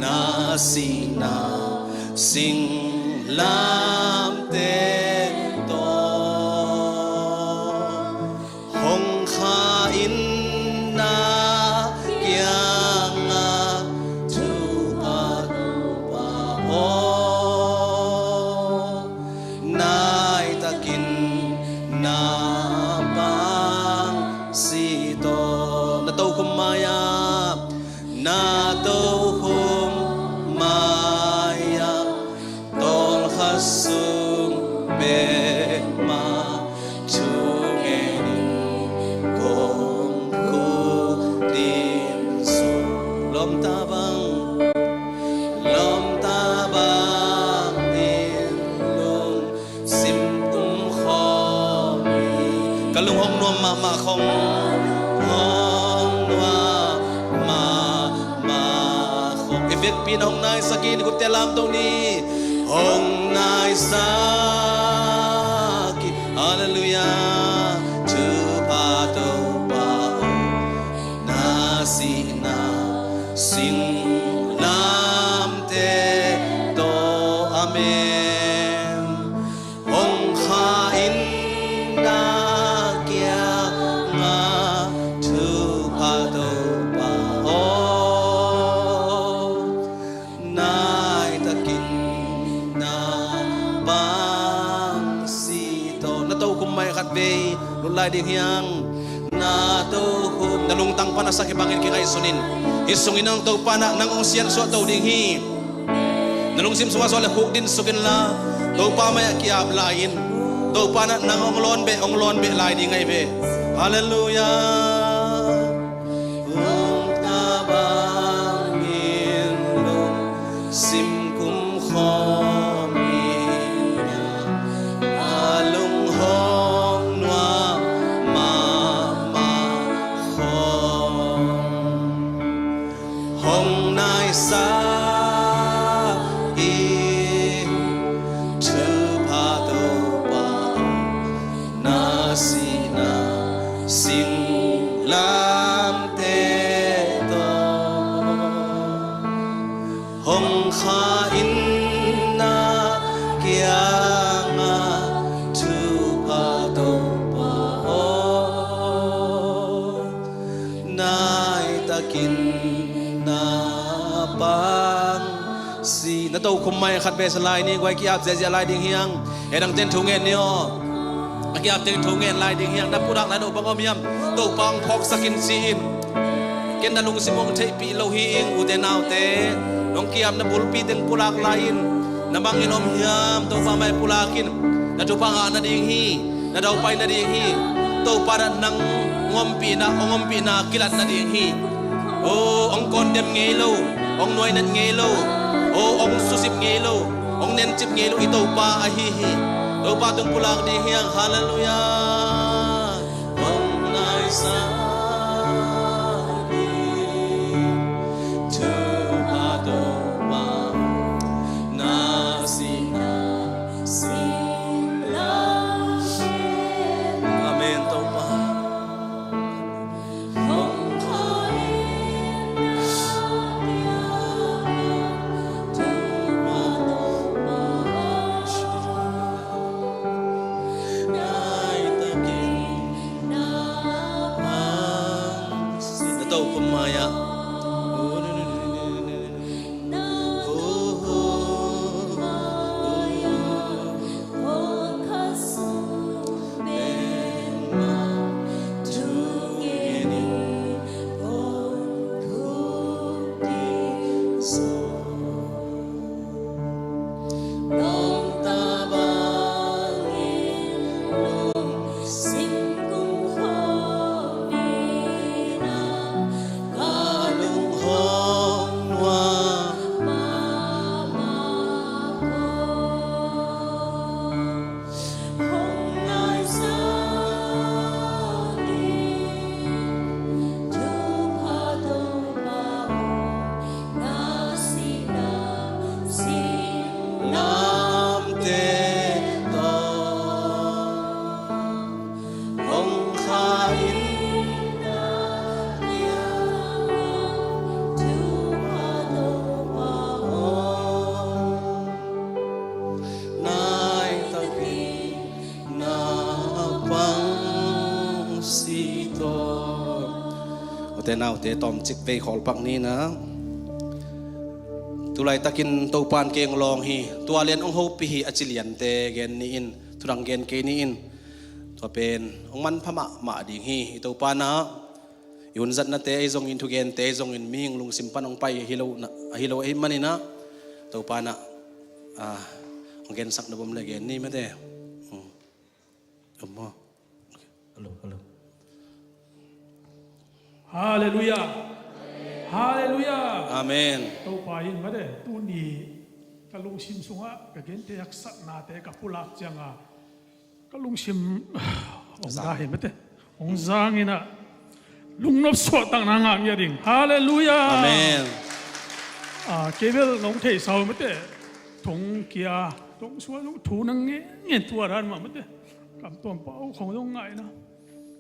na sihna singlamteh tawh. Hong kha in na kiangah, Topa, Topa aw. Nai takin na bang si tawh. Na tokhom mai-ah, na tokhom mai-ah, tawlkhat sung pek mah thungen in kong khut in sung. Lawmta bang, lawmta bangin lungsim kum khawm hi. Ka lung hong nuam mahmah khawm, hong nuam mahmah khawm. I vekpi in hong naisak in, khutte lamto ni. Hong naisak in. Halleluiah. Topa, Topa aw, na sihna singlamteh tawh. Amen. Hong kha in na kiangah, Topa, Topa aw. Nai takin na bang si tawh. Na tokhom mai khat vei lut lai ding hi hang. Na tokhom, na lungtang pan a sak hi bangin kingaihsun in. Hih sungin hong Topa in nang hong siansuah to ding hi. Na lungsim sungah suak leh khukdin suk inla, Topa mai-ah ki-ap lai in. Topa in nang hong lawn beh, hong lawn beh lai ding ahi ve. Halleluiah. Lungta bangin lungsim kum khawm in, a lung hong nuam mahmah khawm. Hong naisak in, Topa, Topa, na sihna singlamteh tawh. Hong kha in na kiangah, Topa, Topa aw. Nai takin na pa Si, na tokhom mai khat besa lai ni, guai ki-ap ziahziah lai ding hiang. He dang ten thu ngen ni aw. A ki-ap ten thu ngen lai ding hiang. Na pulak lai lo bang om hiam? Topa hong phawksak in ci in. Ken na lungsim hong theihpih lo hi ing, ute naute. Nong ki-ap na bulpi teng pulak lai in. Na bangin om hiam? Topa mai pulak in. Na thupha ngah nading hi. Na daupai nading hi. Topa na nang ngompihna, hong ompihna kilat nading hi. O, hong kawndem ngei lo, hong nuainat ngei lo. O, hong susip ngei lo, hong nencip ngei lo. I Topa ahi hi. Topa tung pulak ding hiang. Halleluiah. Hong naisak hi. Topa, Topa, na sihna Amen, Topa. Na tokhom mai-ah. Lamte tawh hong kha in. Nai takin na pang si tawh. Ute naute, tawmcik vei khawl pak ni na. Tulaitakin Topa in kei hong lawng hi, tua lian hong hopih hi a ci liante gen ni in, thudang gen kei ni in. Tua pen hong manpha mahmah ding hi. I Topa na, i hunzatnate ahi zongin, thugente ahi zongin, mihing lungsim pan hong pai ahi lo na, ahi lo ahi manin ah, Topa na, ah, hong gensak na bawm le gen ni mate. Hmm. Om maw? Hello, hello. Halleluiah. Halleluiah. Amen. Topa in mate, tuni ka lungsim sungah ka gente haksatnate ka pulak cianga ka lungsim hong zang hi mate. Hong zang in ah lungnop suahtakna ngah ngiat ding. Halleluiah. Amen. Ah, kei bel nong theihsa uh mate. Thong kia, thong sua, thong thu nang ngen ngen tua dan mah mate. Kam tuam pau khong zong ngaihna.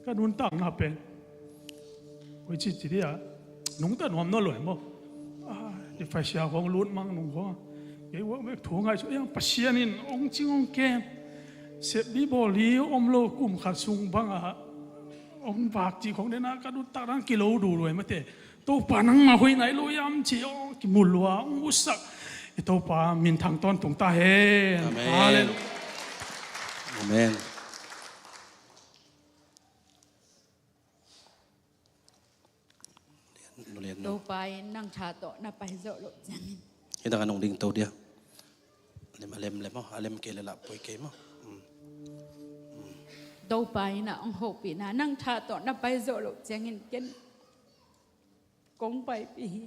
Ka nuntakna pen. Oi ci ci dia. Nungta nuam nawn lo hi maw. Ah, i faisia khong lut mang nung khong. Kei uak bek thu ngaih su, iang Pasian in ong cing ong kem. Sep di bawl di om lo kum khat sung bang ah. Ong vak ci khong dena ka nuntak dang kilo du lo hi mate. Topa nangmah hoih nai lo hiam ci aw, kimu lua, hong musak. I Topa minthang tawntung ta hen. Amen. Halleluiah. Amen. Topa in nang tha tawh na pai zawh loh ciangin. Hih dang a nung ding to dia. A lem, a lem, lem aw, a lem kei le lah poi kei maw. Mm. Mm. Topa in a hong hopihna nang tha tawh na pai zawh loh ciangin ken kong paipih hi.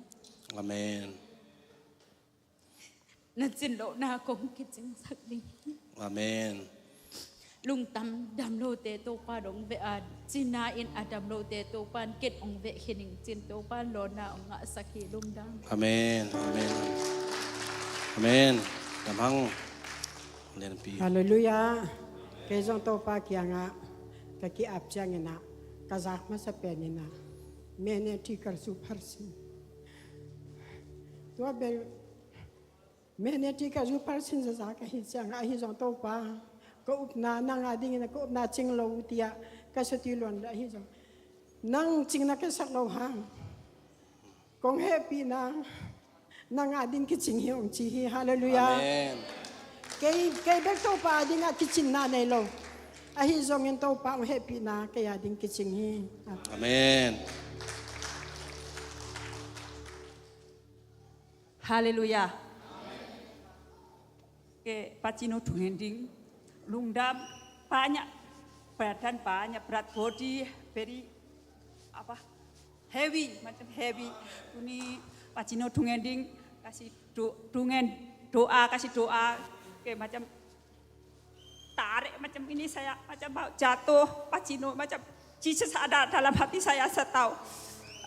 Amen. Na cin lohna kong kicingsak ding hi. Amen. Lungdam, dam lote Topa dong veh a, cina in a dam lote Topa in ken ong veh khin ing cin Topa in lawna ong ngahsak hi, lungdam. Amen. Amen. Amen. Dam hang. Lianpi. Halleluiah. Kei zong Topa kiangah ka ki-ap ciangin ah ka zak masa pen in ah mene ti ka zu phar sin. Tua bel mene ti ka zu phar sin zaza ka hi ciangah ahi zong Topa ka upna nang a dingin ka upna cing lo tiah ka sati luan ahi zong nang cingna ka sak lo hang kong hehpihna nang ading kicing hi hong ci hi. Halleluiah. Amen. Kei, kei bek Topa adingah kicinna nei lo. Ahi zongin Topa hong hehpihna kei ading kicing hi. Amen. Halleluiah. Ke pacino thungen ding. Lungdam, banyak, badan banyak, berat body, very apa, heavy, macam heavy. Tuni pacino thungen ding, kasih do-, thungen doa, kasih doa. Ke macam tarik macam ini saya, macam mau jatuh, pacino macam Jesus ada dalam hati saya, saya tahu.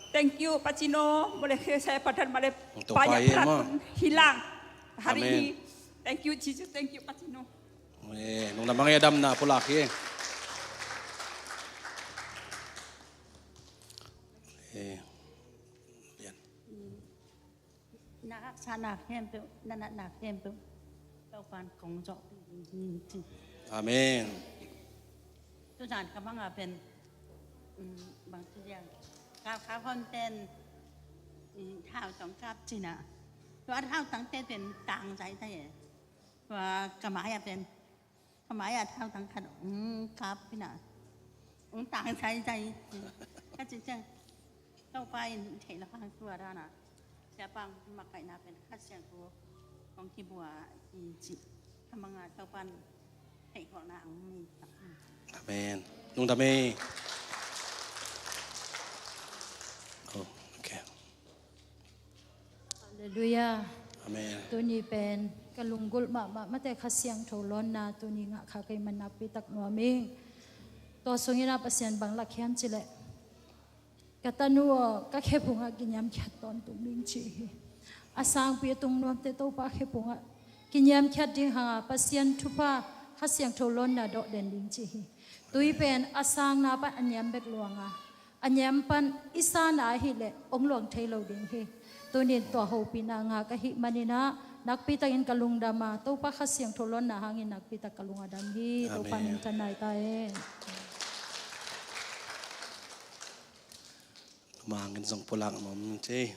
Thank you pacino, boleh saya badan boleh banyak berat pun hilang hari ini. Thank you Jesus, thank you pacino. Eh, nung namang ya dam na pulak ye. Eh, yan. Na haksa na khempeuh, na natna khempeuh Topa'n kong zawhpih ding hi, ci. Amen. Tuzan ka bang a pen, mm, bang ci diang, ka, ka hon pen, mm, thau tong kap cina. Tua thau tang te pen tang zai ta ye. Tua ka mai a pen Ka mai a thau tang khat hong kap hi na, hong tang zaizai. Ka ci ciang Topa in thei lo hang tua dan a, siapa hong makaihna pen Kha Siangtho hong kibua hi ci. Ka mang a Topa in theihgawhna hong nei. Amen. Lungdam ei. Oh, okay. Halleluiah. Amen. Tuni pen ka lunggulh mahmah mate Kha Siangtho lawnna tuni ngah kha kei man nakpi tak nuam ing. Tua sungin a Pasian bang lak hiam cileh, ka tanu aw, ka khephungah kiniamkhiat tawntung ning ci hi. A sangpi a tung nuamte Topa khephungah kiniamkhiat ding hanga Pasian thupha Kha Siangtho lawnna dawh den ding ci hi. Tui pen a sangna pan a niam bek luanga, a niam pan i sana ahileh hong luang thei lo ding hi. Tunin tua hopihna ngah ka hih maninah nakpi takin ka lungdam a, Topa Kha Siangtho lawnna hangin nakpi tak ka lung a dam hi. Topa minthanna hi ta hen. Mangin zong pulak mawm ci.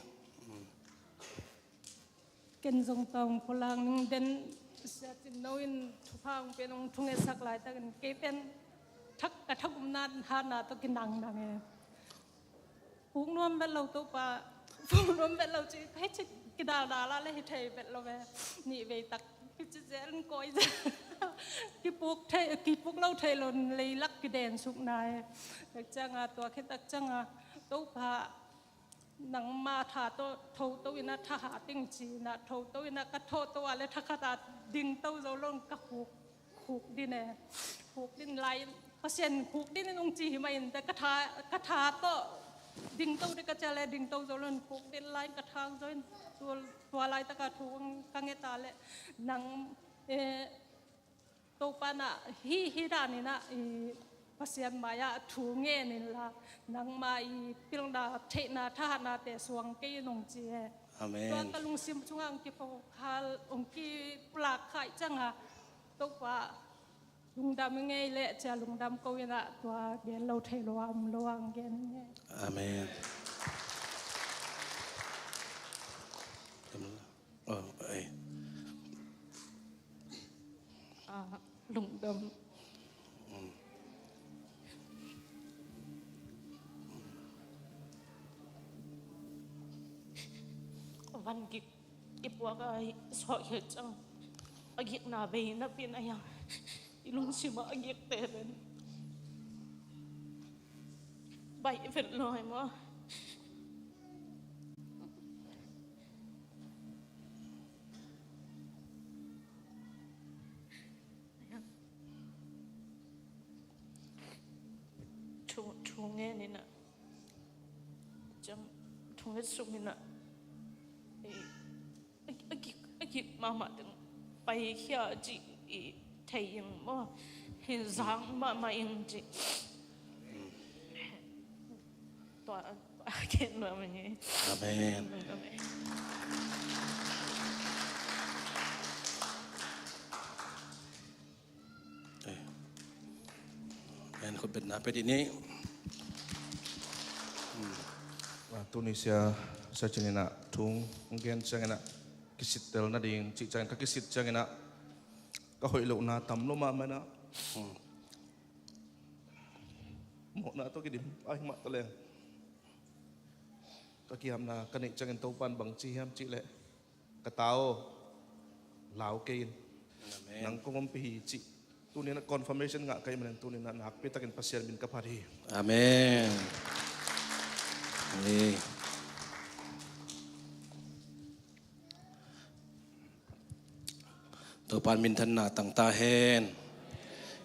Ken zong tawng pulak ning den, Sia Cin No in thupha hong pen hong thungetsak laitakin kei pen thak, ka thak umna hatna tawh kinangdang e. Puk nuam vet lo Topa, puk nuam vet lo ci, hei ci kidaldal a le hi thei vet lo ve. Nih vei tak kici zel in kawi zel. Kipuk thei, kipuk lo thei lo leilak kiden sukna e. Tak cianga tua khit tak cianga Topa nangma tha tawh thoto in a tha hat ing ci-in a thoto in a ka thawhto a le tha khat a dingto zo lo in ka khuk, khuk din e. Khuk din lai Pasian khuk din in hong ci hi mah in te ka tha, ka tha tawh dingto ding ka ci a le dingto zo lo in khuk din lai in ka thang zo in tua, tua laitaka thu ka nget a le nang, eh, Topa na hi, hi danin a i Pasian mai-ah thu ngen inla nangma i pilna theihna thahatnate suang kei in hong ci e. Amen. Tua ka lungsim sungah hong kiphokhal hong kipulak khaih cianga Topa lungdam i ngei leh cia lungdam ko in a tua gen lo thei lo a om lo a hong gen i ngei. Amen. Oh, ei. Ah, lungdam. Van gik i puak a i suak hial cang a gikna vei napi na yang i lungsim a gikte pen baih vet lo ai maw? Thu, thu ngen in a, ciang thu nget sung in a, ei, a, a gik, a gik mahmah teng paikhia cih i thei ing maw? Hi zang mahmah ing cih. Tua, tua ken nuam ing. Amen. Amen. Eh. Amen. Khutbetna pia dih ni. Hmm. Ah, tuni sia, sia cin in a thu hong gen ciang in a kisittel nading cih ciangin ka kisit ciangin ah ka hoih lohna tam lo mahmah in ah, mawhna tawh kidim ahih mah taleng ka kiamna ka neih ciangin Topan bang ci hiam cih leh, ka ta aw, lau kei in. Amen. Nang kong ompih hi cih. Tuni in ah confirmation ngah ka hih manin tuni in ah nakpi takin Pasian min ka phat hi. Amen. Amen. Topan minthanna tang ta hen.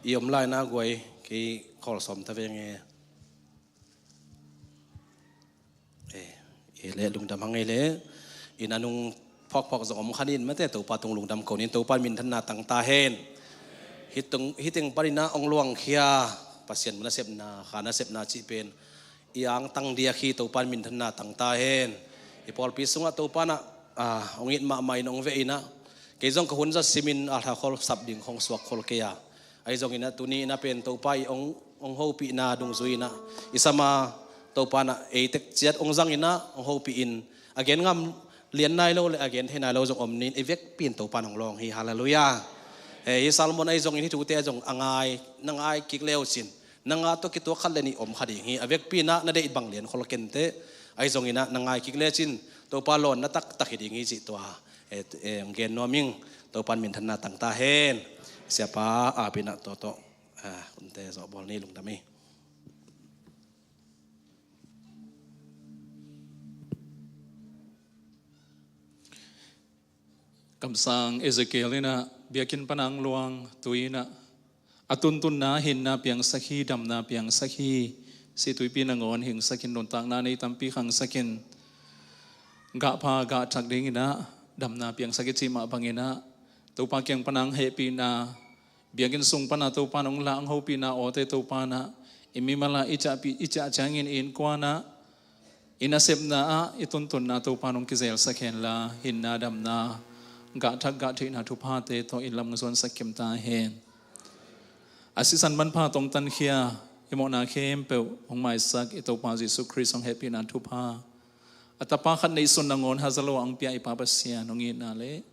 I om lai na guai kei khawl sawm ta veng e. Eh, eh, le lungdam hang ei le. Inn a nung phawkphawk zong om kha ni in mate, Topa tung lungdam ko ni in, Topa minthanna tang ta hen. Hih teng, hih teng panin ah hong luangkhia Pasian nasepna, kha nasepna cih pen i angtang diak hi, Topa minthanna tang ta hen. I pawlpi sungah Topa in ah, ah, hong it mahmah in hong veh in ah, kei zong ka hun zat simin a tha khol sap ding khong suak khol kei a. Ahi zongin ah tuni in ah pen Topa i hong, hong hopihna dungzui in ah i sam a, Topa in ah ei tek ciat hong zang in ah hong hopih in, a gen ngam lian nai lo le a gen thei nai lo zong om ni in, i vekpi in Topa in hong lawng hi. Halleluiah. Eh, hih sermon ahi zongin hih thute zong a ngai, na ngai kik le uh cin, na ngah tawh kituak khat le nih om kha ding hi. A vekpi in ah na deih bang lian khol kei inteh. Ahi zongin ah na ngai kik lecin Topa lawnna taktak hi ding hi cih tua, eh, eh, gen nuam ing. Topan minthanna tang ta hen. Siapa, api in ah tawh tawh, ah, kunte zawh bawl ni, lungdam hi. Kamsang Ezekiel in ah biakinn pan a hong luang tui in ah a tuntunna hinna piangsak hi, damna piangsak hi. Situipi nangawn hingsak in, nuntakna nei tampi khangsak in, gahpha gahthak ding in ah damna piangsak hi cih mah bang in ah Topa kiang pan a hong hehpihna, biakinn sung pan a Topa in hong lah hong hopihna awte Topa in ah i mimal ah i ciahpih, i ciah ciangin i innkuan ah, i nasepna ah, i tuntunna Topa in hong kizelsak hen la, hinna damna, gahthak gahtheihna thuphate tawh i lam hong zuansak kim ta hen. A sisan manpha tawh hong tankhia, i mawhna khempeuh hong maisak i Topa Jesuh Khrist hong hehpihna thupha, a Tapa khat neihsun nangawn haza lo a hong pia i Pa Pasian hong itna le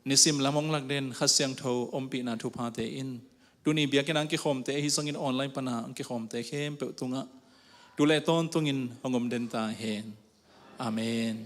nisim lam hong lak den Kha Siangtho ompihna thuphate in tuni biakinn a hong kikhawmte ahi zongin online pan a hong kikhawmte khempeuh tungah, tu le tawntungin hong om den ta hen. Amen.